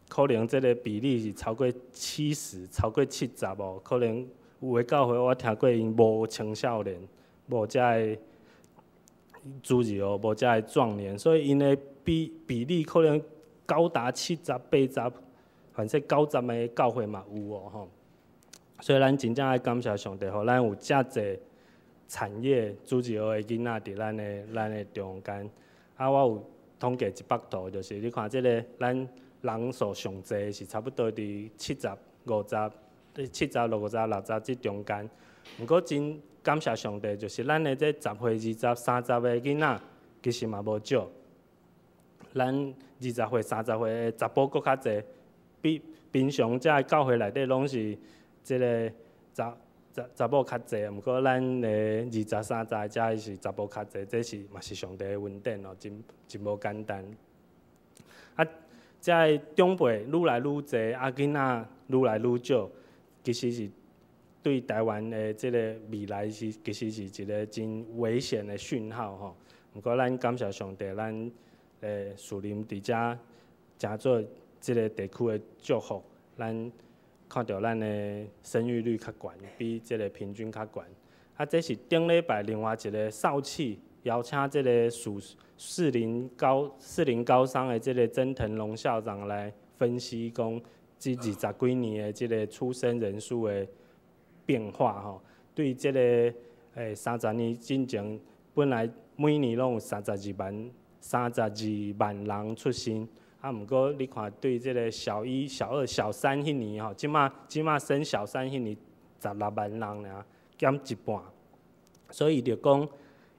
[SPEAKER 5] 可能這個比例是超過70，超過70哦。可能有的教會我聽過𪜶無青少年，無遮的主日學，無遮的壯年，所以𪜶的比例可能高達70、80，反正90的教會嘛有哦吼。所以咱真正愛感謝上帝，予咱有遮濟產業主日學的囡仔佇咱的中間。啊，我有統計一幅圖，就是你看這個咱人數上濟是差不多佇70、50、70、50、60這中間。毋過真感謝上帝，就是咱的這10歲、20、30的囡仔，其實嘛無少。咱20歲、30歲的查埔閣較濟，比平常遮的教會內底攏是這個查查查某較濟，毋過咱的二十三十遮是查埔較濟，這是嘛是上帝的恩典哦，真真無簡單。啊，遮的長輩愈來愈濟，啊囡仔愈來愈少，其實是對台灣的這个未來是其實是一个真危險的訊號吼。毋過咱感謝上帝，咱樹林佇遮誠做這个地區的祝福，咱看著咱的生育率較懸，比這个平均較懸。啊，這是頂禮拜另外一个少氣邀請這个士林高商的這个曾騰龍校長來分析講，這二十幾年的這个出生人數的變化吼，對這个30年進前，本來每年攏有32萬人出生，啊，毋過你看對這个小一、小二、小三彼年吼，這馬升小三彼年16萬人爾，減一半，所以伊就講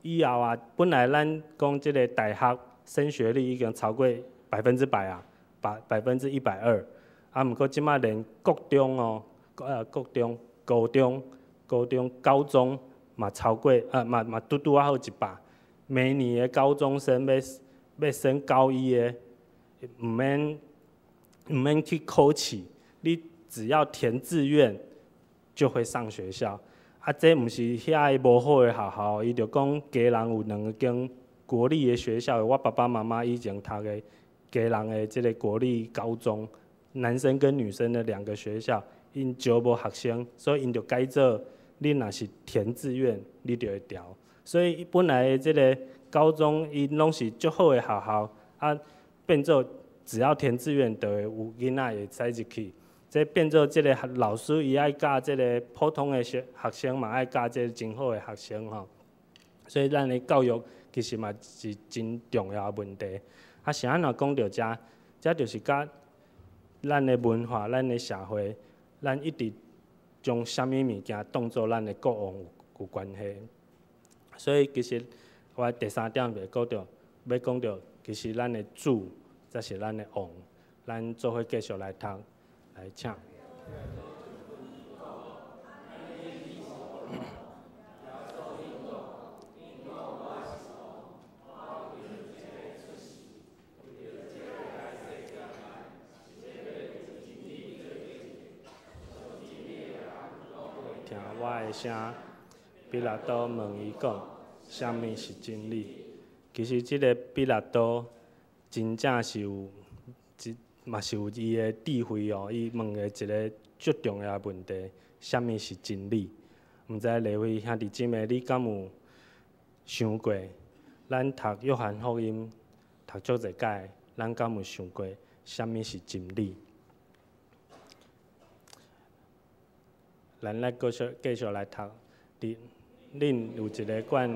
[SPEAKER 5] 以後啊，本來咱講這个大學升學率已經超過100%啊，120%，啊，毋過這馬連國中哦，國中、高中、高中、高中嘛超過，嘛嘛拄拄仔好100。每年的高中生欲升高一的，毋免去考試，你只要填志願就會上學校。啊，這毋是遐个無好的學校，伊就講基隆有兩間國立的學校，我爸爸媽媽以前讀的基隆的這个國立高中，男生跟女生的兩個學校，𪜶招無學生，所以𪜶就改做，你若是填志願，你就會調。所以本來的這个高中，𪜶攏是足好的學校，啊，變做只要填志願，就會有囡仔會使入去。這變做這个老師伊愛教這个普通的學生嘛，愛教這个真好的學生吼。所以咱的教育其實嘛是真重要的問題。啊，是按怎講著遮？這就是佮咱的文化、咱的社會，咱一直將啥物物件當做咱的國王有關係。所以其實我第三點就講著，欲講著，其實咱的主才是咱的王，咱做伙繼續來讀，來請。聽我的聲，彼拉多問伊講：啥物是真理？其實這个彼拉多真正是有，嘛是有伊的智慧哦。伊問的一个足重要的問題：啥物是真理？毋知利威兄弟姊妹，你敢有想過？咱讀約翰福音讀足濟擺，咱敢有想過啥物是真理？咱來繼續來讀。佇恁有一个管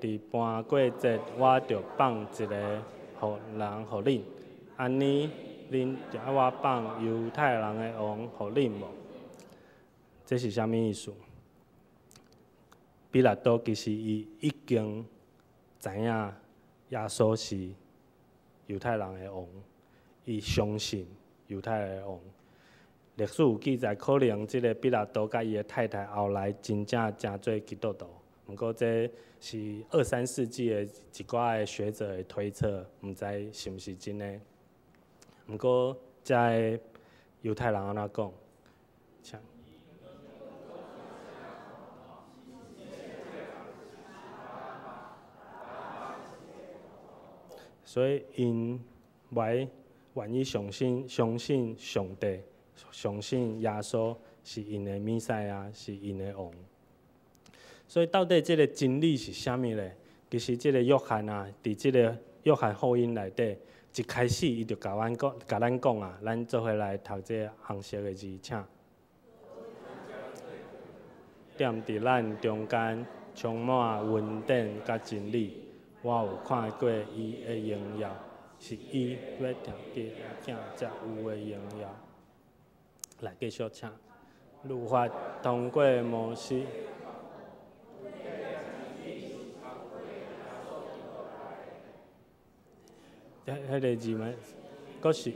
[SPEAKER 5] 佇盤過節，我著放一个予人予恁，按呢，恁著愛我放猶太人的王予恁無？這是啥物意思？彼拉多其實伊已經知影耶穌是猶太人的王，伊相信猶太人的王。歷史有記載，可能這个彼拉多佮伊的太太後來真正成做基督徒。毋過這是二三世紀的一寡的學者的推測，毋知是毋是真的。毋過遮的猶太人按怎講？請。所以𪜶袂願意相信上帝，相信耶穌是𪜶的彌賽亞，是𪜶的王。所以到底這个真理是啥物咧？其實這个約翰啊，佇這个約翰福音內底，一開始伊就共阮講，共咱講啊，咱做伙來讀這个紅色的字，請。踮佇咱中間充滿恩典佮真理，我有看過伊的榮耀，是伊欲疼伊的囝才有的榮耀。來繼續請。律法通過摩西。彼个字嘛，閣是。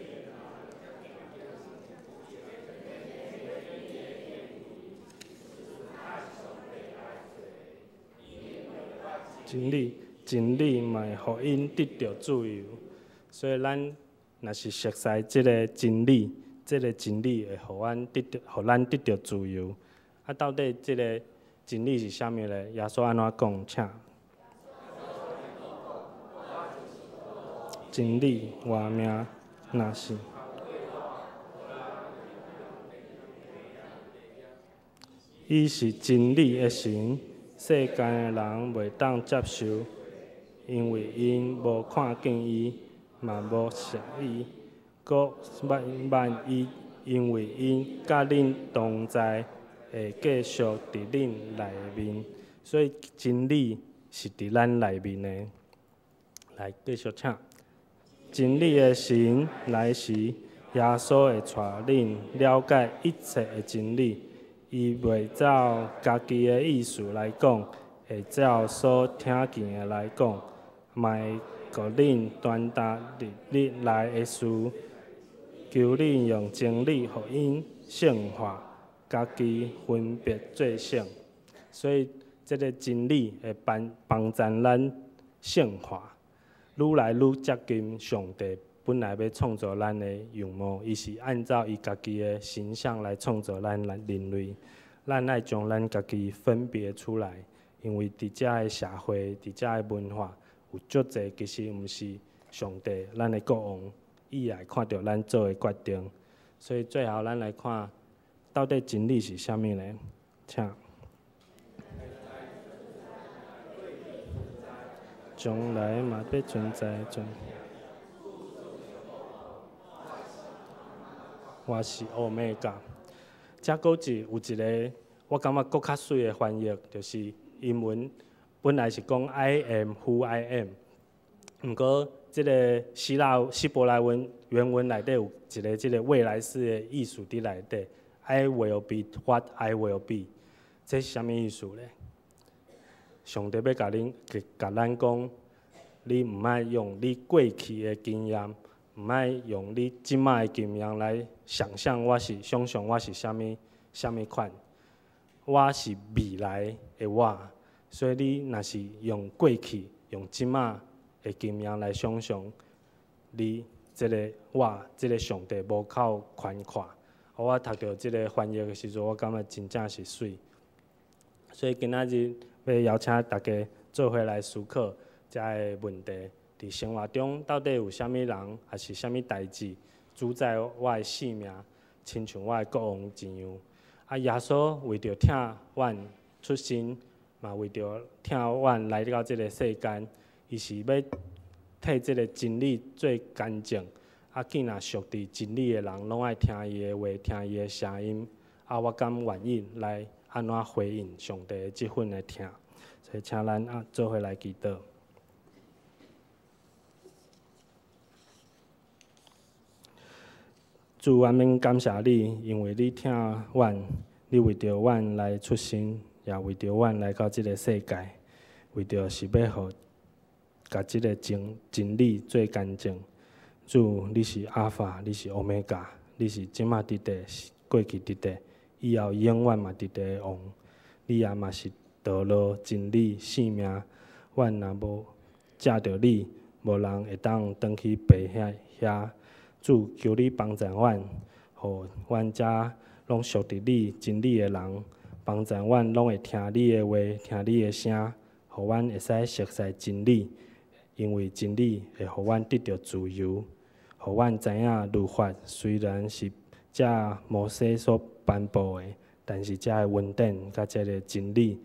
[SPEAKER 5] 真理，真理嘛會予𪜶得著自由。所以咱若是熟似這个真理，這个真理會予阮得著，予咱得著自由。啊，到底這个真理是啥物咧？耶穌按怎講？請。真理，活命，若是。伊是真理的神，世間的人袂當接受，因為𪜶無看見伊，嘛無識伊。閣萬伊，因為𪜶佮恁同在，會繼續佇恁內面。所以真理是佇咱內面的。來，繼續請。真理的神來時，耶穌會帶恁了解一切的真理。伊袂照家己的意思來講，會照所聽見的來講，嘛會予恁傳達日來的事。求恁用真理予𪜶聖化，家己分別做聖。所以，這个真理會幫助咱聖化，愈來愈接近上帝本來欲創造咱的樣貌。伊是按照伊家己的形象來創造咱人類。咱愛將咱家己分別出來，因為佇遮的社會、佇遮的文化，有足濟其實毋是上帝咱的國王，伊也會看著咱做的決定。所以最後咱來看，到底真理是啥物呢？請。將來嘛欲存在，我是歐米伽。遮閣有一个，我感覺閣較媠的翻譯，就是英文本來是講 I am who I am，毋過這个希臘希伯來文原文內底有一个這个未來式的意思佇內底，I will be what I will be，這是啥物意思咧？上帝欲共恁、共咱講，你毋愛用你過去的經驗，毋愛用你這擺的經驗來想像我是想像我是啥物啥物款，我是未來的我，所以你若是用過去、用這擺的經驗來想像，你這个我、這个上帝無夠寬闊。我讀著這个翻譯的時陣，我感覺真正是媠。所以今仔日欲邀請大家做伙來思考遮个問題：佇生活中到底有啥物人，抑是啥物代誌主宰我的性命，親像我的國王一樣。啊，耶穌為著疼阮出生，嘛為著疼阮來到這个世間，伊是欲替這个真理做乾淨。啊，見若屬佇真理的人，攏愛聽伊的話，聽伊的聲音。啊，我敢願意來按怎回應上帝的這份的疼？所以，請咱啊做伙來祈禱。主，我們感謝你，因為你疼阮，你為著阮來出生，也為著阮來到這个世界，為著是欲予共這个真理做乾淨。主，你是阿法，你是歐米伽，你是這馬佇地，過去佇地，以後永遠嘛佇地的王。你也嘛是道路、真理、生命。阮若無藉著你，無人會當轉去爸遐。主，求你幫助阮，予阮遮攏屬佇你真理的人，幫助阮攏會聽你的話，聽你的聲，予阮會使熟似真理，因為真理會予阮得著自由，予阮知影律法雖然是這摩西所頒布的，但是這个恩典佮這个真理，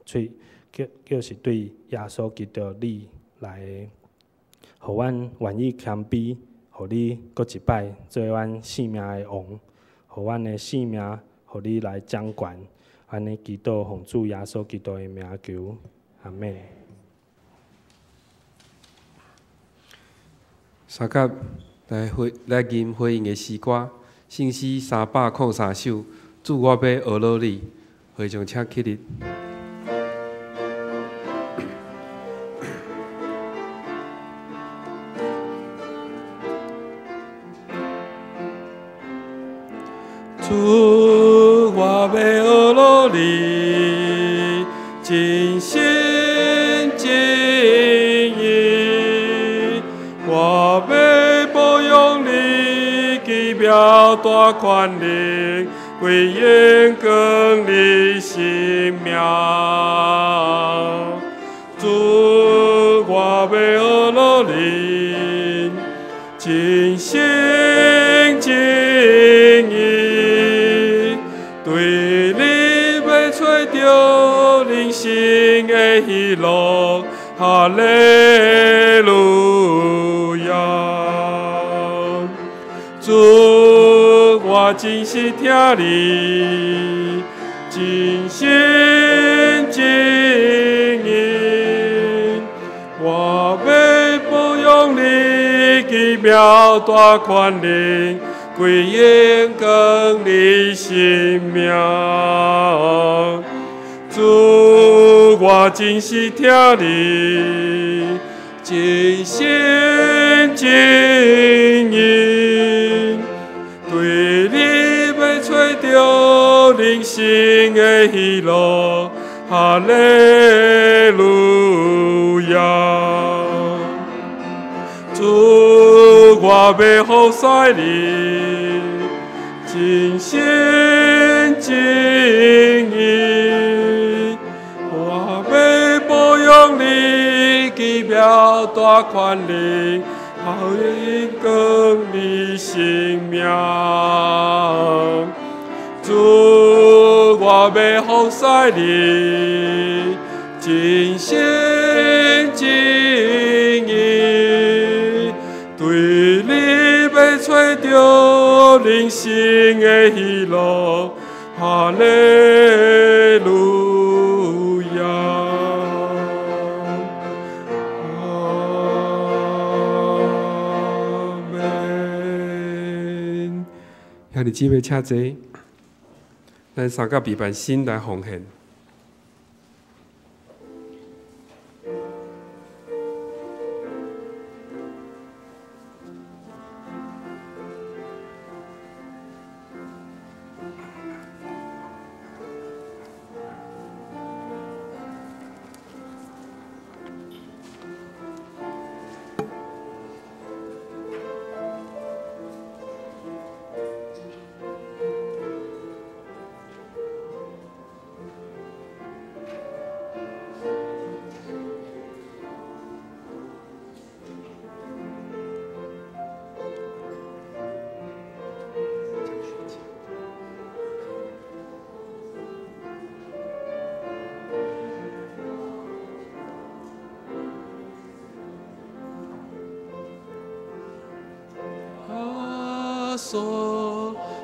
[SPEAKER 5] 叫是對耶穌基督你來的，予阮願意謙卑，予你閣一擺做阮性命的王，予阮的性命予你來掌權。按呢祈禱，奉主耶穌基督的名求，阿們。
[SPEAKER 9] 相佮來吟回應的詩歌，聖詩303首，主我欲學落你，會眾請起立。主，我欲學落你，真心真大权能，归荣光你圣名。主，我欲学落你，真心真意，对你欲揣著人生的喜乐。哈利路亚！主，我真实疼你，真心真意，我欲保养你奇妙大权能，归荣光你圣名。主，我真实疼你，真心真意，对你欲揣著人生的喜乐。哈利路亚！主，我欲服侍你，真心真意，我欲保养你奇妙大权能，好荣光你圣名。主，我欲服侍你，真心真意，对你欲揣著人生的喜乐。哈利路亚！阿们。兄弟姊妹，请坐。咱三甲彼办心来奉献。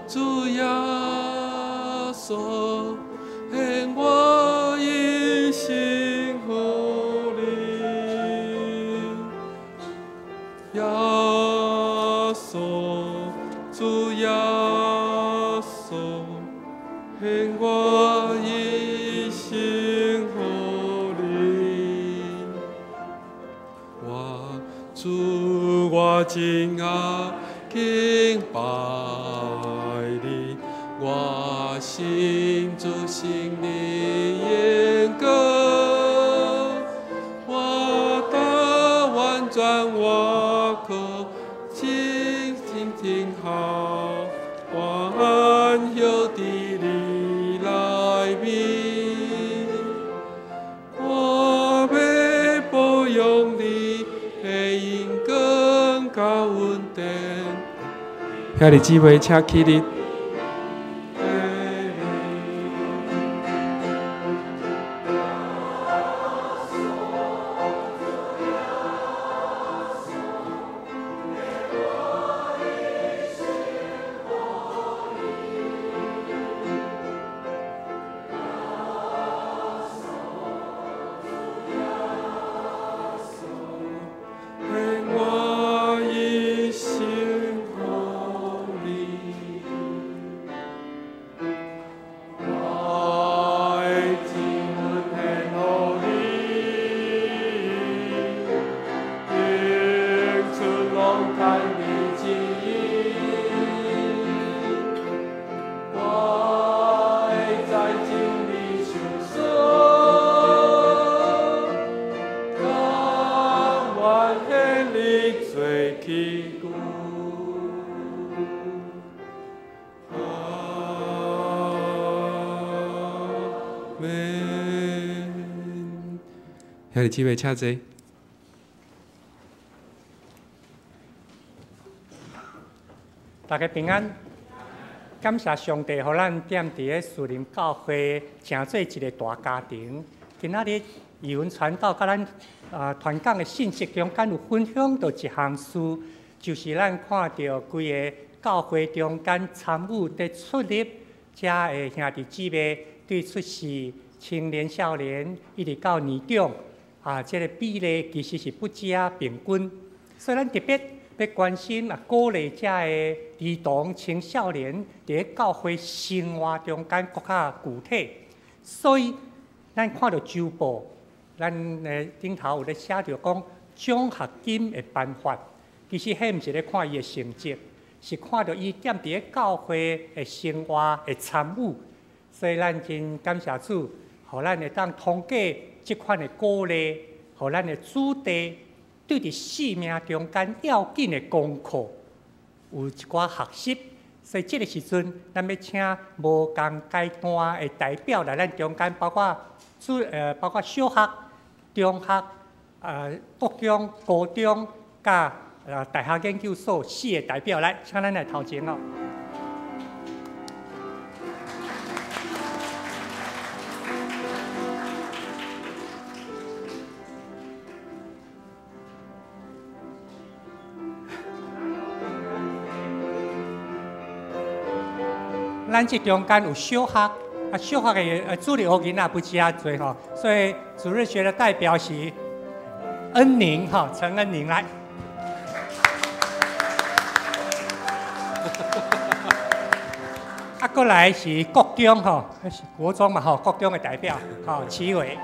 [SPEAKER 9] 主耶稣，献我一生予你。耶稣，主耶稣，献我一生予你。我主，我真爱敬拜你，我心主心里严格，我的婉转我可静静听好，我安休的你来面，我欲保养你的恩更加稳定。兄弟姊妹，请起立。兄弟姊妹请坐。
[SPEAKER 6] 大家平安，感謝上帝，予咱踮佇咧樹林教會，成做一個大家庭。今仔日余文傳道佮咱傳講的信息中間有分享著一項事，就是咱看著規个教會中間參與佇出入遮的兄弟姊妹，對出世青年少年一直到年長啊，這个比例其實是不加平均，所以咱特別欲關心啊，鼓勵遮的兒童青少年佇咧教會生活中間閣較具體。所以咱看著週報，咱的頂頭有咧寫著講獎學金的頒發，其實彼毋是咧看伊的成績，是看著伊踮佇咧教會的生活的參與。所以咱真感謝主，予咱會當通過這款的鼓勵，予咱的子弟對佇生命中間要緊的功課有一寡學習。所以這个時陣，咱欲請無仝階段的代表來咱中間，包括小學、中學、國中、高中、佮大學研究所四个代表來，請咱來頭前哦。咱這中間有小學，啊，小學的主日學囡仔不止遐濟吼，所以主日學的代表是恩寧吼，陳恩寧來。啊，閣來是國中吼，是國中嘛吼，國中的代表吼，齊偉。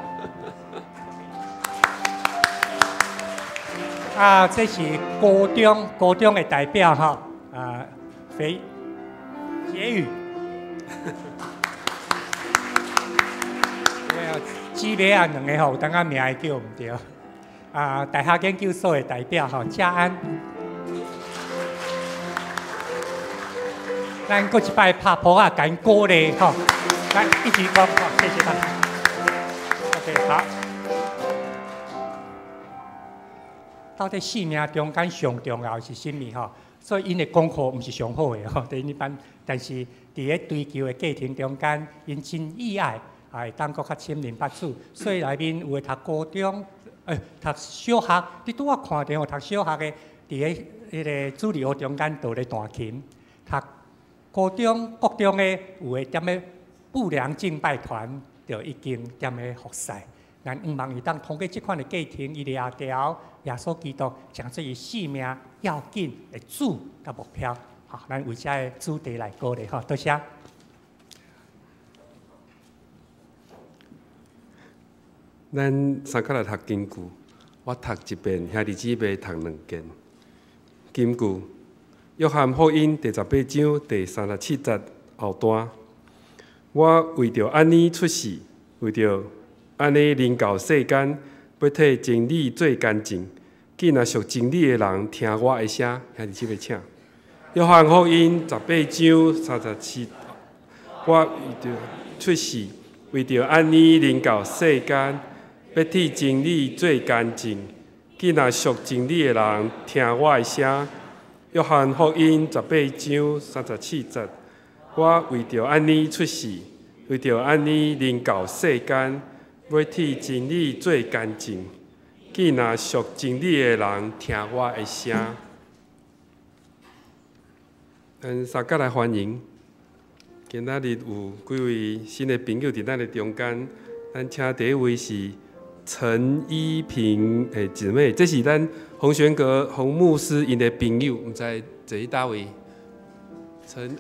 [SPEAKER 6] 啊，這是高中，高中的代表吼，啊，肥杰宇。姊妹啊，兩個吼，有當仔名會叫毋對。啊，大學研究所的代表吼，嘉安。咱閣一擺拍噗仔，共𪜶鼓勵吼，來一起講吼，謝謝大家。OK，好。到底生命中間上重要是啥物吼？所以𪜶的功課毋是上好的吼，佇𪜶班，但是佇咧追求的過程中間，𪜶真意愛，啊，會當閣較親近捌主。所以內面有的讀高中，讀小學，你拄仔看著吼，讀小學的佇咧彼个主日學中間就咧彈琴，讀高中、國中的有的踮咧不良敬拜團，就已經踮咧服侍。咱向望伊當通過這款的過程，伊掠著耶穌基督，成做伊生命要緊的主佮目標。好，咱為這个主題來鼓勵吼，多謝。
[SPEAKER 9] 咱三角來讀金句，我讀一遍，兄弟姊妹讀兩遍。金句，約翰福音第18章第37節後段。我為著按呢出世，為著按呢臨到世間，欲替真理做乾淨。見若屬真理的人聽我的聲，兄弟姊妹請。約翰福音18章37，我為著出世，為著按呢臨到世間，欲替真理做乾淨。見若屬真理的人聽我的聲。約翰福音18章37節，我為著按呢出世，為著按呢臨到世間，欲替真理做乾淨。見若屬真理的人聽我的聲。咱三角來歡迎，今仔日有幾位新的朋友佇咱的中間，咱請第一位是陳依萍的姊妹，這是咱洪玄閣洪牧師𪜶的朋友，毋知坐佇佗位？陳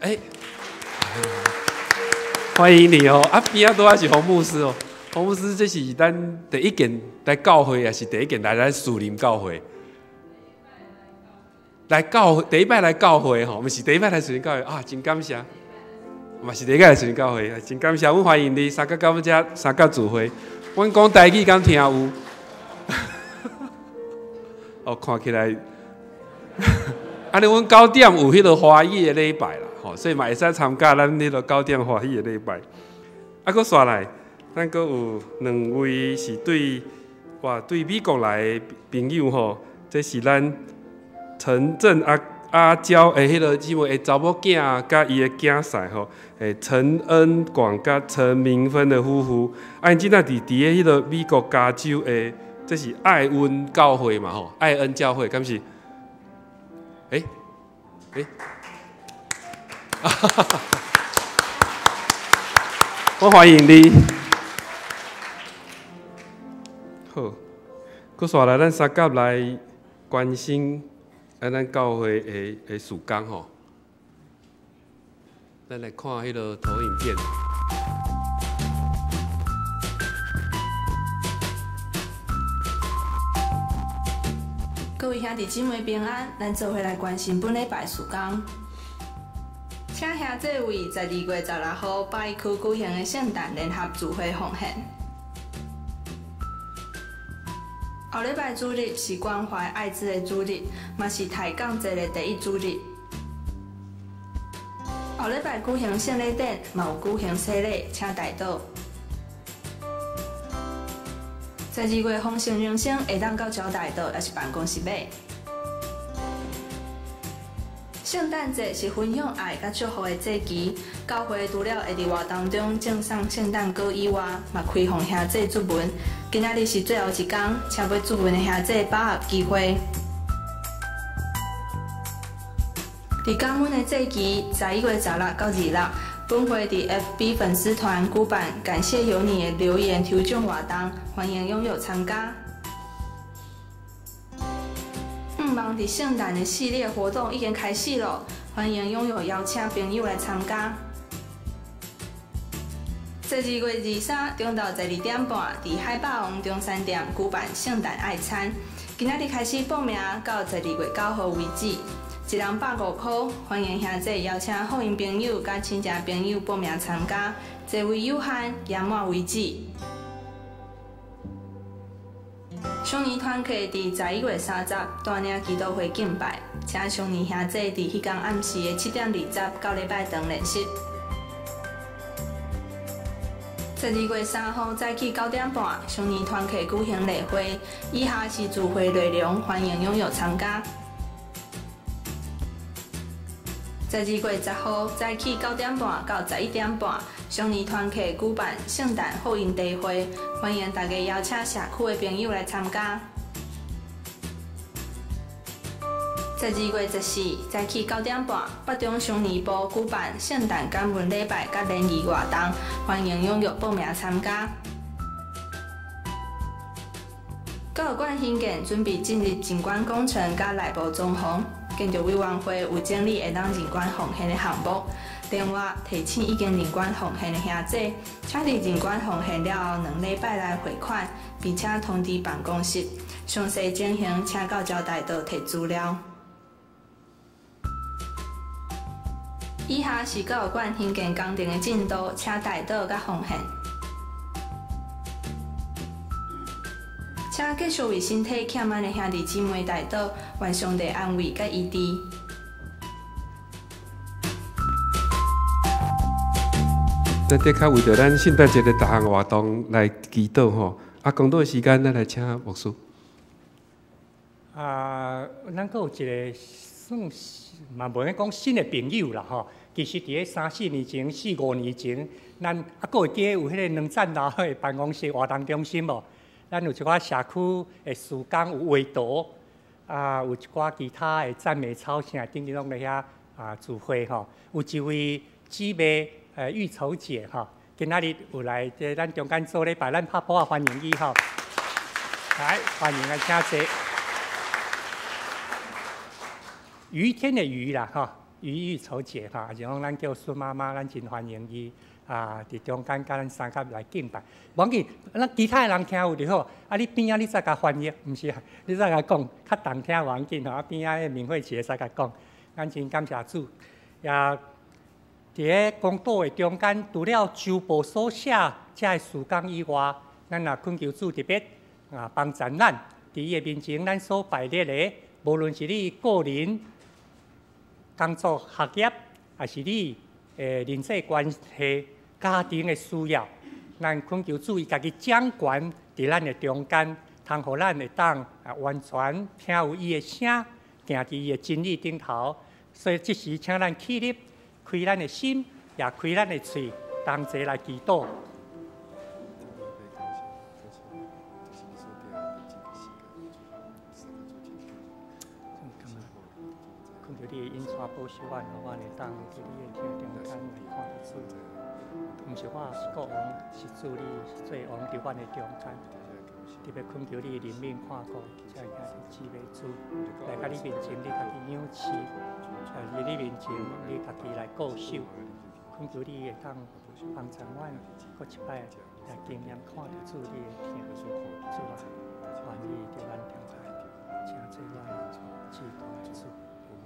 [SPEAKER 9] 歡迎你哦！啊，邊仔拄仔是洪牧師哦，洪牧師這是咱第一件來教會，也是第一件來咱樹林教會。來教第一擺來教會吼，毋是第一擺來樹林教會啊，真感謝，嘛是第一擺來樹林教會，真感謝，阮歡迎你，三角到阮遮三角聚會，阮講台語敢聽有？哦，看起來，按呢，阮9點有彼个華語的禮拜啦，吼，所以嘛會使參加咱彼个9點華語的禮拜。啊，閣煞來，咱閣有兩位是對哇，對美國來的朋友吼，這是咱陳振阿阿嬌的彼个姊妹的查某囝佮伊的囝婿吼，陳恩廣佮陳明芬的夫婦，啊，𪜶這擺佇彼个美國加州的，這是愛恩教會嘛吼，愛恩教會，敢是？欸欸，我歡迎你。好，閣紲來咱三甲來關心啊，咱教會的事工吼。咱來看彼个投影片。
[SPEAKER 2] 各位兄弟姊妹平安，咱做伙來關心本禮拜事工。請兄弟為12月16號八一區舉行的聖誕聯合聚會奉獻。後禮拜主日是關懷愛滋的主日，嘛是抬槓節的第一主日。後禮拜舉行聖禮典，嘛有舉行洗禮，請代禱。12月豐盛人生會當到招待所，抑是辦公室買。聖誕節是分享愛佮祝福的節期，教會除了會佇活動中贈送聖誕果以外，嘛開放兄弟祝文。今仔日是最後一工，請欲祝文的兄弟把握機會。佇感恩的節期，11月16到26，本會佇 FB 粉絲團舉辦感謝有你的留言抽獎活動，歡迎踴躍參加。毋忘佇聖誕的系列活動已經開始咯，歡迎踴躍邀請朋友來參加。12月23中晝12點半，佇海霸王中山店舉辦聖誕愛餐。今仔日開始報名，到12月9號為止，一人150箍。歡迎兄弟邀請好𪜶朋友佮親戚朋友報名參加，座位有限，額滿為止。少年團契佇11月30帶領祈禱會敬拜，請少年兄弟佇彼工暗時的7點20到禮拜堂練習。12月3號早起9點半，少年團契舉行例會，以下是聚會內容，歡迎踴躍參加。12月10號早起9點半到11點半，少年團契舉辦聖誕福音茶會，歡迎大家邀請社區的朋友來參加。12月14早起9點半，北中少年部舉辦聖誕感恩禮拜佮聯誼活動，歡迎踴躍報名參加。教育館興建準備進入景觀工程佮內部裝潢，建築委員會有整理會當認捐奉獻的項目。另外，提醒已經認捐奉獻的兄弟，請佇認捐奉獻了後2禮拜內匯款，並且通知辦公室。詳細情形，請到招待所提資料。以下是教育館興建工程的進度，請代禱佮奉獻。請繼續為身體欠滿的兄弟姊妹代禱，願上帝安慰佮醫治。
[SPEAKER 9] 咱的確為著咱聖誕節的逐項活動來祈禱吼。啊，講道的時間，咱來請牧師。
[SPEAKER 6] 啊，咱閣有一個算是嘛，無用講新的朋友啦吼。其實佇咧三四年前、四五年前，咱啊閣會記得有彼個兩層樓的辦公室活動中心無？咱有一寡社區的事工有畫圖，啊，有一寡其他的讚美操啥，等等攏佇遐啊聚會吼。有一位姊妹，玉丑姐吼，今仔日有來佇咱中間做禮拜，咱拍鼓仔歡迎伊吼。來，歡迎來請坐。余天的余啦，吼，余玉丑姐吼，也是講咱叫孫媽媽，咱真歡迎伊啊！佇中間佮咱三甲來敬拜。無要緊，咱其他的人聽有就好。啊，你邊仔你再共翻譯，毋是啊？你再共講，較動聽無要緊吼。啊，邊仔的明慧姐會使共講。咱真感謝主。也佇咧講道的中間，除了周報所寫這个事工以外，咱也懇求主特別啊幫助咱佇伊的面前，咱所擺列的，無論是你個人工作、學業，抑是你的人際關係、家庭的需要，咱懇求主伊家己掌權佇咱的中間，通予咱會當啊完全聽有伊的聲，行佇伊的真理頂頭。所以這時請咱起立，開咱的心，也開咱的喙，同齊來祈禱。懇求你的恩帶保守阮，予阮會當佇你的疼中間來看著主。毋是我是國王，是主你是做王佇阮的中間。特別懇求你憐憫看顧這兄弟姊妹主，來到你面前，你家己仰視；來你面前，你家己來顧守。懇求你會當幫助阮，閣一擺來經驗看著主你的疼。主啊，願意佇阮中間，請做阮至大的主，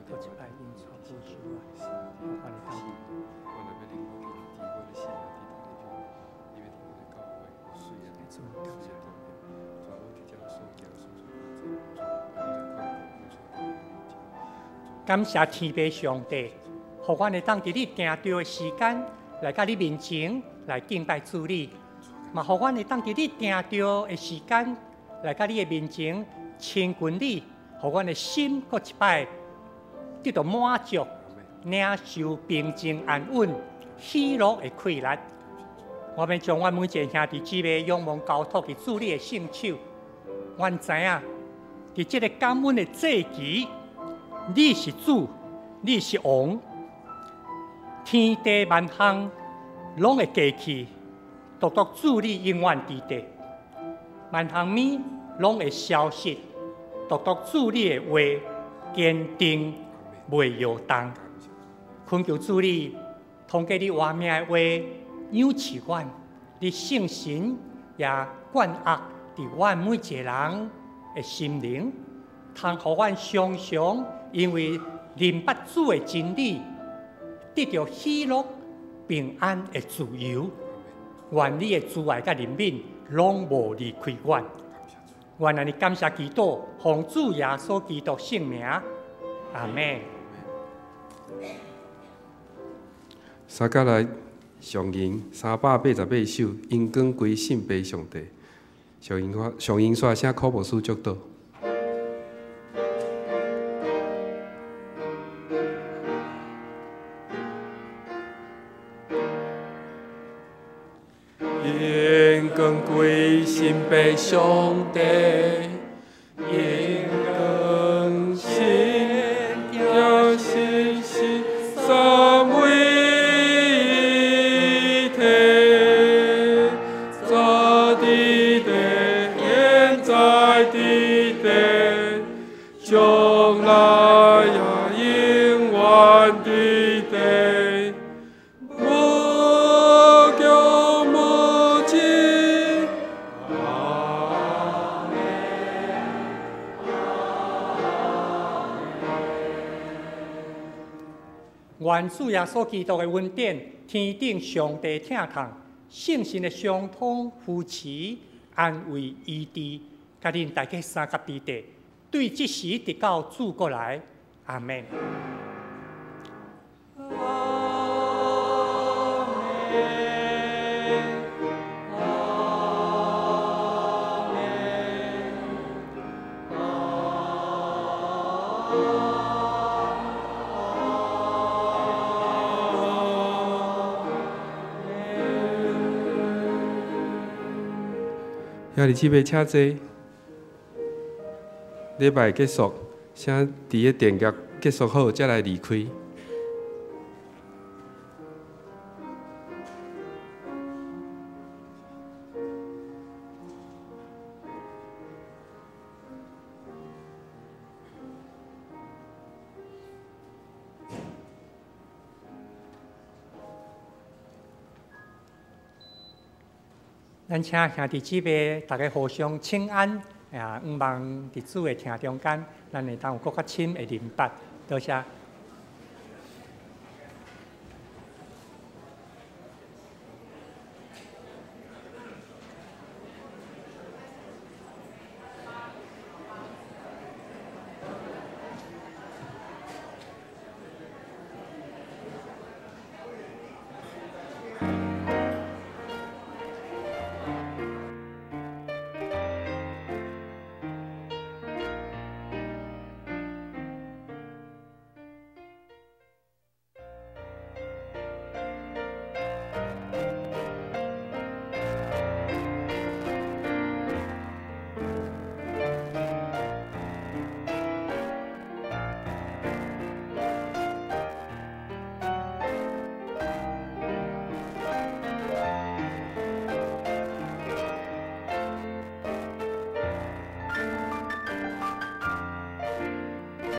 [SPEAKER 6] 閣一擺恩帶保守阮，予阮會當。主，感謝。感謝天父上帝，予阮會當佇你定著的時間來到你面前來敬拜主你，嘛予阮會當佇你定著的時間來到你的面前親近你，予阮的心閣一擺得到滿足，領受平靜安穩、喜樂的快樂。我欲將阮每一个兄弟姊妹仰望交託佇主你的聖手。阮知影，佇這个感恩的祭期，你是主，你是王，天地萬項攏會過去，獨獨主你永遠佇地，萬項物攏會消失，獨獨主你的話堅定袂搖動。懇求主你通過你活命的話仰視阮，你聖神也灌壓佇阮每一个人的心靈，通予阮常常因為認捌主的真理，得著喜樂平安的自由。願你的慈愛佮憐憫攏無離開阮。願按呢感謝祈禱，奉主耶穌基督聖名，阿們。
[SPEAKER 9] 三甲來上吟388首，榮光歸聖父上帝。上吟上吟煞請柯牧師祝禱。
[SPEAKER 1] 榮光歸聖父上帝，榮光神行神聖三位一體，早佇地，現在佇地，將來也永遠佇地。無窮無盡。阿們。
[SPEAKER 6] 願主耶穌基督的恩典，天頂上帝疼痛，聖神的相通扶持、安慰、醫治，佮恁大家三甲彼得，對這時直到主過來，阿們。
[SPEAKER 1] 阿們，阿們，阿們。
[SPEAKER 9] 兄弟姊妹，請坐。禮拜結束，請佇個殿結結束好，才來離開。
[SPEAKER 6] 咱請兄弟姊妹，大家互相請安，啊，向望佇主的疼中間，咱會當有閣較深的認捌。多謝。